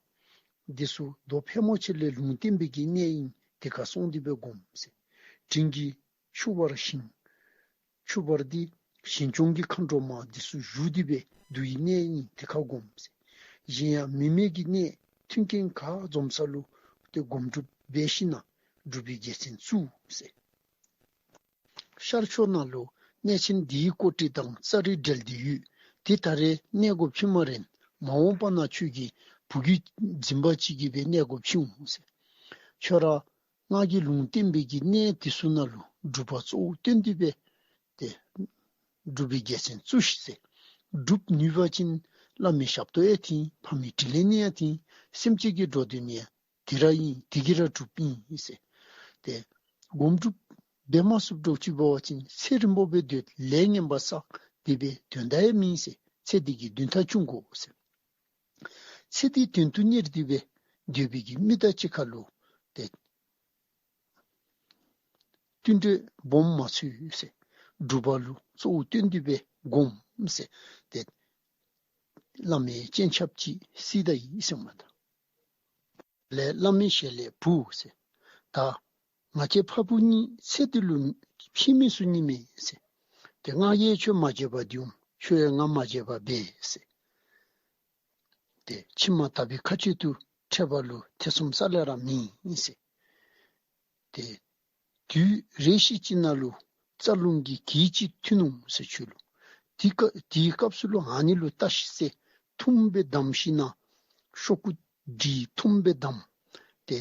འདི་ཚུ་མདོ་ཕལ་མོ་ཆེ་ལས་ལུང་བསྟན་པའི་གི་གནས་ཨིན། དེ་ཁར་སོང་སྟེ་སྦེ་སྒོམ་ཟེར། འབྲིང་གི་ཆུ་བར་ཞིང་ཆུ་བར་འདི་ཞིང་སྐྱོང་གི་མཁའ་འགྲོ་མ་འདི་ཚུ་བཞུགས་ཏེ་སྦེ་འདུ་བའི་གནས་ཨིན། དེ་ཁར་སྒོམ་ཟེར། གཞན་ཡང་མི་མེད་ཀྱི་གནས་མཐུན་རྐྱེན་ག་འཛོམས་ས་ལུ་ཏེ་སྒོམ་སྒྲུབ་འབད་ཞིན་ན་སྒྲུབ་པའི་རྒྱལ་མཚན་བཙུགས་ཟེར། ཤར་ཕྱོགས་ནང་ལུ་ གནས་ཆེན་འདིའི་སྐོར་བྲིས་དང་ཙ་རི་འབྲེལ་ཏེ་ཡོད། དེ་ད་རེས་གནས་སྒོ་ཕྱེ་མ་རན། མ་འོངས་པ་ན་ཁྱོད་ཀྱི་བུ་གི་འཛིན་པ་ཅིག་གིས་སྦེ་གནས་སྒོ་ཕྱེ་འོང་ཟེར། ཁྱོད་ར་ང་གིས་ལུང་བསྟན་པའི་གི་གནས་དེ་ཚུ་ནང་ལུ་སྒྲུབ་པ་གཙོ་བོ་བཏོན་ཏེ་སྦེ་ཏེ་སྒྲུབ་པའི་རྒྱལ་མཚན་བཙུགས་ཤིག་ཟེར། སྒྲུབ་ནུས་པ་ཅིན་བླ་མའི་ཞབས་ཏོག་ཡང་བཏིང་། ཕ་མའི་དྲིན་ལན་ནི་ཡང་བཏིང་། སེམས་ཅན་གྱི་འགྲོ་དོན་ནི་ཡང་དེ་ར་ཨིན། དེ་གིས་ར་སྒྲུབ་ཨིན་ཟེར། ཏེ་སྒོམ་སྒྲུབ་འབད་མ་ཚུགསཔ་འདྲཝ་ཅིག་འབད་བ་ཅིན་ཚེ་རིངམོ་སྦེ་སྡོད། ལས་ངན་པ་བསགས་ཏེ་སྦེ་དོན་དག་ཡང་མེད་ཟེར། ཚེ་འདི་གི་དོན་དག་ཆུང་ཀུ་ཟེར། ཚེ་འདི་དོན་དུ་གཉེར་ཏེ་སྦེ་སྡོད་པའི་གི་མི་དང་གཅིག་ཁར་ལུ་ཏེ་བསྟུན་གྲོས་སྦོམ་མ་འཚོལ་ཟེར། སྒྲུབ་པ་ལུ་གཙོ་བོ་བཏོན་ཏེ་སྦེ་སྒོམ་ཟེར། ཏེ་བླ་མའི་སྤྱན་ཆབ་ཅིག་གཟིགས་ད་ཡི་ཟེར་མས་ད། ལས་བླ་མའི་ཞལ་ལས་བུ་ཟེར། ད་ང་བཅས་ཕ་བུ་གཉིས་ཚེ་འདི་ལུ་ཕྱི་མི་ཚུ་གཉིས་མེན་ཟེར། ཏེ་ང་གིས་ཁྱོད་མ་བརྗེད་པར་སྡོད་འོང་། ཁྱོད་ཡང་ང་མ་བརྗེད་པར་འབད་ཟེར། ཏེ་ཕྱི་མ་དག་པའི་མཁའ་སྤྱོད་དུ་འཕྲད་པ་ལུ་ཐེ་ཚོམ་རྩ་ལས་ར་མེད་ཟེར། ཏེ་དུས་རེ་ཞིག་ཅིག་ནང་ལུ་རྩ་རླུང་གི་གད་ཅིག་ཐོན་འོང་ཟེར་ཁྱོད་ལུ། དེ་སྐབས་དེའི་སྐབས་སུ་ལུ་ཨ་ནི་ལུ་བལྟ་ཤིག་ཟེར། ཐུམ་སྦེ་བསྡམས་ཞིནམ་ཤོག་གུ་སྒྲིལ་ཐུམ་སྦེ་བསྡམས། ཏེ་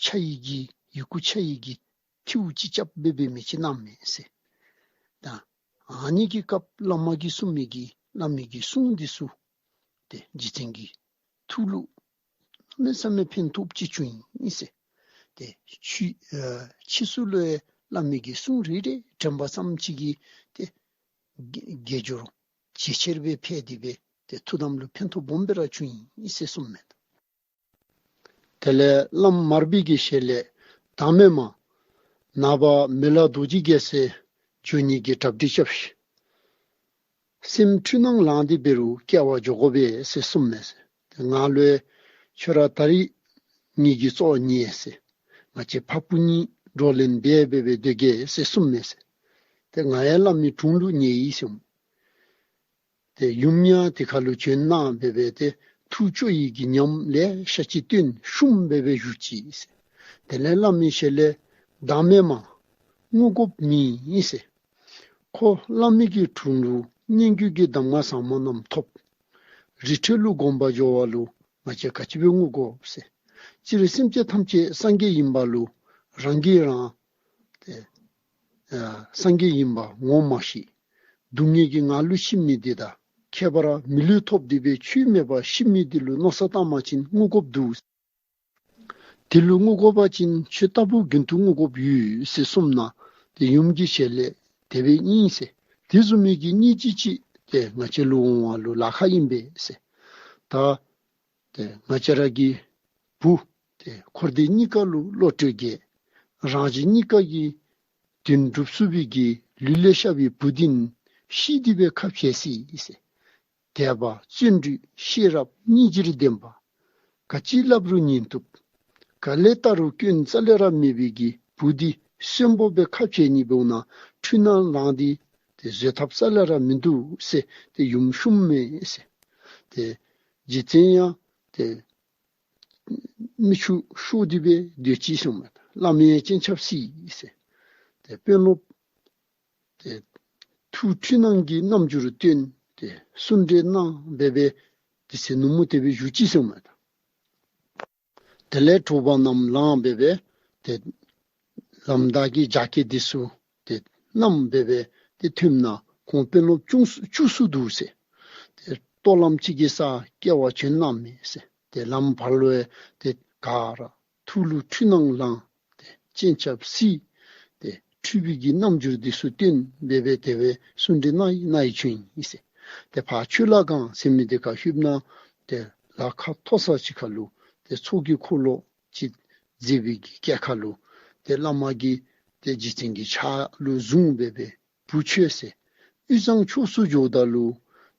ཆ་ཡི་གི་ཡི་གུ་ཆ་ཡི་གི་ཐིའུ་ཅིག་རྐྱབ་སྦེ་འབད་མི་ཅིག་གནངམ་མས་ཟེར། ད་ཨ་ནི་གི་སྐབས་བླ་མ་གིས་གསུངས་མི་གི་བླ་མའི་གི་གསུང་འདི་ཚུ་ཏེ་རྗེ་བཙུན་གྱི་ཐུགས་ལུ་གནམ་མེད་ས་མེད་ཕན་ཐོགས་ཅིག་བྱུང་ཡི་ཟེར། ཏེ་ཕྱི་ཨ་ཕྱིས་སུ་ལུ་ཡང་བླ་མའི་གི་གསུང་རེ་རེ་དྲན་པ་ཙམ་ཅིག་གིས་ཏེ་དགེ་དགེ་སྦྱོར་ཇེ་ཆེར་སྦེ་འཕེལ་ཏེ་སྦེ་ཏེ་ཐུགས་དམ་ལུ་ཕན་ཐོགས་སྦོམ་སྦེ་ར་བྱུང་ཡི་ཟེར་གསུངམ་མས། དེ་ལས་བླམ་མར་པའི་གི་ཞལ་ལས་བདག་མེད་མ། ནངས་པ་མི་ལ་རྡོ་རྗེ་རྒྱལ་མཚན་འབྱོན་ནི་གི་གྲ་སྒྲིག་རྐྱབ་ཤིག། སེམས་འཁྲུལ་སྣང་ལངས་ཏེ་འབད་རུང་སྐྱེ་བ་འགྱོ་དགོ་པས་ཟེར་གསུངམ་མས་ཟེར། ཏེ་ང་ལུ་ཡང་ཁྱོད་ར་ད་རིས་ངེ་གི་ཚོགས་ཉལ་ཟེར། ང་བཅས་ཕ་བུ་གཉིས་བགྲོ་གླེང་འབད་འབད་སྦེ་སྡོད་གེ་ཟེར་གསུངམ་མས་ཟེར། ཏེ་ང་ཡང་བླ་མའི་དྲུང་ལུ་ཉལ་ཡི་ཟེར། ཏེ་ཡུམ་ཡང་དེ་ཁར་ལུ་བྱོན་གནང་འབད་སྦེ་ཏེ་ཐུགས་སྐྱོ་ཡི་གི་ཉམས་ལེ་ཤ་ཅིག་སྟོན། བཤུམ་འབད་སྦེ་བཞུགས་ཅི་ཟེར། དེ་ལས་བླ་མའི་ཞལ་ལས་བདག་མེད་མ། དངུལ་དགོཔ་མེད་ཟེར། ཁོ་བླ་མའི་གི་དྲུང་ལུ་སྙན་བརྒྱུད་ཀྱི་གདམས་ངག་ཟབ་མོ་རྣམས་ཐོབ། རི་ཁྲོད་ལུ་སྒོམ་པར་འགྱོ་བ་ལུ་ང་བཅས་ག་ཅི་སྦེ་དངུལ་དགོ་ཟེར། སྤྱིར་སེམས་ཅན་ཐམས་ཅད་སངས་རྒྱས་ཡིན་པ་ལུ་རང་གིས་རང་ཏེ་ཨ་སངས་རྒྱས་ཡིན་པ་ངོ་མ་ཤེས། སྡུག་བསྔལ་གྱི་ངང་ལུ་ཤི་མི་འདི་དང་ཁྱད་པར་མི་ལུས་ཐོབ་སྟེ་སྦེ་ཆོས་མེད་པར་ཤི་མི་འདི་ལུ་མནོ་བསམ་བཏང་བ་ཅིན་དངུལ་དགོཔ་འདུག། དེ་ལུ་དངུལ་དགོ་པ་ཅིན་ཁྱོད་ལྟ་བུ་རྒྱུན་དུ་དངུལ་དགོཔ་ཡོད་ཟེར་གསུངམ་ན། ཏེ་ཡུམ་གྱི་ཞལ་ལས་དེ་སྦེ་ཨིན་ཟེར། དེ་བཟུམ་མའི་གི་སྙིང་རྗེ་ཅིག་ཏེ་ང་བཅས་ལུ་འོང་བ་ལུ་ལཱ་ཁག་ཨིན་པས་ཟེར། ད་ཏེ་ང་བཅས་ར་གི་བུ་ཏེ་འཁོར་འདས་གཉིས་ཀ་ལུ་བློ་གྲོས་རྒྱས། རང་གཞན་གཉིས་ཀ་གི་དོན་སྒྲུབ་ཚུགས་པའི་གི་ལུས་ལས་ཤར་བའི་བུ་འདི་ནི་ཤེས་ཏེ་སྦེ་ཁ་ཕྱེ་སི་ཟེར། དད་པ་བརྩོན་འགྲུས་ཤེས་རབ་སྙིང་རྗེར་ལྡན་པ། ག་ཅི་སླབ་རུང་ཉན་བཏུབ། ག་ལས་བལྟ་རུང་སྐྱོན་རྩ་ལས་ར་མེད་པའི་གི་བུ་འདི་གསོན་པོ་སྦེ་ཁ་ཕྱེ་ནི་འབདཝ་ན་འཁྲུལ་སྣང་ལངས་ཏེ་ཏེ་བཟོད་ཐབས་རྩ་ལས་ར་མིན་འདུག་ཟེར་ཏེ་ཡུམ་བཤུམ་མས་ཟེར། ཏེ་རྗེ་བཙུན་ཡང་ཏེ་མིག་ཆུ་ཤོར་ཏེ་སྦེ་སྡོད་ཅི་ཟེར་མས། བླ་མའི་སྤྱན་ཆབ་གཟིགས་ཟེར། ཏེ་དཔོན་སློབ་ཏེ་ཐུགས་འཁྲུལ་སྣང་གི་རྣམ་འགྱུར་སྟོན་ཏེ་གསུང་གྲོས་གནང་འབད་སྦེ་དེ་ཚེ་ནུབ་མོ་དེ་སྦེ་བཞུགས་ཅི་ཟེར་མས། དེ་ལས་དྲོ་པ་ནམ་ལངས་འབད་སྦེ་ཏེ་ལམ་བདའ་གི་རྒྱགས་སྐལ་འདི་ཚུ་ཏེ་བསྣམས་འབད་སྦེ་ཏེ་ཐོནམ་ན་ཁོང་དཔོན་སློབ་བཅུ་གསུམ་བཅུ་གསུམ་འདུག་ཟེར། ཏེ་ལྟོ་ལམ་ཅིག་གི་ས་སྐྱེལ་བར་བྱོན་གནངམ་མས་ཟེར། ཏེ་ལམ་བར་ལུ་ཡང་ཏེ་ག་ར་ཐུགས་ལུ་འཁྲུལ་སྣང་ལངས། ཏེ་སྤྱན་ཆབ་གཟིགས། ཏེ་འཁྲུལ་པའི་གི་རྣམ་འགྱུར་འདི་ཚུ་སྟོན་འབད་སྦེ་དེ་སྦེ་གསུང་གྲོས་གནང་ཡི་གནང་ཡི་བྱོན་ཡི་ཟེར། ཏེ་ཕར་ཆོས་ལྷ་སྒང་ཟེར་མི་འདི་ཁར་ལྷོདཔ་ན་ཏེ་ལ་ཁ་མཐོ་ས་ཅིག་ཁར་ལུ་ཏེ་ཚོགས་ཀྱི་འཁོར་ལོ་ཅིག་མཛད་པའི་གི་སྐབས་ཁར་ལུ་ཏེ་བླ་མ་གིས་ཏེ་རྗེ་བཙུན་གྱི་ཕྱག་ལུ་བཟུང་འབད་སྦེ་བུ་ཁྱོད་ཟེར། དབུས་གཙང་ཕྱོགས་སུ་འགྱོཝ་ད་ལུ་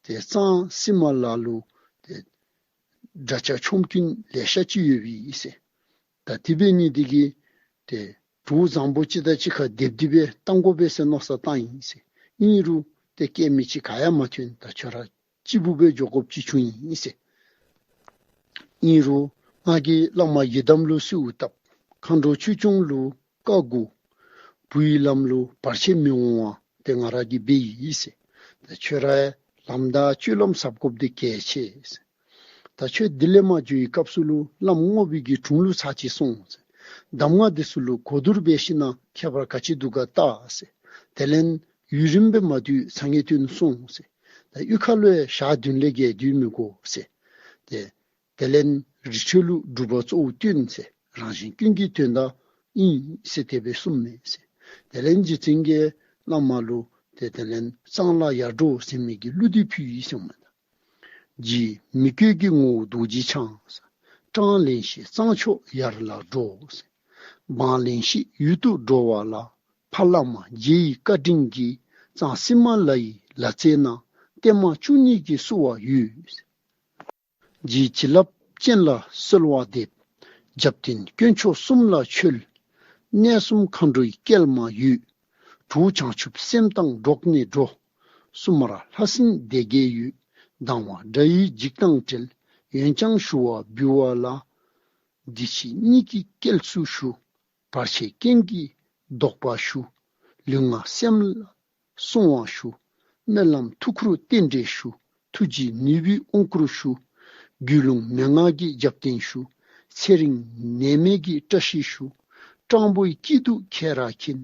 ཏེ་གཙང་སིལ་མ་ལ་ལུ་ཏེ་དགྲ་ཇག་ཆོམ་རྐུན་ལེ་ཤ་ཅིག་ཡོདཔ་ཨིན་ཟེར། ད་དེ་འབད་ནི་འདི་གིས་ཏེ་གྲོགས་བཟང་པོ་ཅིག་དང་གཅིག་ཁར་སྡེབ་སྡེབ་སྦེ་བཏང་དགོ་པས་ཟེར་མནོ་བསམ་བཏང་ཡི་ཟེར། ཨིན་རུང་ཏེ་སྐྱེལ་མི་ཅིག་ག་ཡང་མ་ཐོན། ད་ཁྱོད་ར་གཅིག་པུ་སྦེ་འགྱོ་དགོཔ་ཅིག་བྱུང་ཡི་ཟེར། ཨིན་རུང་ང་གིས་བླ་མ་ཡི་དམ་ལུ་གསོལཝ་བཏབ། མཁའ་འགྲོ་ཆོས་སྐྱོང་ལུ་བཀའ་བསྒོ། བུ་ཡི་ལམ་ལུ་བར་ཆད་མི་འོང་བར་ ཏེ་ང་ར་གིས་འབད་ཡི་ཟེར། ད་ཁྱོད་ར་ལམ་དང་སྤྱོད་ལམ་གཟབ་དགོཔ་འདི་གལ་ཆེ་ཟེར། ད་ཁྱོད་དེ་ལས་མར་འགྱོ་བའི་སྐབས་སུ་ལུ་བླམ་རྔོག་པའི་གི་དྲུང་ལུ་ཚར་གཅིག་སོང་ཟེར། གདམས་ངག་འདི་ཚུ་ལུ་གོ་བསྡུར་འབད་ཞིན་ན་ཁྱད་པར་ག་ཅི་འདུག་ག་བལྟ་ཟེར། དེ་ལས་ཡུན་རིངམོ་སྦེ་མ་སྡོད་ཚར་ངེས་བཏོན་སོང་ཟེར། ད་གཡུས་ཁ་ལུ་ཡང་ཞག་བདུན་ལས་བརྒལ་སྡོད་མི་དགོ་ཟེར། ཏེ་དེ་ལས་རི་ཁྲོད་ལུ་སྒྲུབ་པ་གཙོ་བོ་བཏོན་ཟེར། རང་གཞན་ཀུན་གྱི་དོན་དག་ཨིན་ཟེར་དེ་སྦེ་གསུངས་མས་ཟེར། དེ་ལས་རྗེ་བཙུན་གྱིས་བླ་མ་ལུ་ཏེ་དེ་ལས་གཙང་ལ་ཡར་འགྲོ་ཟེར་མི་གི་གླུ་འདི་ཕུལ་ཡི་ཟེར་མས། རྗེ་མི་བསྐྱོད་ཀྱི་ངོ་བོ་རྡོ་རྗེ་འཆང་། གྲངས་ལེན་ཞིང་གཙང་ཕྱོགས་ཡར་ལ་འགྲོ། འབངས་ལེན་ཞིང་ཡུལ་དུ་འགྲོ་བ་ལ། ཕ་བླ་མ་རྗེ་ཡི་བཀའ་དྲིན་གྱིས། གཙང་སི་མ་ལ་ཡི་ལ་རྩེ་ན། བརྟན་མ་བཅུ་གཉིས་ཀྱིས་བསུ་བ་ཡོད། རྗེ་བྱིན་རླབས་ཅན་ལ་གསོལ་བ་འདེབས། རྒྱབ་རྟེན་དཀོན་མཆོག་གསུམ་ལ་མཆོད། གནས་གསུམ་མཁའ་འགྲོའི་སྐྱེལ་མ་ཡོད། གྲུ་བྱང་ཆུབ་སེམས་དང་འགྲོགས་ནས་འགྲོ། སུ་མར་ལྷ་སྲིན་སྡེ་བརྒྱད་ཡོད། སྡང་བ་དགྲ་ཡི་འཇིགས་དང་བྲལ། འོན་ཀྱང་ཞུ་བ་འབུལ་བ་ལ། འདི་ཕྱི་གཉིས་ཀྱི་སྐྱེལ་ཚུལ་ཞུ། བར་ཆད་རྐྱེན་གྱི་བཟློག་པ་ཞུ། ལུས་ངག་སེམས་ལ་བསྲུང་བ་ཞུ། སྨོན་ལམ་ཐུགས་ཁུར་རྟེན་འབྲེལ་ཞུ། ཐུགས་རྗེ་ནུས་པའི་དབང་བསྐུར་ཞུ། རྒྱུད་ལུང་མན་ངག་གི་རྒྱབ་རྟེན་ཞུ། ཚེ་རིང་ནད་མེད་ཀྱི་བཀྲ་ཤིས་ཞུ། སྤྲང་པོའི་སྐྱིད་སྡུག་ཁྱེད་ར་མཁྱེན།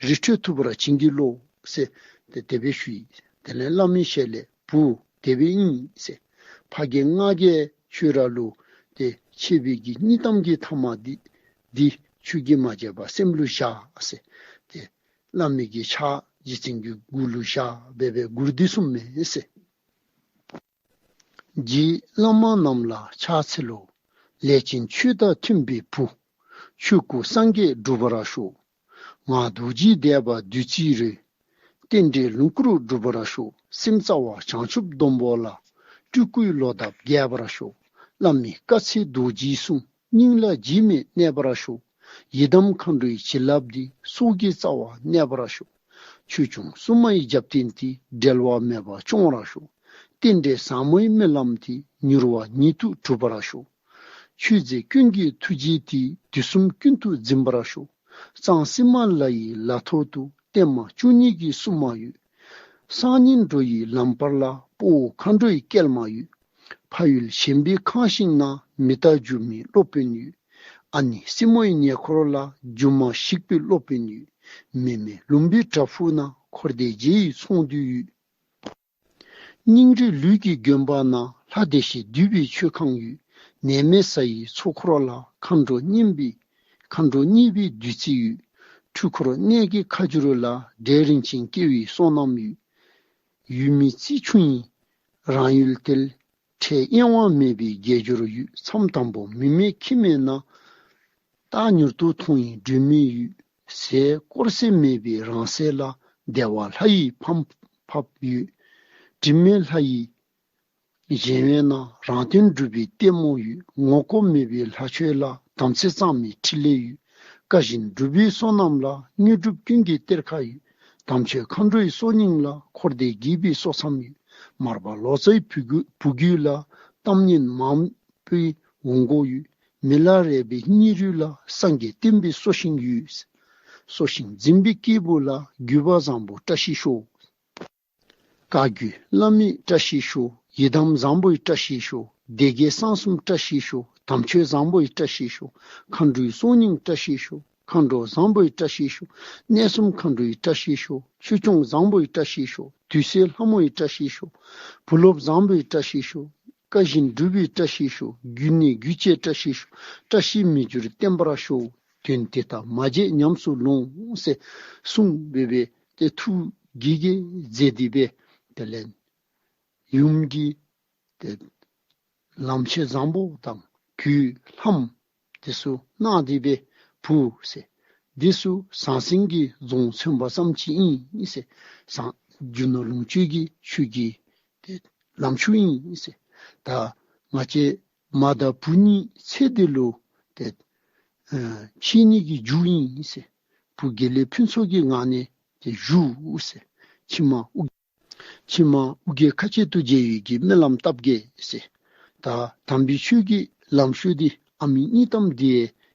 རི་ཁྲོད་ཐུབ་པར་བྱིན་གྱིས་རློབས་ཟེར་ཏེ་དེ་སྦེ་ཞུ་ཡི། དེ་ལས་བླ་མའི་ཞལ་ལས་བུ་དེ་སྦེ་ཨིན་ཟེར། ཕ་རྒན་ང་རྒན་ཁྱོད་ར་ལུ་ཏེ་ཆད་པའི་གི་སྙིང་གཏམ་གྱི་ཐ་མ་འདི་འདི་ཁྱོད་ཀྱིས་མ་བརྗེད་པར་སེམས་ལུ་བཞག་ཟེར། ཏེ་བླ་མའི་གི་ཕྱག་རྗེ་བཙུན་གྱི་མགུ་ལུ་བཞག་སྦེ་སྦེ་མགུར་འདི་གསུངས་མས་ཟེར། རྗེ་བླ་མ་རྣམས་ལ་ཕྱག་འཚལ་ལོ། ལས་ཅན་ཆོས་དང་མཐུན་པའི་བུ། ཆོས་སྐུ་སངས་རྒྱས་འགྲུབ་པར་ཤོག། ངག་རྡོ་རྗེའི་བཟླས་པ་བདུད་རྩིའི་རོས། རྟེན་འབྲེལ་ལོངས་སྐུར་འགྲུབ་པར་ཤོག། སེམས་རྩ་བ་བྱང་ཆུབ་སྡོང་པོ་ལ། སྤྲུལ་སྐུའི་ལོ་འདབ་རྒྱས་པར་ཤོག། བླ་མའི་བཀའ་ཚེ་རྡོ་རྗེའི་གསུང་། སྙིང་ལ་རྗེས་མེད་གནས་པར་ཤོག། ཡི་དམ་མཁའ་འགྲོའི་བྱིན་རླབས་འདི། སྲོག་གི་རྩ་བར་གནས་པར་ཤོག། ཆོས་སྐྱོང་སྲུང་མ་ཡི་རྒྱབ་རྟེན་འདི། འབྲལ་བ་མེད་པར་སྐྱོང་བར་ཤོག། རྟེན་འབྲེལ་བཟང་མོའི་སྨོན་ལམ་འདི། མྱུར་བ་ཉིད་དུ་འགྲུབ་པར་ཤོག། མཆོད་རྫས་ཀུན་གྱི་ཐུགས་རྗེ་འདི། དུས་གསུམ་ཀུན་ཏུ་འཛིན་པར་ཤོག། གཙང་སི་མ་ལ་ཡི་ལ་ཐོག་ཏུ། བརྟན་མ་བཅུ་གཉིས་ཀྱི་བསུ་མ་ཡོད། སང་ཉིན་འགྲོ་ཡི་ལམ་བར་ལ། དཔའ་བོ་མཁའ་འགྲོའི་སྐྱེལ་མ་ཡོད། ཕ་ཡུལ་གཞན་པའི་ཁང་ཞིང་ན། མི་རྟག་སྒྱུ་མའི་སློབ་དཔོན་ཡོད། ཨ་ནེ་སྲིན་མོའི་ཉེ་འཁོར་ལ། སྒྱུ་མ་ཞིག་པའི་སློབ་དཔོན་ཡོད། མི་མེད་ལུང་པའི་བྲག་ཕུག་ན། འཁོར་འདས་རྗེ་ཡི་ཚོགས་འདུས་ཡོད། སྙིང་རུས་ལུས་ཀྱིས་གྱོན་པ་ན། ལྷ་བདེ་གཤེགས་འདུས་པའི་མཆོད་ཁང་ཡོད། ནད་མེད་ས་ཡི་ཚོགས་འཁོར་ལ། མཁའ་འགྲོ་མཉེས་པའི་མཁའ་འགྲོ་མཉེས་པའི་བདུད་རྩི་ཡོད། འཁྲུལ་འཁོར་གནས་ཀྱི་ཁ་སྦྱོར་ལ། འབྲས་རིན་ཆེན་སྐྱེ་བའི་བསོད་ནམས་ཡོད། ཡུལ་མི་རྩིས་ཆུང་ཡིན་རང་ཡུལ་དེར། ཁྲལ་གཡེང་བ་མེད་པའི་དགེ་སྦྱོར་ཡོད། མཚམས་དམ་པོ་མི་མེད་ཁྱིམ་མེད་ན། རྟག་མྱུར་དུ་མཐོང་བའི་སྒྲོན་མེ་ཡོད། ཟས་དཀོར་ཟས་མེད་པའི་རང་སྲེད་ལ། བདེ་བ་ལྷ་ཡི་ཕམ་ཕབ་ཡོད། དྲི་མེད་ལྷ་ཡི་བཞེངས་པས་ན། རང་དོན་སྒྲུབ་པའི་ལྟད་མོ་ཡོད། ངོ་ལྐོག་མེད་པའི་ལྷ་ཆོས་ལ། དམ་ཚིག་གཙང་མའི་ཕྲིན་ལས་ཡོད། བཀའ་བཞིན་སྒྲུབ་པའི་བསོད་ནམས་ལ། དངོས་གྲུབ་ཀུན་གྱི་གཏེར་ཁ་ཡོད། དམ་ཆོས་མཁའ་འགྲོའི་སྲོག་སྙིང་ལ། འཁོར་འདས་དགྱེས་པའི་སོ་མཚམས་ཡོད། མར་པ་ལོ་ཙཱའི་བུ་རྒྱུད་བུ་རྒྱུད་ལ། གཏམ་སྙན་མང་པོའི་འོང་སྒོ་ཡོད། མི་ལ་རས་པའི་སྙིང་རུས་ལ། སངས་རྒྱས་བསྟན་པའི་སྲོག་ཤིང་ཡོད། སྲོག་ཤིང་འཛིན་པའི་སྐྱེས་བུ་ལ། བརྒྱུད་པ་བཟང་པོ་བཀྲ་ཤིས་ཤོག། བཀའ་བརྒྱུད་བླ་མའི་བཀྲ་ཤིས་ཤོག། ཡི་དམ་བཟང་པོའི་བཀྲ་ཤིས་ཤོག། སྡེ་བརྒྱད་གསང་གསུམ་བཀྲ་ཤིས་ཤོག། དམ་ཆོས་བཟང་པོའི་བཀྲ་ཤིས་ཤོག། མཁའ་འགྲོའི་སྲོག་སྙིང་བཀྲ་ཤིས་ཤོག། མཁའ་འགྲོ་བཟང་པོའི་བཀྲ་ཤིས་ཤོག། གནས་གསུམ་མཁའ་འགྲོའི་བཀྲ་ཤིས་ཤོག། ཆོས་སྐྱོང་བཟང་པོའི་བཀྲ་ཤིས་ཤོག། དུས་གསལ་ལྷ་མོའི་བཀྲ་ཤིས་ཤོག། བུ་སློབ་བཟང་པོའི་བཀྲ་ཤིས་ཤོག། བཀའ་བཞིན་སྒྲུབ་པའི་བཀྲ་ཤིས་ཤོག། རྒྱུད་གནས་རྒྱུད་བཅས་བཀྲ་ཤིས་ཤོག། བཀྲ་ཤིས་མི་འགྱུར་བརྟན་པར་ཤོག། དོན་དེ་དག་མ་བརྗེད་ཉམས་སུ་ལོངས་ཟེར་གསུངས་སྦེ་སྦེ་ཏེ་ཐུགས་དགྱེས་དགྱེས་མཛད་དེ་སྦེ་དེ་ལས་ཡུམ་གྱིས་ཏེ་ལམ་ཆས་བཟང་པོ་དང་གོས་ལྷམ་དེ་ཚུ་གནང་སྟེ་སྦེ་བུ་ཟེར། འདི་ཚུ་ཟང་ཟིང་གི་རྫོང་མཚོན་པ་ཙམ་ཅིག་ཨིན་ཟེར། ཟང་རྒྱུ་ནོར་ལོངས་སྤྱོད་ཀྱི་ཆོས་ཀྱི་ཏེ་ལམ་ཆུ་ཨིན་ཟེར། ད་ང་བཅས་མ་དང་བུ་གཉིས་ཚེ་འདི་ལུ་ཏེ་ཨ་ཕྱི་ནི་གི་རྒྱུ་ཨིན་ཟེར། བུ་དགེ་ལེགས་ཕུན་ཚོགས་ཀྱི་ངང་ནས་ཏེ་བཞུགས་ཟེར། ཕྱི་མ་ཨོ་ཕྱི་མ་ཨོ་རྒྱན་ཁ་ཆེ་ཐུགས་རྗེ་ཡིས་ཀྱི་སྨོན་ལམ་བཏབ་གེ་ཟེར། ད་དམ་པའི་ཆོས་ཀྱི་ལམ་ཤུལ་འདི་ཨ་མི་གཉིས་གཏམ་འདི་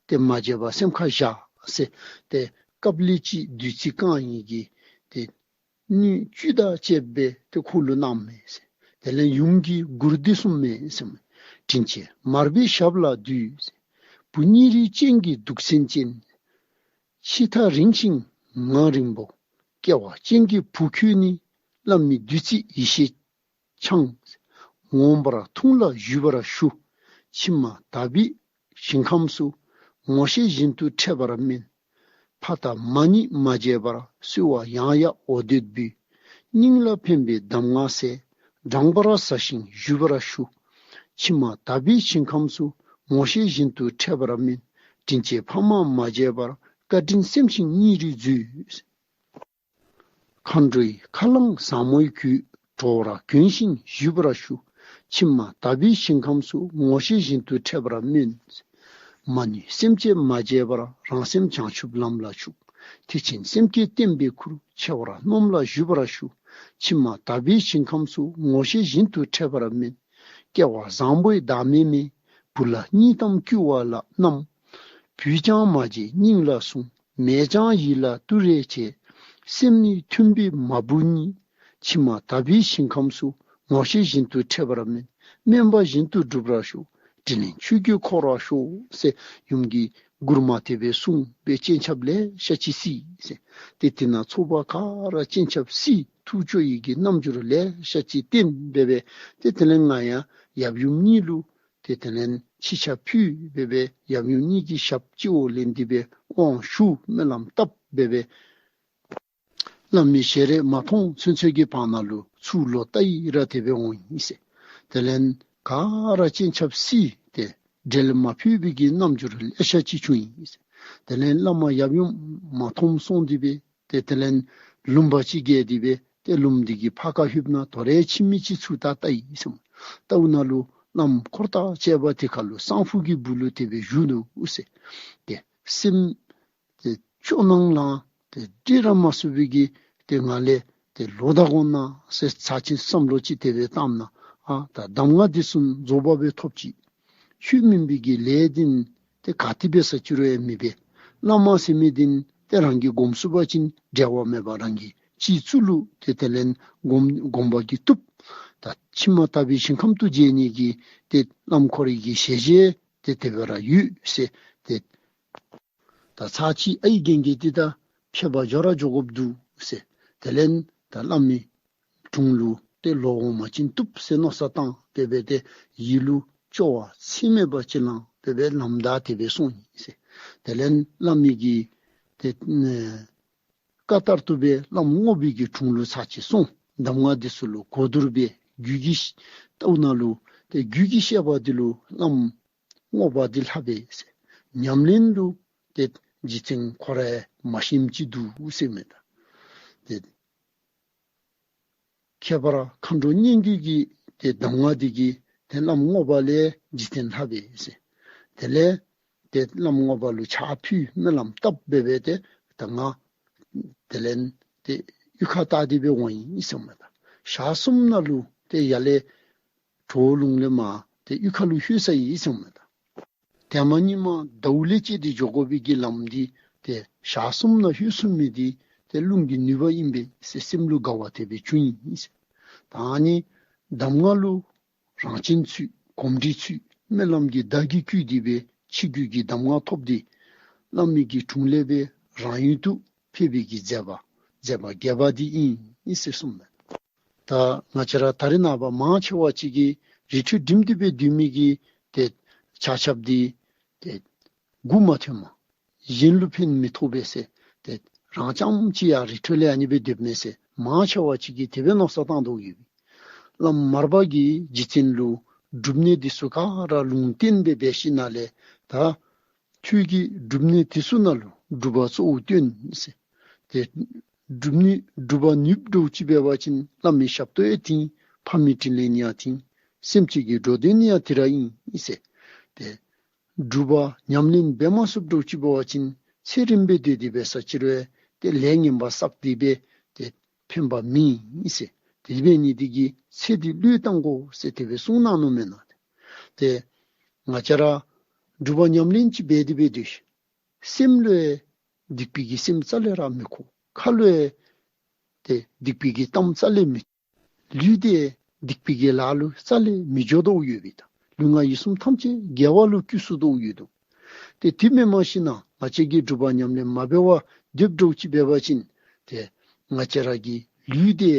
ཏེ་མ་བརྗེད་པར་སེམས་ཁར་བཞག་ཟེར། ཏེ་སྐབས་ལས་ཅིག་བདུད་རྩི་བཀང་ནི་གི་ཏེ་ སྣོད་བཅུད་དང་བཅསཔ་སྦེ་ཏེ་ཁོ་ལུ་གནངམ་མས་ཟེར། དེ་ལས་ཡུམ་གྱི་མགུར་འདི་གསུངམ་མས་ཟེར། དྲིན་ཅན་མར་པའི་ཞབས་ལ་འདུད་ཟེར། བུ་གཉིས་རིགས་ཅན་གྱི་གདུགས་མཚན་ཅན། ཕྱི་མཐའ་རིང་ཞིང་ངང་རིང་པོ། སྐལ་བ་ཅན་གྱི་བུ་ཁྱོད་ནི། བླ་མའི་བདུད་རྩི་ཡེ་ཤེས་འཆང་། མངོན་པར་ཐུགས་ལ་ཞུས་པར་ཞུ། ཕྱི་མ་དག་པའི་ཞིང་ཁམས་སུ། ངོ་ཤེས་བཞིན་དུ་འཕྲད་པར་སྨོན། ཕ་དང་མ་ཉིད་མ་བརྗེད་པར། གསོལ་བ་ཡང་ཡང་འོ་དོད་འབུལ། སྙིང་ལ་ཕན་པའི་གདམས་ངག་གསལ། བགྲང་བར་ཟ་ཞིང་བཞུས་པར་ཞུ། ཕྱི་མ་དག་པའི་ཞིང་ཁམས་སུ། ངོ་ཤེས་བཞིན་དུ་འཕྲད་པར་སྨོན། དྲིན་ཅན་ཕ་མ་མ་བརྗེད་པར། བཀའ་དྲིན་སེམས་ཤིང་སྙིང་རུས་མཛོད། མཁའ་འགྲོའི་ཁ་རླངས་བཟང་མོའི་གུས། གྲོགས་ར་གྱོན་ཞིང་བཞུས་པར་ཞུ། ཕྱི་མ་དག་པའི་ཞིང་ཁམས་སུ། ངོ་ཤེས་བཞིན་དུ་འཕྲད་པར་སྨོན། མ་ནུས་སེམས་ཅན་མ་བརྗེད་པར། རང་སེམས་བྱང་ཆུབ་ལམ་ལ་ཞུགས། ཐེག་ཆེན་སེམས་བསྐྱེད་བརྟན་པའི་ཁུར། ཆེ་བར་རྣམས་ལ་བཞུས་པར་ཞུ། ཕྱི་མ་དག་པའི་ཞིང་ཁམས་སུ། ངོ་ཤེས་བཞིན་དུ་འཕྲད་པར་སྨོན། སྐལ་བ་བཟང་པོའི་བདག་མེད་མའི། བུ་ལ་གཉིས་ཐམ་བསྐུལ་བ་ལ་རྣམས། བུས་ཀྱང་མ་བརྗེད་སྙིང་ལ་ཟུངས། མས་ཀྱང་ཡིད་ལ་དུ་རེ་བྱས། སེམས་ནི་མཐུན་པའི་མ་བུ་གཉིས། ཕྱི་མ་དག་པའི་ཞིང་ཁམས་སུ། ངོ་ཤེས་བཞིན་དུ་འཕྲད་པར་སྨོན། སྨོན་པ་བཞིན་དུ་འགྲུབ་པར་ཤོག། དྲིན་ལན་ཆོས་ཀྱིས་འཁོར་བར་ཤོག་ཟེར་ཡུམ་གྱིས་མགུར་མ་དེ་སྦེ་གསུངས་སྦེ་སྤྱན་ཆབ་ལེ་ཤ་ཅིག་བསིལ་ཟེར། ཏེ་དེ་ནང་ཚོགས་པ་ག་ར་སྤྱན་ཆབ་བསིལ། ཐུགས་སྐྱོ་ཡི་གི་རྣམ་འགྱུར་ལེ་ཤ་ཅིག་བསྟན་སྦེ་སྦེ་ཏེ་དེ་ལས་ང་ཡང་ཡབ་ཡུམ་གཉིས་ལུ་ཏེ་དེ་ལས་ཕྱི་ཆ་ཕུལ་སྦེ་སྦེ་ཡབ་ཡུམ་གཉིས་ཀྱི་ཞབས་སྤྱི་བོ་ལེན་ཏེ་སྦེ་དབང་ཞུ་སྨོན་ལམ་བཏབ་སྦེ་སྦེ་བླ་མའི་ཞལ་རས་མ་མཐོང་ཚུན་ཚོད་ཀྱི་བར་ན་ལུ་ཚུར་ལོག་ལྟ་ཡི་ར་དེ་སྦེ་འོང་ཡི་ཟེར། དེ་ལས་ག་ར་སྤྱན་ཆབ་བསིལ་ཏེ་འབྲལ་མ་ཕོད་པའི་གི་རྣམ་འགྱུར་ལེ་ཤ་ཅིག་བྱུང་ཡི་ཟེར། དེ་ལས་བླ་མ་ཡབ་ཡུམ་མ་མཐོང་སོང་སྟེ་སྦེ་ཏེ་དེ་ལས་ལུང་པ་ཅིག་བརྒལ་ཏེ་སྦེ་ཏེ་ལུངམ་འདི་གི་ཕར་ཁ་ལྷོདཔ་ད་དོ་རུང་ཁྱིམ་མི་ཅིག་ཚུར་ལྟ་ལྟ་ཡི་ཟེར། ལྟཝ་ད་ལུ་བླམ་འཁོར་དང་བཅས་པ་དེ་ཁར་ལུ་གསང་ཕུ་གི་སྦུག་ལུ་དེ་སྦེ་བཞུགས་ནུག་ཟེར། ཏེ་སེམས་ཏེ་སྐྱོ་སྣང་ལང་ཏེ་སྡོད་ར་མ་ཚུགས་པའི་གི་ཏེ་ང་ལས་ཏེ་ལོག་ད་འོང་ན་ཟེར་ཚར་ཅིག་བསམ་བློ་ཅིག་དེ་སྦེ་བཏངམ་ད་ཨ་ད་གདམས་ངག་འདི་ཚུ་རྫོགས་པ་སྦེ་ཐོབ་ཅི། ཆོས་མིན་པའི་གི་ལས་འདི་ཏེ་ག་ཏེ་འབད་ས་ཅི་རུང་ཡང་མི་འབད། བླ་མ་ཟེར་མི་འདི་ཏེ་རང་གིས་སྒོམ་ཚུགས་པ་ཅིན་འབྲལ་བ་མེད་པར་རང་གིས་སྤྱི་གཙུག་ལུ་ཏེ་དེ་ལས་སྒོམ་སྒོམ་པ་གིས་བཏུབ། ད་ཕྱི་མ་དག་པའི་ཞིང་ཁམས་སུ་མཇལ་ནི་གི་ཏེ་བླམ་ཁོ་རའི་གི་ཞལ་བཞེས་ཏེ་དེ་སྦེ་ར་ཡོད་ཟེར། ཏེ་ད་ཚར་ཅིག་ཨའི་རྒན་གྱིས་ཏེ་ད་ཕེབས་པར་འགྱོ་ར་འགྱོ་དགོཔ་འདུག་ཟེར། དེ་ལས་ད་བླ་མའི་དྲུང་ལུ་ཏེ་ལོག་འོང་པ་ཅིན་བཏུབ་ཟེར་མནོ་བསམ་བཏང་སྟེ་སྦེ་ཏེ་ཡིད་ལུ་སྐྱོ་བ་ཚད་མེད་པ་ཅིག་ལང་སྟེ་སྦེ་ལམ་བདའ་སྟེ་སྦེ་སོང་ཡི་ཟེར། དེ་ལས་བླ་མའི་གི་ཏེ་ཨེ་བཀའ་ལྟར་དུ་སྦེ་བླམ་རྔོག་པའི་གི་དྲུང་ལུ་ཚར་ཅིག་སོང་། གདམས་ངག་འདི་ཚུ་ལུ་གོ་བསྡུར་སྦེ་རྒྱུད་ཀྱི་ལྟཝ་ད་ལུ་ཏེ་རྒྱུད་ཀྱི་བཤད་པ་འདི་ལུ་བླམ་རྔོག་པ་འདི་ལྷག་པས་ཟེར། ཉམས་ལེན་ལུ་ཏེ་རྗེ་བཙུན་ཁོ་ར་མ་ཤེསཔ་ཅིག་འདུག་ཟེར་མས་ད། ཏེ་ཁྱད་པར་མཁའ་འགྲོ་སྙན་བརྒྱུད་ཀྱི་ཏེ་གདམས་ངག་འདི་གིས་ཏེ་བླམ་རྔོག་པ་ལས་རྗེ་བཙུན་ལྷག་པས་ཟེར། དེ་ལས་ཏེ་བླམ་རྔོག་པ་ལུ་ཕྱག་ཕུལ་སྨོན་ལམ་བཏབ་སྦེ་སྦེ་ཏེ་ད་ང་དེ་ལས་ཏེ་གཡུས་ཁར་ལྟ་སྟེ་སྦེ་འོང་ཡི་ཟེར་མས་ད། ཞག་གསུམ་ནང་ལུ་ཏེ་ཡར་ལས་གྲོ་ལུང་ལས་མར་ཏེ་གཡུས་ཁ་ལུ་ལྷོད་ཚར་ཡི་ཟེར་མས་ད། ཐ་མ་ཉིནམ་ཟླཝ་ལས་བཅད་དེ་འགྱོ་དགོ་པའི་གི་ལམ་འདི་ཏེ་ཞག་གསུམ་ནང་ལྷོད་ཚུགས་མི་འདི་ཏེ་རླུང་གི་ནུས་པ་ཨིན་པས་ཟེར་སེམས་ལུ་དགའ་བ་དེ་སྦེ་བྱུང་ཡི་ཟེར། ད་ཨ་ནི་གདམས་ངག་ལུ་རང་བྱན་ཚུད་གོམས་འདྲིས་ཚུད་སྨོན་ལམ་གྱི་མདའ་གིས་བརྒྱུད་དེ་སྦེ་ཕྱི་རྒྱུད་ཀྱི་གདམས་ངག་ཐོབ་སྟེ་བླ་མའི་གི་དྲུང་ལས་སྦེ་རང་ཡུལ་དུ་ཕེབས་པའི་གི་མཛད་པ་མཛད་པ་བརྒྱད་པ་འདི་ཨིན་ཨིན་ཟེར་གསུངས་མས། ད་ང་བཅས་ར་ད་རེས་ནངས་པ་མང་ཆེ་བ་ཅིག་གིས་རི་ཁྲོད་འགྲིམ་སྟེ་སྦེ་སྡོད་མི་གི་ཏེ་ཆ་ཁྱབ་འདི་ཏེ་མགུ་མ་ཐོན་མས། གཞན་ལུ་ཕན་མི་ཐོགས་པས་ཟེར། ཏེ་རང་རྐྱངམ་ཅིག་ཡང་རི་ཁྲོད་ལས་ཨ་ནི་སྦེ་སྡོདཔ་མས་ཟེར་མང་ཆེ་བ་ཅིག་གིས་དེ་སྦེ་མནོ་བསམ་བཏང་དོ་ཡོད། བླམ་མར་པ་གིས་རྗེ་བཙུན་ལུ་སྒྲུབ་གནས་འདི་ཚུ་ག་ར་ལུང་བསྟན་སྦེ་འབད་ཞིནམ་ལས་ད་ཁྱོད་ཀྱིས་སྒྲུབ་གནས་དེ་ཚུ་ནང་ལུ་སྒྲུབ་པ་གཙོ་བོ་སྟོན་ཟེར། ཏེ་སྒྲུབ་གནས་སྒྲུབ་པ་ནུསཔ་འདྲཝ་ཅིག་འབད་བ་ཅིན་བླ་མའི་ཞབས་ཏོག་ཡང་བཏིང་། ཕ་མའི་དྲིན་ལན་ཡང་བཏིང་། སེམས་ཅན་གྱི་འགྲོ་དོན་ཡང་དེ་ར་ཨིན་ཟེར། ཏེ་སྒྲུབ་པ་ཉམས་ལེན་འབད་མ་ཚུགསཔ་འདྲཝ་ཅིག་འབད་བ་ཅིན་ཚེ་རིངམོ་སྦེ་སྡོད་དེ་འབད་ས་ཅིག་རུང་ཏེ་ལས་ངན་པ་བསགས་ཏེ་སྦེ་ཏེ་ཕན་པ་མེད་ཟེར། དེ་འབད་ནི་འདི་གིས་ཚེ་འདི་བློས་བཏང་དགོ་ཟེར་དེ་སྦེ་གསུངས་གནང་ནུག་མེན་ན། ཏེ་ང་བཅས་ར་སྒྲུབ་པ་ཉམས་ལེན་ཅིག་འབད་དེ་སྦེ་སྡོད་ཤིག། སེམས་ལུ་ཡང་སྡིག་པའི་གི་སེམས་རྩ་ལས་ར་མི་འཁོར། ཁ་ལུ་ཡང་ ཏེ་སྡིག་པའི་གི་གཏམ་རྩ་ལས་མི། ལུས་འདི་སྡིག་པའི་གི་ལཱ་ལུ་རྩ་ལས་མི་འགྱོ་དོ་ཡོདཔ་ཨིན། ད་ལུས་ངག་ཡིད་གསུམ་ཐམས་ཅད་དགེ་བ་ལུ་བཀོད་ཚུགས་དོ་ཡོདཔ་ཨིན། ཏེ་དེ་མེན་མ་གཞི་ན་ང་བཅས་ཀྱིས་སྒྲུབ་པ་ཉམས་ལེན་མ་འབད་བར་སྡོདཔ་འདྲཝ་ཅིག་འབད་བ་ཅིན་ཏེ་ང་བཅས་ར་གི་ལུས་འདི་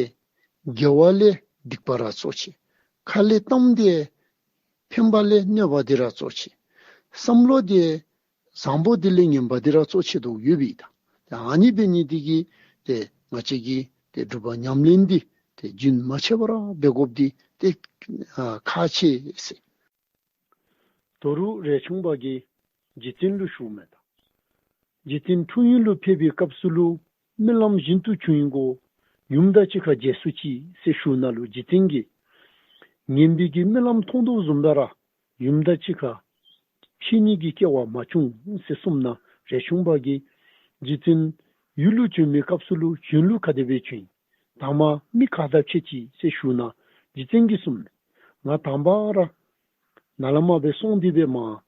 དགེ་བ་ལས་སྡིག་པ་ར་གཙོ་ཆེ། ཁ་ལས་གཏམ་འདི་ཕན་པ་ལས་གནོད་པ་འདི་ར་གཙོ་ཆེ། བསམ་བློ་འདི་བཟང་པོ་འདི་ལས་ངན་པ་འདི་ར་གཙོ་ཆེ་དོ་ཡོདཔ་ཨིན། ད་ཨ་ནི་འབད་ནི་འདི་གིས་ཏེ་ང་བཅས་ཀྱིས་ཏེ་སྒྲུབ་པ་ཉམས་ལེན་འདི་ཏེ་རྒྱུན་མ་ཆད་པར་འབད་དགོཔ་འདི་ཏེ་ཨ་ཁག་ཆེ་ཟེར། དོ་རུང་རས་ཆུང་པ་གིས་རྗེ་བཙུན་ལུ་ཞུཝ་མས། ད་རྗེ་བཙུན་འཁྲུངས་ཡུལ་ལུ་ཕེབས་པའི་སྐབས་སུ་ལུ་རྨི་ལམ་བཞིན་དུ་བྱུང་ཡི་གོ། ཡུམ་དང་གཅིག་ཁར་མཇལ་སོང་ཅིག་ཟེར་ཞུཝ་ད་ལུ་རྗེ་བཙུན་གྱིས་ངན་པའི་གི་རྨི་ལམ་མཐོང་དོ་བཟུམ་སྦེ་ར་ཡུམ་དང་གཅིག་ཁར་འཕྱད་ནི་གི་སྐལ་བ་མ་བྱུང་ཟེར་གསུངམ་ད་རས་ཆུང་པ་གིས་རྗེ་བཙུན་ཡུལ་ལུ་བྱོན་པའི་སྐབས་སུ་ལུ་གཞོན་ལུགས་ག་དེ་སྦེ་བྱུང་ཡི། དང་པ་མི་ག་དང་ཕྱད་ཅི་ཟེར་ཞུཝ་ད་རྗེ་བཙུན་གྱིས་གསུངམ་མས། ང་དང་པ་ར་ནཱ་ལས་མར་སྦེ་སོང་སྟེ་སྦེ་མར་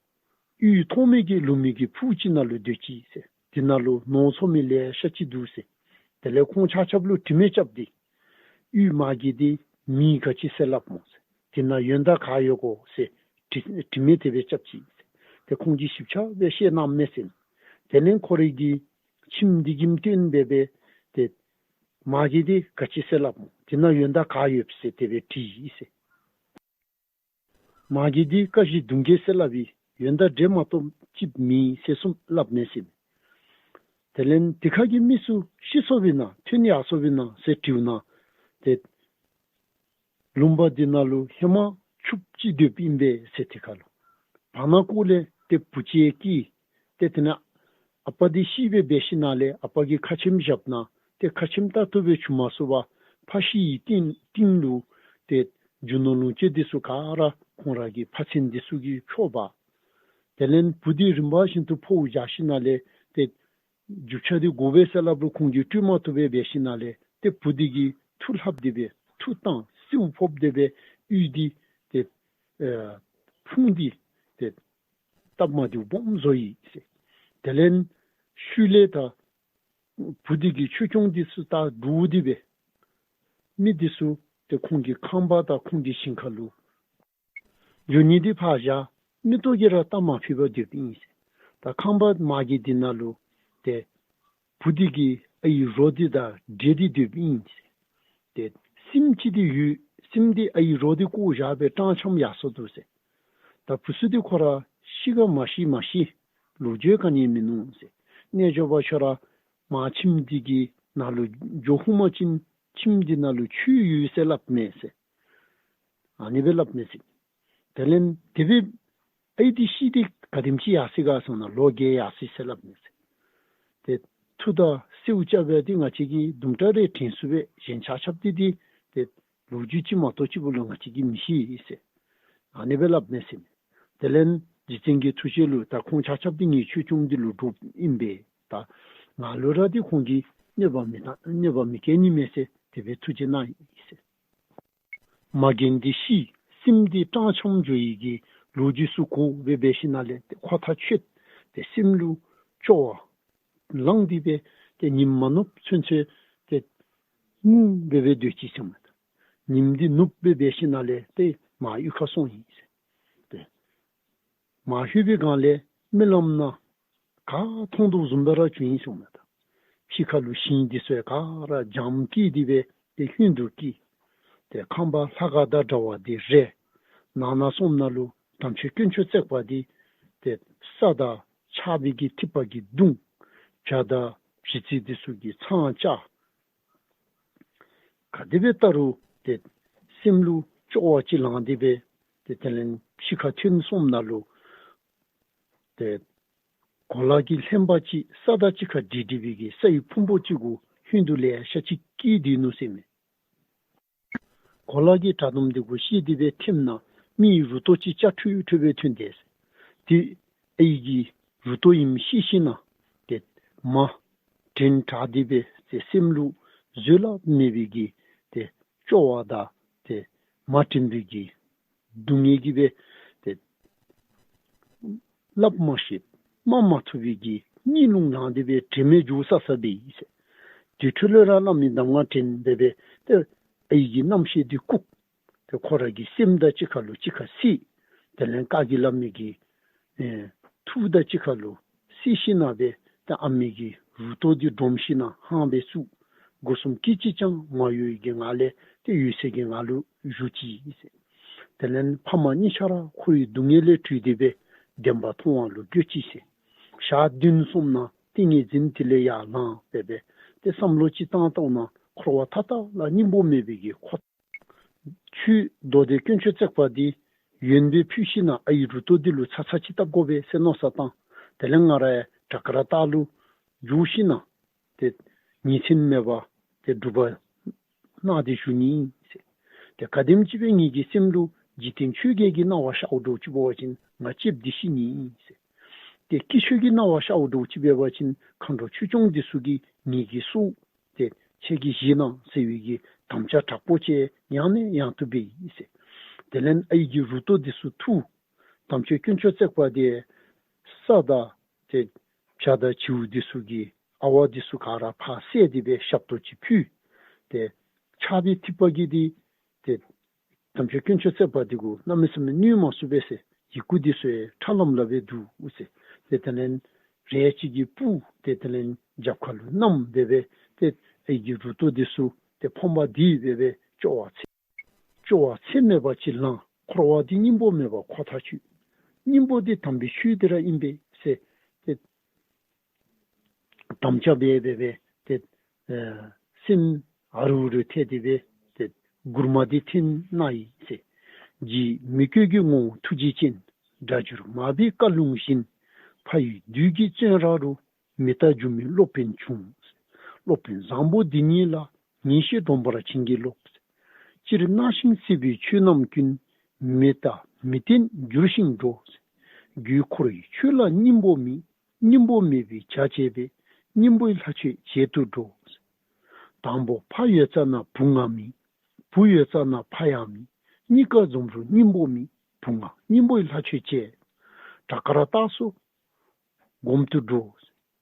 གཡུས་ཐོག་མའི་གི་ལུང་མའི་གི་ཕུག་ཅིག་ནང་ལུ་སྡོད་ཅི་ཟེར། དེ་ནང་ལུ་ནོར་འཚོ་མི་ལེ་ཤ་ཅིག་འདུག་ཟེར། དེ་ལས་ཁོང་ཆ་ཁྱབ་ལུ་དྲི་མས་རྐྱབ་སྟེ་གཡུས་མ་གི་འདི་མིང་ག་ཅི་ཟེར་སླབ་སྨོ་ཟེར། དེ་ནང་ཡོན་བདག་ག་ཡོད་གོ་ཟེར་དྲི་དྲི་མས་དེ་སྦེ་རྐྱབ་ཅི་ཟེར། ཏེ་ཁོང་གིས་ཞིབ་ཆ་སྦེ་བཤད་གནངམ་མས་ཟེར། དེ་ལས་ཁོ་རའི་གི་ཁྱིམ་འདི་གི་སྟེང་སྦེ་སྦེ་ཏེ་མ་གི་འདི་ག་ཅི་ཟེར་སླབ་སྨོ། དེ་ནང་ཡོན་བདག་ག་ཡོད་ཟེར་དེ་སྦེ་དྲིས་ཡི་ཟེར། མ་གི་འདི་ཀ་བཞི་གདུང་བརྒྱད་ཟེར་སླབ་ཨིན། ཡོན་བདག་འདྲེ་མ་གཏོགས་ཅིག་མེད་ཟེར་གསུངས་སླབ་མས་ཟེར། དེ་ལས་དེ་ཁ་གི་མི་ཚུ་ཤི་སོཔ་ཨིན་ན་ཐོན་ཡར་སོཔ་ཨིན་ན་ཟེར་དྲིཝ་ད་ཏེ་ལུང་པ་འདི་ནང་ལུ་ཧེ་མ་ཕྱུགཔོ་ཅིག་སྡོདཔ་ཨིན་པས་ཟེར། དེ་ཁ་ལུ་བར་ན་ཀོ་ལས་ཏེ་བུ་ཅིག་སྐྱེས། ཏེ་དེ་ནང་ཨ་པ་འདི་ཤི་སྦེ་འབད་ཞིནམ་ལས་ཨ་པ་གིས་ཁ་ཆེམས་བཞགཔ་ད་ཏེ་ཁ་ཆེམས་ལྟར་དུ་སྦེ་བྱུང་མ་ཚུགས་པར་ཕ་ཤི་ཡི་རྟིང་རྟིང་ལུ་ཏེ་རྒྱུ་ནོར་ལོངས་སྤྱོད་འདི་ཚུ་ག་ར་ཁོང་ར་གི་ཕ་ཚན་འདི་ཚུ་གིས་འཕྱོག་འབག། དེ་ལས་བུ་འདི་རིམ་པ་བཞིན་དུ་འཕོ་བ་བཞག་ཞིནམ་ལས་ཏེ་རྒྱུ་ཆ་འདི་དགོ་པས་ཟེར་སླབ་རུང་ཁོང་གིས་སྤྲོད་མ་བཏུབ་སྦེ་འབད་ཞིནམ་ལས་ཏེ་བུ་འདི་གིས་མཐུ་ལྷབ་སྟེ་སྦེ་མཐུ་བཏང་གསོལཝ་ཕོག་སྟེ་སྦེ་གཡུས་འདི་ཏེ་ཨེ་ཕུང་འདི་ཏེ་སྟབས་མ་བདེཝ་སྦོམ་བཟོ་ཡི་ཟེར། དེ་ལས་ཤུལ་ལས་ད་བུ་འདི་གི་ཆོས་སྐྱོང་འདི་ཚུ་ད་འདྲོག་སྟེ་སྦེ་མི་འདི་ཚུ་ཏེ་ཁོང་གི་ཁང་པ་དང་ཁོང་གི་ཞིང་ཁ་ལུ་འགྱོ་ནི་འདི་ཕར་བཞག་མིག་ཏོ་གིས་ར་བལྟ་མ་ཕོད་པར་སྡོདཔ་ཨིན་ཟེར། ད་ཁང་པ་མ་གི་འདི་ནང་ལུ་ཏེ་བུ་འདི་གི་ཨའི་རོ་འདི་དང་འདྲེས་ཏེ་སྡོདཔ་ཨིན་ཟེར། ཏེ་སྲིནམོ་ཅིག་འདི་ཡོད། སྲིནམོ་འདི་ཨའི་རོ་འདི་བཀོ་བཞག་སྦེ་སྤྲང་འཁྱམས་ཡར་སོ་འདུག་ཟེར། ད་བུ་ཚུ་འདི་ཁོ་ར་ཤི་ག་མ་ཤི་མ་ཤེས། ལོ་རྒྱུས་ག་ནི་མིན་ནུག་ཟེར། རྣལ་འབྱོར་པ་ཁྱོད་ར་མར་ཁྱིམ་འདི་གི་ནང་ལུ་འགྱོ་ཧུམ་པ་ཅིན་ཁྱིམ་འདི་ནང་ལུ་ཆོས་ཡོད་ཟེར་སླབ་མས་ཟེར། ཨ་ནི་སྦེ་སླབ་མས་ཟེར། དེ་ལས་དེ་སྦེ་ཨའི་འདི་ཤི་སྟེ་ག་དེམ་ཅིག་ཡར་སོ་ག་ཟེར་ན་ལོ་བརྒྱད་ཡར་སོ་ཟེར་སླབ་མས་ཟེར། ཏེ་མཐུ་དང་གསོལཝ་རྐྱབ་པ་འདི་ང་བཅས་ཀྱིས་དུམ་གྲ་རེ་དྲན་ཚུགས་པས། གཞན་ཆ་ཁྱབ་འདི་འདི་ཏེ་ལོ་རྒྱུས་ཅིག་མ་གཏོགས་ཅིག་པོ་ལུ་ང་བཅས་ཀྱིས་མི་ཤེས་ཟེར། ཨ་ནི་སྦེ་སླབ་མས་ཟེར། དེ་ལས་རྗེ་བཙུན་གྱི་ཐུགས་རྗེ་ལུ་ད་ཁོང་ཆ་ཁྱབ་འདི་ངེའི་ཆོས་སྐྱོང་འདི་ལུ་འདྲོགཔ་ཨིན་པས། ད་ང་ལུ་ར་འདི་ཁོང་གིས་གནོད་པ་མི་བཏང་གནོད་པ་མི་བཀལ་ནི་མས་ཟེར་དེ་སྦེ་ཐུགས་རྗེ་གནང་ཡི་ཟེར། མ་གི་འདི་ཤི་སྲིནམོ་འདི་སྤྲང་འཁྱམས་འགྱོ་ཡི་གི་ལོ་རྒྱུས་ཚུ་གོ་སྦེ་འབད་ཞིནམ་ལས་ཏེ་ཁོ་ཐག་ཆོད་དེ་སྲིནམོ་ལུ་སྐྱོ་བ་ལངས་ཏེ་སྦེ་ཏེ་ཉིམ་མ་ནུབ་ཚུན་ཚོད་ཏེ་ངུ་སྦེ་སྦེ་སྡོད་ཅི་ཟེར་མས། ཉིམ་འདི་ནུབ་སྦེ་འབད་ཞིནམ་ལས་ཏེ་མར་གཡུས་ཁར་སོང་ཡི་ཟེར། ཏེ་མར་ལྷོད་པའི་སྒང་ལས་རྨི་ལམ་ནང་ག་མཐོང་དོ་བཟུམ་སྦེ་ར་བྱུང་ཡི་ཟེར་མས། ད་ཕྱི་ཁ་ལུ་ཞིང་འདི་ཚུ་ག་ར་འཇམ་སྐྱེས་ཏེ་སྦེ་ཏེ་ལྷུན་དུ་སྐྱེས། ཏེ་ཁང་པ་ལྷ་ཁང་དང་འདྲ་བ་འདི་རེ། ནང་ན་སོངམ་ད་ལུ་དམ་ཆོས་དཀོན་མཆོག་བརྩེགས་པ་འདི་ཏེ་ས་དང་ཆར་པའི་གི་ཐིགས་པ་གིས་བརྡུང་། བྱ་དང་བྱི་ཙི་འདི་ཚུ་གིས་ཚང་བཅའ། ག་དེ་སྦེ་བལྟ་རུང་ཏེ་སེམས་ལུ་སྐྱོ་བ་ཅིག་ལང་སྟེ་སྦེ་ཏེ་དེ་ལས་ཕྱི་ཁར་ཐོན་སོངམ་ད་ལུ་ཏེ་གོ་ལ་གི་ལྷན་པ་ཅིག་ས་དང་གཅིག་ཁར་འདྲིས་འདྲིས་པའི་གི་སའི་ཕུང་པོ་ཅིག་གུ་ལྷུན་དུ་ལེ་ཤ་ཅིག་སྐྱེས་ཏེ་ནུག་ཟེར་མས། གོ་ལ་གི་དྲ་དུམ་འདི་གུ་བཤེད་དེ་སྦེ་ཐེམ་ན་མིའི་རུ་ཏོ་ཅིག་སྐྱ་ཁྲུས་ཁྲུས་སྦེ་ཐོན་ཏེ་ཟེར། ཏེ་ཨའི་གི་རུ་ཏོ་ཨིནམ་ཤེས་ཞིན་ན་ཏེ་མ་དྲན་དྲགས་ཏེ་སྦེ་ཏེ་སེམས་ལུ་བཟོད་གླགས་མེད་པའི་གི་ཏེ་སྐྱོ་བ་དང་ཏེ་མ་དྲན་པའི་གི་སྡུག་བསྔལ་གྱིས་སྦེ་ཏེ་སླབ་མ་ཤེས་སྨྲ་མ་ཐུབ་པའི་གི་གཉིད་ལུང་ལངས་ཏེ་སྦེ་དྲན་མེད་འགྱོ་ས་ས་སྦེ་ཨིན་ཟེར། དེ་འཕྲོ་ལས་ར་བླ་མའི་གདམས་ངག་དྲན་འབད་སྦེ་ཏེ་ཨའི་གི་རྣམ་ཤེས་འདི་བཀུག། ཏེ་ཁོ་ར་གི་སེམས་དང་གཅིག་ཁར་ལུ་གཅིག་ཁར་བསྲེས། དེ་ལས་བཀའ་བརྒྱུད་བླ་མའི་གི་ཨེ་ཐུགས་དང་གཅིག་ཁར་ལུ་བསྲེས་ཞིནམ་ལས་ཏེ་ཨ་མའི་གི་རུ་ཏོ་འདི་སྒྲོམ་ཞིནམ་ལས་ཧང་སྦེ་བཙུགས། སྒོ་གསུམ་སྐད་ཅིག་ཀྱང་མ་གཡོ་བའི་གི་ངང་ལས་ཏེ་འོད་གསལ་གྱི་ངང་ལུ་བཞུགས་ཅི་ཟེར། དེ་ལས་ཕ་མ་གཉིས་ཆ་ར་འཁོར་བའི་སྡུག་བསྔལ་ལས་གྲོལ་ཏེ་སྦེ་བདེན་པ་མཐོང་བ་ལུ་འགྱུར་ཅི་ཟེར། ཞག་བདུན་སོང་ན་ཏིང་ངེ་འཛིན་དེ་ལས་ཡར་ལངས་སྦེ་སྦེ་ཏེ་བསམ་བློ་ཅིག་བཏང་བཏང་ན་འཁོར་བ་མཐའ་དག་ལ་སྙིང་པོ་མེད་པའི་གི་ཁོ་ཁྱོད་མདོ་སྡེ་དཀོན་མཆོག་བརྩེགས་པ་འདི་ཡོན་སྦེ་ཕུལ་ཞིནམ་ལས་ཨའི་རུ་ཏོ་འདི་ལུ་ཚ་ཚ་ཅིག་བཏབ་དགོ་པས་ཟེར་མནོ་བསམ་བཏང་། དེ་ལས་ང་ར་ཡང་བྲག་དཀར་སྟག་ལུ་འགྱོ་ཞིནམ་ལས་ཏེ་ཉིན་མཚན་མེད་པར་ཏེ་སྒྲུབ་པ་གནང་སྟེ་བཞུགས་ནི་ཨིན་ཟེར། ཏེ་ག་དེམ་ཅིག་སྦེ་ངེ་གི་སེམས་ལུ་འཇིག་རྟེན་ཆོས་བརྒྱད་ཀྱི་སྣང་བ་ཤརཝ་འདྲཝ་ཅིག་འབད་བ་ཅིན་ང་ལྕེབས་ཏེ་ཤི་ནི་ཨིན་ཟེར། ཏེ་སྐྱེ་མཆེད་ཀྱི་སྣང་བ་ཤརཝ་འདྲཝ་ཅིག་འབད་བ་ཅིན་མཁའ་འགྲོ་ཆོས་སྐྱོང་འདི་ཚུ་གིས་ངེ་གི་སྲོག་ཏེ་ཁྱེད་ཀྱིས་བཞེས་གནང་ཟེར་བའི་གི་དམ་བཅའ་དྲག་པོ་ཅིག་ཡང་ནས་ཡང་དུ་འབད་ཡི་ཟེར། དེ་ལས་ཨའི་གི་རུ་ཏོ་འདི་ཚུ་འཐུ། དམ་ཆོས་དཀོན་མཆོག་བརྩེགས་པ་འདི་ས་དང་ཏེ་བྱ་དང་བྱིའུ་འདི་ཚུ་གི་ཨ་ཝ་འདི་ཚུ་ག་ར་ཕར་བསད་དེ་སྦེ་ཞབས་ཏོག་ཅིག་ཕུལ། ཏེ་ཆརཔ་འཐིབས་པ་གིས་འདི་ཏེ་དམ་ཆོས་དཀོན་མཆོག་བརྩེགས་པ་འདི་གུ་གནམ་མེད་ས་མེད་གནོད་མ་ཚུགས་པས་ཟེར། ཡི་གུ་འདི་ཚུ་ཡང་ཁྲ་ལམ་ལམ་སྦེ་འདུག་ཟེར། ཏེ་དེ་ལས་རས་ཅིག་གིས་སྤུར། ཏེ་དེ་ལས་རྒྱབ་ཁ་ལུ་བསྣམས་སྦེ་སྦེ་ཏེ་ཨའི་གི་རུ་ཏོ་འདི་ཚུ་ཏེ་ཕོངས་པ་འདི་སྦེ་སྦེ་སྐྱོ་བ་ཚད་སྐྱོ་བ་ཚད་མེད་པ་ཅིག་ལང་། འཁོར་བ་འདི་སྙིང་པོ་མེད་པ་ཁོ་ཐག་ཆོད། སྙིང་པོ་འདི་དམ་པའི་ཆོས་འདི་ར་ཨིན་པས་ཟེར། ཏེ་དམ་བཅའ་འབད་སྦེ་སྦེ་ཏེ་ཨེ་སེམས་ཨ་རུ་རུ་ཐལ་ཏེ་སྦེ་ཏེ་མགུར་མ་འདི་འཐེན་གནང་ཡི་ཟེར། རྗེ་མི་བསྐྱོད་ཀྱི་ངོ་བོ་ཐུགས་རྗེ་ཅན། སྒྲ་བསྒྱུར་མར་པའི་བཀའ་ལུང་བཞིན། ཕ་ཡུལ་བདུད་ཀྱི་བཙོན་ར་རུ། མི་རྟག་སྒྱུ་མའི་སློབ་དཔོན་བྱུང་། སློབ་དཔོན་བཟང་པོ་འདི་ཉིད་ལ། ངེས་ཤེས་སྒྲོན་འབར་བྱིན་གྱིས་རློབས། སྤྱིར་སྣང་ཞིང་སྲིད་པའི་ཆོས་རྣམས་ཀུན། མི་རྟག་མི་བརྟན་འགྱུར་ཞིང་འགྲོ། རྒྱུད་འཁོར་བའི་ཆོས་ལ་སྙིང་པོ་མེད། སྙིང་པོ་མེད་པའི་བྱ་བྱེད་པས། སྙིང་པོའི་ལྷ་ཆོས་བྱེད་དུ་འགྲོ། དང་པོ་ཕ་ཡོད་ཙ་ན་བུ་ང་མེད། བུ་ཡོད་ཙ་ན་ཕ་ཡང་མེད། གཉིས་ཀ་འཛོམས་རུང་སྙིང་པོ་མེད། བུ་ང་སྙིང་པོའི་ལྷ་ཆོས་བྱེད། བྲག་དཀར་སྟག་སོགས་སྒོམ་དུ་འགྲོ།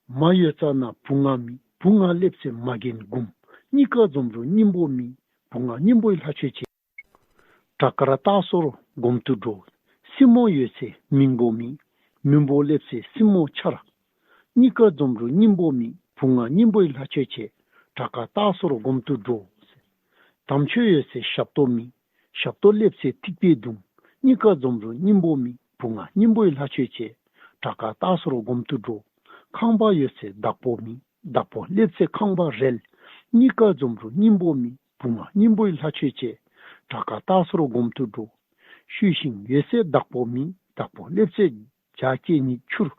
མ་ཡོད་ཙ་ན་བུ་ང་མེད། བུ་ང་སླེབས་ཚེ་མ་རྒན་སྒོམ། གཉིས་ཀ་འཛོམས་རུང་སྙིང་པོ་མེད། བུ་ང་སྙིང་པོའི་ལྷ་ཆོས་བྱེད། བྲག་དཀར་སྟག་སོགས་སྒོམ་དུ་འགྲོ། སྲིན་མོ་ཡོད་ཚེ་མིང་པོ་མེད། མིང་པོ་སླེབས་ཚེ་སྲིན་མོ་འཕྱར། གཉིས་ཀ་འཛོམས་རུང་སྙིང་པོ་མེད། བུ་ང་སྙིང་པོའི་ལྷ་ཆོས་བྱེད། བྲག་དཀར་སྟག་སོགས་སྒོམ་དུ་འགྲོ། དམ་ཆོས་ཡོད་ཚེ་ཞབས་ཏོག་མེད། ཞབས་ཏོག་སླེབས་ཚེ་ཐིགས་པས་བརྡུང་། གཉིས་ཀ་འཛོམས་རུང་སྙིང་པོ་མེད། བུ་ང་སྙིང་པོའི་ལྷ་ཆོས་བྱེད། བྲག་དཀར་སྟག་སོགས་སྒོམ་དུ་འགྲོ། ཁང་པ་ཡོད་ཚེ་བདག་པོ་མེད། བདག་པོ་སླེབས་ཚེ་ཁང་པ་རལ། གཉིས་ཀ་འཛོམས་རུང་སྙིང་པོ་མེད། བུ་ང་སྙིང་པོའི་ལྷ་ཆོས་བྱེད། བྲག་དཀར་སྟག་སོགས་སྒོམ་དུ་འགྲོ། ཤུལ་ཤིང་ཡོད་ཚེ་བདག་པོ་མེད། བདག་པོ་སླེབས་ཚེ་བྱ་སྐྱེས་ཉིད་འཕྱུར།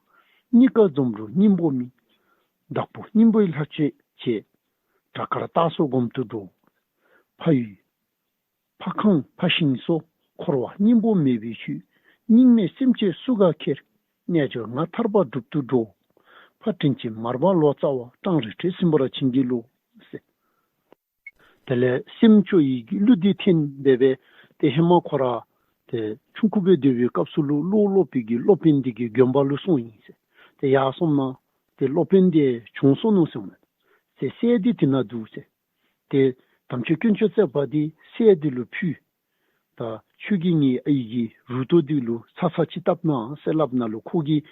གཉིས་ཀ་འཛོམས་རུང་སྙིང་པོ་མེད། བདག་པོ་སྙིང་པོའི་ལྷ་ཆོས་བྱེད། བྲག་དཀར་སྟག་སོགས་སྒོམ་དུ་འགྲོ། ཕ་ཡུལ་ཕ་ཁང་ཕ་ཤིང་སོགས། འཁོར་བ་སྙིང་པོ་མེད་པའི་ཆོས། སྙིང་མེད་སེམས་ཅན་སུ་ག་ཁྱེར། རྣལ་འབྱོར་ང་ཐར་པ་སྒྲུབ་ཏུ་འགྲོ། ཕ་དྲིན་ཅན་མར་པ་ལོ་ཙཱ་བ། སྤྲང་རི་ཁྲོད་ཟིན་པར་བྱིན་གྱིས་རློབས་ཟེར། དེ་ལས་སེམས་སྐྱོ་བའི་གི་གླུ་འདི་འཐེན་སྦེ་སྦེ་ཏེ་ཧེ་མ་ཁོ་ར་ཏེ་ཆུང་ཀུ་སྦེ་སྡོད་པའི་སྐབས་སུ་ལུ་བློ་སློབ་པའི་གི་སློབ་དཔོན་འདི་གི་དགོན་པ་ལུ་སོང་ཡི་ཟེར། ཏེ་ཡར་སོང་ན་ཏེ་སློབ་དཔོན་འདི་བྱོན་སོ་ནུག་ཟེར་མས། ཏེ་སྲས་འདི་དེ་ནང་འདུག་ཟེར། ཏེ་དམ་ཆོས་དཀོན་མཆོག་བརྩེགས་པ་འདི་སྲས་འདི་ལུ་ཕུལ། ད་ཁྱོད་ཀྱིས་ངེའི་ཨའི་གི་རུ་ཏོ་འདི་ལུ་ཚ་ཚ་ཅིག་བཏབ་གནང་ཟེར་སླབ་ནང་ལུ་ཁོ་གིས་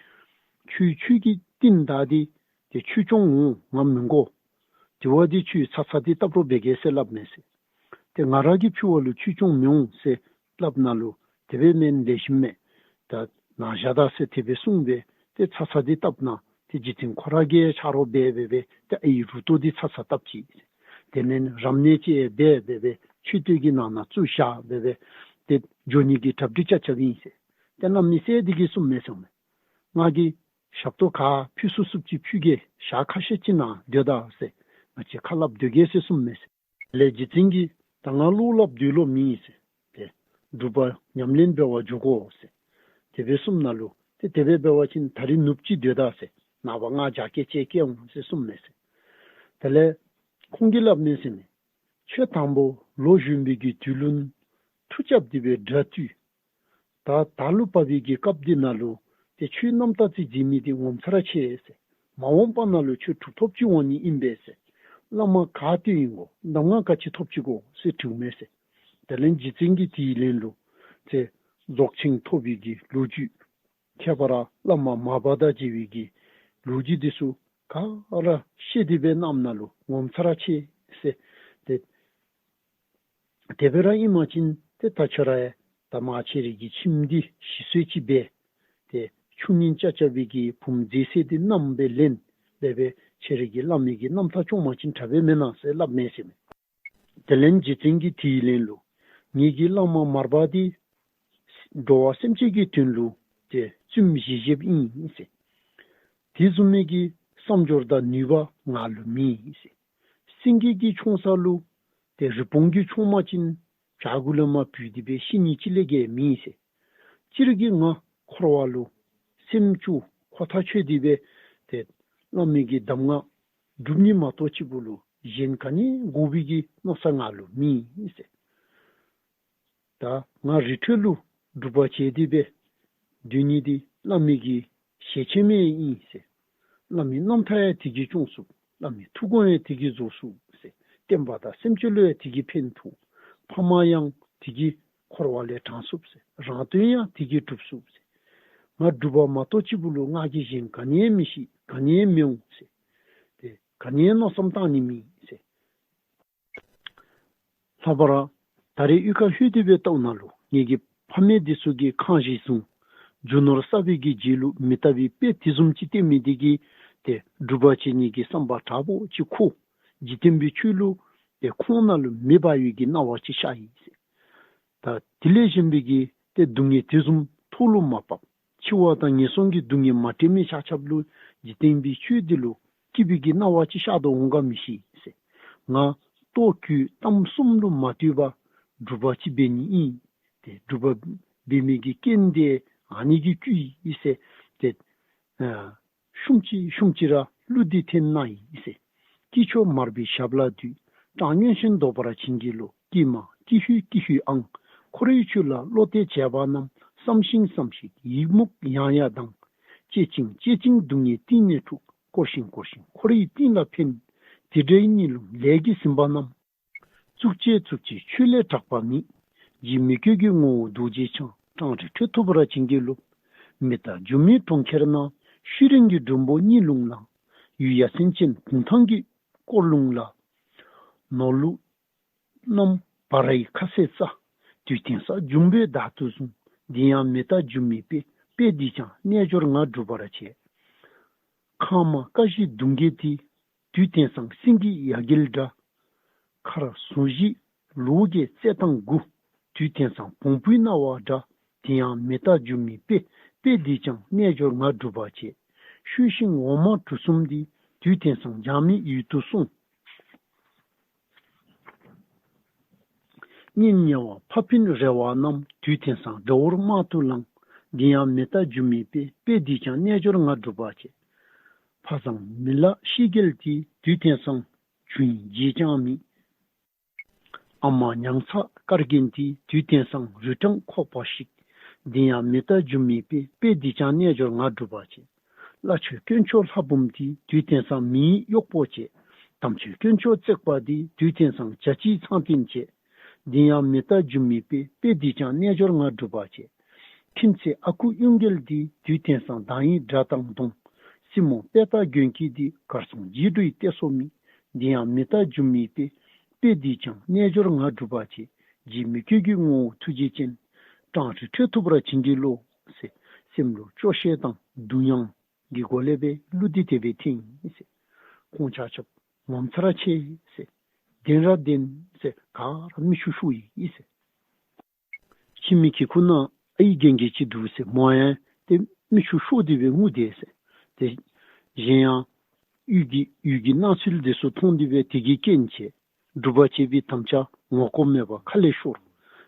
ཁྱོད་ཁྱོད་ཀྱིས་བསྟན་ད་འདི་ཏེ་ཆོས་སྐྱོང་འོང་ང་མི་དགོ། དེ་བ་འདི་ཁྱོད་ཚ་ཚ་འདི་བཏབ་རོགས་འབད་གེ་ཟེར་སླབ་མས་ཟེར། ཏེ་ང་ར་གིས་ཕུལ་བ་ལུ་ཆོས་སྐྱོང་མི་འོང་ཟེར་སླབ་ནང་ལུ་དེ་སྦེ་མེན་ལེགས་ཤོམ་མས། ད་ནཱ་བཞག་ད་ཟེར་དེ་སྦེ་གསུངས་སྦེ་ཏེ་ཚ་ཚ་འདི་བཏབ་ནང་ཏེ་རྗེ་བཙུན་ཁོ་ར་གིས་ཆ་རོགས་འབད་སྦེ་སྦེ་ཏེ་ཨའི་རུ་ཏོ་འདི་ཚ་ཚ་བཏབ་ཅི། དེ་ལས་རབ་གནས་ཅིག་འབད་སྦེ་སྦེ་མཆོད་རྟེན་གྱི་ནང་ན་བཙུགས་བཞག་སྦེ་སྦེ་ཏེ་འགྱོ་ནི་གི་གྲ་སྒྲིག་རྐྱབ་རྐྱབ་ཨིན་ཟེར། ཏེ་གནམ་མེད་ས་མེད་འདི་གིས་གསུངམ་མས་ཟེར་མས། ང་གིས་ཞབས་ཏོག་ག་ཕུལ་ཚུགས་ཚུགསཔ་ཅིག་ཕུལ་གེ། ཞག་ཁ་ཤས་ཅིག་ནང་སྡོད་ད་ཟེར། ང་བཅས་ཁ་སླབ་སྡོད་གེ་ཟེར་གསུངམ་མས་ཟེར། ལས་རྗེ་བཙུན་གྱིས་ད་ང་བློ་སླབ་སྡོད་ལོང་མེད་ཟེར། ཏེ་སྒྲུབ་པ་ཉམས་ལེན་འབད་བར་འཇུག་དགོ་ཟེར། དེ་སྦེ་གསུངམ་ནང་ལུ་ཏེ་དེ་སྦེ་འབད་བ་ཅིན་ད་རིས་ནུབ་ཅིག་སྡོད་ད་ཟེར། ནངས་པ་ང་རྒྱ་སྐྱེད་ཅིག་སྐྱེ་འོང་ཟེར་གསུངམ་མས་ཟེར། དེ་ལས་ཁོང་གིས་སླབ་མས་ཟེར་མས། ཁྱོད་དང་པོ་ལོ་གཞོན་པའི་གི་དུས་ལུ་མཐུ་རྐྱབ་སྟེ་སྦེ་དགྲ་བཏུལ། ད་ད་ལུ་བབ་པའི་གི་སྐབས་འདི་ནང་ལུ་ཏེ་ཁྱོད་རྣམ་རྟོག་ཅིག་འཛིན་མི་འདི་ངོ་མཚར་ཆེ་ཟེར། མ་འོངས་པ་ནང་ལུ་ཁྱོད་གྲུབ་ཐོབ་ཅིག་འོང་ནི་ཨིན་པས་ཟེར། བླ་མ་ག་ཏེ་ཨིན་གོ་གདམས་ངག་ག་ཅི་ཐོབ་ཅི་གོ་ཟེར་དྲིཝ་མས་ཟེར། དེ་ལས་རྗེ་བཙུན་གྱིས་དེའི་ལན་ལུ་ཏེ་རྫོགས་ཆེན་ཐོབ་པའི་གི་ལོ་རྒྱུས། ཁྱད་པར་བླ་མ་མར་པ་དང་མཇལ་བའི་གི་ལོ་རྒྱུས་འདི་ཚུ་ག་ར་བཤད་དེ་སྦེ་གནངམ་ན་ལུ་ངོ་མཚར་ཆེ་ཟེར། ཏེ་དེ་སྦེ་ར་ཨིན་པ་ཅིན་ཏེ་ད་ཁྱོད་ར་ཡང་ད་མ་ཁྱོད་རའི་གི་ཁྱིམ་འདི་ཞིག་གསོ་ཅིག་འབད། ཏེ་ཆུ་ནི་ཅ་ཅ་བའི་གི་བུམོ་མཛེས་སེ་འདི་མནའམ་སྦེ་ལེན། དེ་སྦེ་ཁྱོད་རའི་གི་བླ་མའི་གི་རྣམ་ཐར་སྐྱོང་པ་ཅིན་དྲག་པས་མེན་ན་ཟེར་སླབ་མས་ཟེར་མས། དེ་ལས་རྗེ་བཙུན་གྱིས་དེའི་ལན་ལུ་ངེ་གི་བླ་མ་མར་པ་འདི་འགྲོ་བ་སེམས་ཅན་གྱི་དོན་ལུ་ཏེ་བཙུནམོ་བཞེས་བཞེསཔ་ཨིན་ཟེར། དེ་བཟུམ་མའི་གི་བསམ་སྦྱོར་དང་ནུས་པ་ང་ལུ་མེད་ཟེར། སེང་གེ་གིས་མཆོང་ས་ལུ་ཏེ་རི་བོང་གིས་མཆོང་པ་ཅིན་བྱག་གུ་ལས་མར་བུད་དེ་སྦེ་ཤི་ནི་ཅིག་ལས་བརྒལ་མེད་ཟེར། སྤྱིར་གྱིས་ང་འཁོར་བ་ལུ་སེམས་སྐྱོ་ཁོ་ཐག་ཆོད་དེ་སྦེ་ཏེ་བླ་མའི་གི་གདམས་ངག་སྒྲུབ་ནི་མ་གཏོགས་ཅིག་པོ་ལུ་གཞན་ག་ནི་དགོ་པའི་གི་མནོ་ས་ང་ལུ་མེད་ཟེར། ད་ང་རི་ཁྲོད་ལུ་སྒྲུབ་པ་བྱས་ཏེ་སྦེ་སྡོད་ནི་འདི་བླ་མའི་གི་ཞལ་ཆེམས་ཨིན་ཟེར། བླ་མའི་རྣམ་ཐར་ཡང་དེ་གིས་སྐྱོང་ཚུགས། བླ་མའི་ཐུགས་དགོངས་ཡང་དེ་གིས་རྫོགས་ཚུགས་ཟེར། བསྟན་པ་དང་སེམས་ཅན་ལུ་ཡང་དེ་གིས་ཕན་ཐོགས། ཕ་མ་ཡང་དེ་གིས་འཁོར་བ་ལས་དྲང་ཚུགས་ཟེར། རང་དོན་ཡང་དེ་གིས་གྲུབ་ཚུགས་ཟེར། ང་སྒྲུབ་པ་མ་གཏོགས་ཅིག་པོ་ལུ་ང་གིས་གཞན་ག་ནི་ཡང་མི་ཤེས། ག་ནི་ཡང་མི་འོང་ཟེར། ཏེ་ག་ནི་ཡང་མནོ་བསམ་བཏང་ནི་མེད་ཟེར། ལྷག་པར་ད་རེས་གཡུས་ཁར་ལྷོད་དེ་སྦེ་བལྟཝ་ན་ལུ་ངེ་གི་ཕ་མེས་འདི་ཚུ་གིས་ཁང་ཞིག་བཟུང་རྒྱུ་ནོར་བསགས་པའི་གི་རྗེས་ལུ་མི་ལྟ་བའི་དཔེ་དེ་བཟུམ་ཅིག་སྟོན་མི་འདི་གིས་ཏེ་སྒྲུབ་པ་བྱེད་ནི་གི་བསམ་པ་དྲག་པོ་ཅིག་འཁོར། འཇིག་རྟེན་པའི་ཆོས་ལུ་ཏེ་ཁོང་ནང་ལུ་མེད་པ་ཡོད་ཀྱི་སྣང་བ་ཅིག་ཤར་ཡི་ཟེར། ད་དེ་ལས་གཞན་པའི་གི་ཏེ་སྡུག་བསྔལ་དེ་བཟུམ་ཐོག་ལུ་མ་བབས། འཆི་བ་དང་ངན་སོང་གི་སྡུག་བསྔལ་མ་དྲན་མི་ཆ་ཁྱབ་ལུ་འཇིག་རྟེན་པའི་ཆོས་འདི་ལུ་སྐྱིད་པའི་གི་སྣང་བ་ཅིག་ཤར་དོ་འོང་ག་མི་ཤེས་ཟེར། ང་ལྟོ་གོས་གཏམ་གསུམ་ལུ་མ་ལྟོས་པར་སྒྲུབ་པ་ཅིག་འབད་ནི་ཨིན། ཏེ་སྒྲུབ་པ་འབད་མི་གི་རྐྱེན་འདི་ཨ་ནི་གིས་བསྐུལ་ཡི་ཟེར། ཏེ་ཨ་ཤུམ་ཅིག་ཤུམ་ཅིག་ར་གླུ་འདི་འཐེན་གནང་ཡི་ཟེར། སྐྱེས་མཆོག་མར་པའི་ཞབས་ལ་འདུད། གྲངས་མངོན་ཤེས་འདོད་པར་བྱིན་གྱིས་རློབས། ཀྱེ་མ་ཀྱེ་ཧུད་ཀྱེ་ཧུད་ཨང་། འཁོར་བའི་ཆོས་ལ་བློ་གཏད་བྱས་པ་རྣམས། བསམ་ཞིང་བསམ་ཞིང་ཡི་མུག་ཡང་ཡང་ལྡང་། བཅད་ཅིང་བཅད་ཅིང་སྡུག་བསྔལ་གཏིང་ནས་འཁྲུགས། བསྐོར་ཞིང་བསྐོར་ཞིང་འཁོར་བའི་གཏིང་ལ་འཕེན། དེ་འདྲའི་གཉིད་ལོང་ལས་ཀྱིས་ཟིན་པ་རྣམས། བཙུགས་བྱས་བཙུགས་བྱས་ཆོས་ལས་དྲག་པ་མེད། རྗེ་མི་བསྐྱོད་ཀྱི་ངོ་བོ་རྡོ་རྗེ་འཆང་། སྤྲང་རི་ཁྲོད་ཐུབ་པར་བྱིན་གྱིས་རློབས། མི་རྟག་སྒྱུ་མའི་གྲོང་ཁྱེར་ན། ཤུལ་རིང་གི་མགྲོན་པོ་གཉིད་ལུང་ལ། ཡུལ་ཡ་མཚན་ཅན་བུང་ཐང་གི་འཁོར་ལུང་ལ། ནོར་ལུག་གནམ་བ་རའི་ཁ་ཟས་བཙའ། དུས་དེང་སང་འབྱུང་པོས་བདག་ཏུ་བཟུང་། འདི་ཡང་མི་རྟག་སྒྱུ་མའི་དཔེ། དཔེ་འདིས་ཀྱང་རྣལ་འབྱོར་ང་སྒྲུབ་པར་བྱེད། ཁང་མ་ཀ་བཞི་གདུང་བརྒྱད་དེ། དུས་དེང་སང་སེང་གེ་ཡ་གྱལ་འདྲ། མཁར་ཟུར་བཞི་ལོགས་བརྒྱད་རྩེག་ཐང་དགུ། དུས་དེང་སང་བོང་བུའི་རྣ་བ་འདྲ། དེ་ཡང་མི་རྟག་སྒྱུ་མའི་དཔེ། དཔེ་འདིས་ཀྱང་རྣལ་འབྱོར་ང་སྒྲུབ་པར་བྱེད། ཤུལ་ཤིང་འོ་མ་གྲུ་གསུམ་འདི། དུས་དེང་སང་འཇག་མིན་ཡུལ་དུ་སོང་། གཉེན་ཉེ་བ་ཕ་སྤུན་རེ་བ་རྣམས། དུས་དེང་སང་འདྲ་བོར་དམག་ཏུ་ལངས། འདི་ཡང་མི་རྟག་སྒྱུ་མའི་དཔེ། དཔེ་འདིས་ཀྱང་རྣལ་འབྱོར་ང་སྒྲུབ་པར་བྱེད། ཕ་བཟང་མི་ལ་ཤེས་གྱལ་དེ། དུས་དེང་སང་ཇུ་ཡིན་རྗེས་ཀྱང་མེད། ཨ་མ་མྱང་ཚ་དཀར་རྒྱན་དེ། དུས་དེང་སང་རུས་ཀྲང་ཁོག་པ་ཞིག། འདི་ཡང་མི་རྟག་སྒྱུ་མའི་དཔེ། དཔེ་འདིས་ཀྱང་རྣལ་འབྱོར་ང་སྒྲུབ་པར་བྱེད། བླ་མཆོད་དཀོན་མཆོག་ལྷ་འབུམ་དེ། དུས་དེང་སང་མི་ཡི་གཡོག་པོ་བྱེད། དམ་ཆོས་དཀོན་མཆོག་བརྩེགས་པ་དེ། དུས་དེང་སང་བྱ་ཅིག་ཚང་བརྟན་བྱེད། འདི་ཡང་མི་རྟག་སྒྱུ་མའི་དཔེ། དཔེ་འདིས་ཀྱང་རྣལ་འབྱོར་ང་སྒྲུབ་པར་བྱེད། ཁྱིམ་མཚེས་ཨ་ཁུ་གཡུལ་རྒྱལ་དེ། དུས་དེང་སང་བདག་ཡིན་དགྲ་དང་བསྡོངས། སྲིང་མོ་དཔལ་རྟགས་མགོན་སྐྱིད་དེ། གར་སོང་རྗེས་འགྲོའི་གཏད་སོ་མེད། འདི་ཡང་མི་རྟག་སྒྱུ་མའི་དཔེ། དཔེ་འདིས་ཀྱང་རྣལ་འབྱོར་ང་སྒྲུབ་པར་བྱེད། རྗེ་མི་བསྐྱོད་ཀྱི་ངོ་བོ་ཐུགས་རྗེ་ཅན། སྤྲང་རི་ཁྲོད་ཐུབ་པར་བྱིན་གྱིས་རློབས་ཟེར། སེམས་ལུ་སྐྱོ་ཤས་དང་གདུང་དབྱངས་ཀྱི་སྒོ་ལས་སྦེ་གླུ་འདི་དེ་སྦེ་འཐེན་ཡི་ཟེར། ཁོང་ཆ་ཁྱབ་ངོ་མཚར་ཆེ་ཟེར། བདེན་ར་བདེན་ཟེར། ག་ར་མིག་ཆུ་ཤོར་ཡི་ཟེར། ཁྱིམ་གྱི་ཁུག་ནང་ཨའི་རྒན་རྒས་ཅིག་འདུག་ཟེར། མོ་ཡང་ཏེ་མིག་ཆུ་ཤོར་ཏེ་སྦེ་ངུ་དེས་ཟེར། ཏེ་གཞན་ཡང་ཡུལ་གྱི་ཡུལ་གྱི་སྣང་ཚུལ་འདི་ཚུ་མཐོང་སྟེ་སྦེ་དེ་གིས་རྐྱེན་བྱས་སྒྲུབ་པ་བྱེད་པའི་དམ་བཅའ་ངོ་ལྐོག་མེད་པར་ཁ་ལས་ཤོར།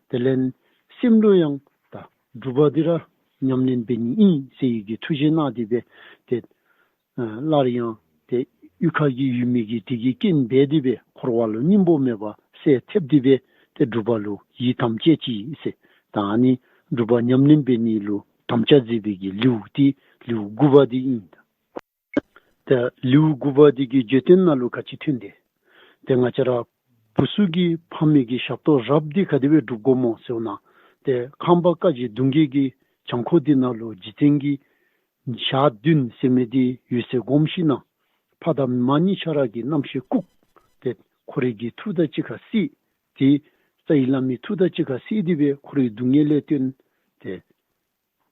དེ་ལས་སེམས་ལུ་ཡང་ད་སྒྲུབ་པ་འདི་ར་ཉམས་ལེན་འབད་ནི་ཨིན་ཟེར་ཡི་གི་ཐུགས་བཞེད་གནང་སྟེ་སྦེ་ཏེ་ཨ་སླར་ཡང་ཏེ་གཡུས་ཁ་གི་ཡུལ་མི་གིས་དེ་གིས་རྐྱེན་འབད་དེ་སྦེ་འཁོར་བ་ལུ་སྙིང་པོ་མེད་པར་སེམས་ཐེབས་ཏེ་སྦེ་ཏེ་སྒྲུབ་པ་ལུ་ཡིད་དམ་བཅས་ཅི་ཟེར། ད་ཨ་ནི་སྒྲུབ་པ་ཉམས་ལེན་འབད་ནི་ལུ་དམ་བཅའ་མཛད་པའི་གི་ལེའུ་འདི་ལེའུ་དགུ་པ་འདི་ཨིན། ད་ལེའུ་དགུ་པ་འདི་གི་བརྗོད་དོན་ནང་ལུ་ག་ཅི་ཐོན་ཏེ། ཏེ་ང་བཅས་ར་བུ་ཚུ་གིས་ཕ་མའི་གི་ཞབས་ཏོག་རབ་འདི་ག་དེ་སྦེ་སྒྲུབ་དགོཔ་སྨོ་ཟེར་བ་ཅིན་ཏེ་ཁང་པ་ཀ་གི་གདུང་བརྒྱད་ཀྱི་གྱང་ཁོག་འདི་ནང་ལུ་རྗེ་བཙུན་གྱི་ཞག་བདུན་ཟེར་མི་འདི་འོད་གསལ་སྒོམ་ཞིནམ་ལས་ཕ་དང་མ་གཉིས་ཆ་ར་གི་རྣམ་ཤེས་བཀུག་སྟེ་ཁོ་རའི་གི་ཐུགས་དང་གཅིག་ཁར་བསྲེས་ཏེ་རྩ་བའི་བླ་མའི་ཐུགས་དང་གཅིག་ཁར་བསྲེས་ཏེ་སྦེ་ཁོ་རའི་སྡུག་བསྔལ་ལས་བཏོན་ཏེ་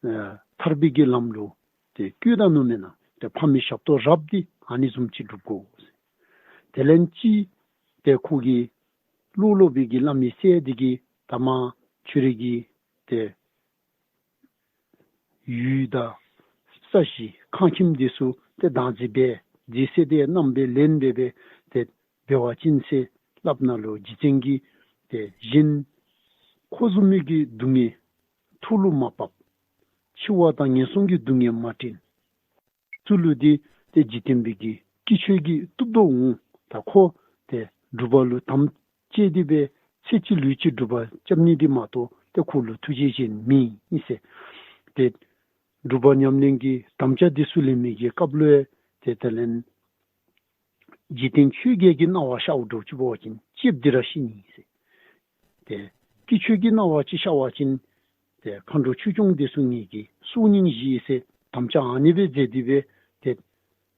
ཨ་ཐར་པའི་གི་ལམ་ལུ་ཏེ་བཀོད་ད་ནུག་མེན་ན། ཏེ་ཕ་མའི་ཞབས་ཏོག་རབ་འདི་ཨ་ནི་བཟུམ་ཅིག་སྒྲུབ་དགོ། དེ་ལས་ཅིག་ཏེ་ཁོ་གི་ལོག་ལོག་པའི་གི་བླ་མའི་སྲས་འདི་གིས་ད་མ་ཁྱོད་རའི་གི་ཏེ་ཡུལ་དང་ས་གཞི་ཁང་ཁྱིམ་འདི་ཚུ་ཏེ་བདག་འཛིན་འབད་རྫས་ཟེར་ཏེ་བསྣམས་སྦེ་ལེན་འབད་སྦེ་ཏེ་འབད་བ་ཅིན་ཟེར་སླབ་ནུག་ལོ། རྗེ་བཙུན་གྱིས་ཏེ་གཞན་ཁོ་བཟུམ་མའི་གི་སྡུག་བསྔལ་ཐུགས་ལུ་མ་བབས། འཆི་བ་དང་ངན་སོང་གི་སྡུག་བསྔལ་མ་དྲན། ཚུ་ལུ་འདི་ཏེ་འཇིག་རྟེན་པའི་གི་སྐྱེ་མཆེད་ཀྱིས་བཏུབ་དོ་འོང་། ད་ཁོ་ཏེ་སྒྲུབ་པ་ལུ་དམ་བཅས་ཏེ་སྦེ་ཚེ་གཅིག་ལུས་གཅིག་སྒྲུབ་པ་རྐྱབ་ནི་འདི་མ་གཏོགས་ཏེ་ཁོ་ལུ་ཐུགས་རྗེ་གཞན་མེད་ཨིན་ཟེར། ཏེ་སྒྲུབ་པ་ཉམས་ལེན་གྱི་དམ་བཅའ་འདི་ཚུ་ལེན་མི་གི་སྐབས་ལུ་ཡང་ཏེ་དེ་ལས་འཇིག་རྟེན་ཆོས་བརྒྱད་ཀྱི་སྣང་བ་ཤརཝ་འདྲཝ་ཅིག་འབད་བ་ཅིན་ལྕེབས་ཏེ་ར་ཤི་ནི་ཟེར། ཏེ་སྐྱེ་མཆེད་ཀྱི་སྣང་བ་ཅིག་ཤར་བ་ཅིན་ཏེ་མཁའ་འགྲོ་ཆོས་སྐྱོང་འདི་ཚུ་ངེ་གི་སྲོག་སྙིང་བཞེས་ཟེར་དམ་བཅའ་ཨ་ནི་སྦེ་མཛད་དེ་སྦེ་ཏེ་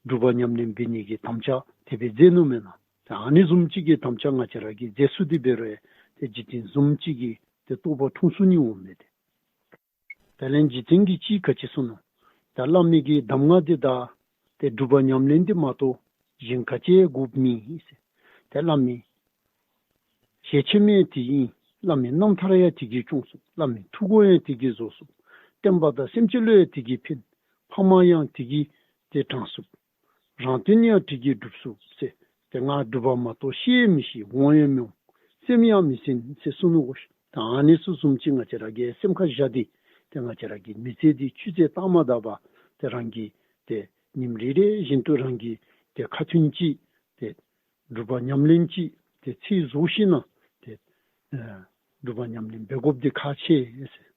སྒྲུབ་པ་ཉམས་ལེན་འབད་ནི་གི་དམ་བཅའ་དེ་སྦེ་མཛད་ནུག་མེན་ན། ཏེ་ཨ་ནི་བཟུམ་ཅིག་གི་དམ་བཅའ་ང་བཅས་ར་གིས་མཛད་ཚུགས་ཏེ་འབད་རུང་ཏེ་འཇིག་རྟེན་བཟུམ་ཅིག་གི་ཏེ་རྟོགས་པ་འཁྲུངས་ཚུགས་ནི་འོང་མས་ཏེ། དེ་ལས་རྗེ་བཙུན་གྱིས་ཅིག་ག་ཅི་གསུངས་ནུག། ད་བླ་མའི་གི་གདམས་ངག་འདི་དང་ཏེ་སྒྲུབ་པ་ཉམས་ལེན་འདི་མ་གཏོགས་གཞན་ག་ཅི་དགོཔ་མེད་ཟེར། ཏེ་བླ་མའི་ཞལ་ཆེམས་ཡང་དེ་ཨིན། བླ་མའི་རྣམ་ཐར་ཡང་དེ་གིས་སྐྱོང་ཚུགས། བླ་མའི་ཐུགས་དགོངས་ཡང་དེ་གིས་རྫོགས་ཚུགས། བསྟན་པ་དང་སེམས་ཅན་ལུ་ཡང་དེ་གིས་ཕན། ཕ་མ་ཡང་དེ་གིས་ཏེ་དྲང་ཚུགས། རང་དོན་ཡང་དེ་གིས་འགྲུབ་ཚུགས་ཟེར། ཏེ་ང་སྒྲུབ་པ་མ་གཏོགས་ཤེས་ཡང་མི་ཤེས། འོང་ཡང་མི་འོང་། སེམས་ཡང་མི་སེམས་ཟེར་གསུངས་ནུག་གོ། ད་ཨ་ནི་ཚུ་བཟུམ་ཅིག་ང་བཅས་ར་གིས་སེམས་ཁར་བཞག་སྟེ་ཏེ་ང་བཅས་ར་གི་མི་ཚེ་འདི་ཆུད་ཟོས་བཏང་མ་ད་པར་ཏེ་རང་གིས་ཏེ་ཉིནམ་རེ་རེ་བཞིན་དུ་རང་གིས་ཏེ་ཁ་ཐུན་ཅིག་ཏེ་སྒྲུབ་པ་ཉམས་ལེན་ཅིག་ཏེ་ཚིག་བཟོ་ཞིནམ་ལས་ཏེ་ཨ་སྒྲུབ་པ་ཉམས་ལེན་འབད་དགོཔ་འདི་ཁག་ཆེ་ཟེར།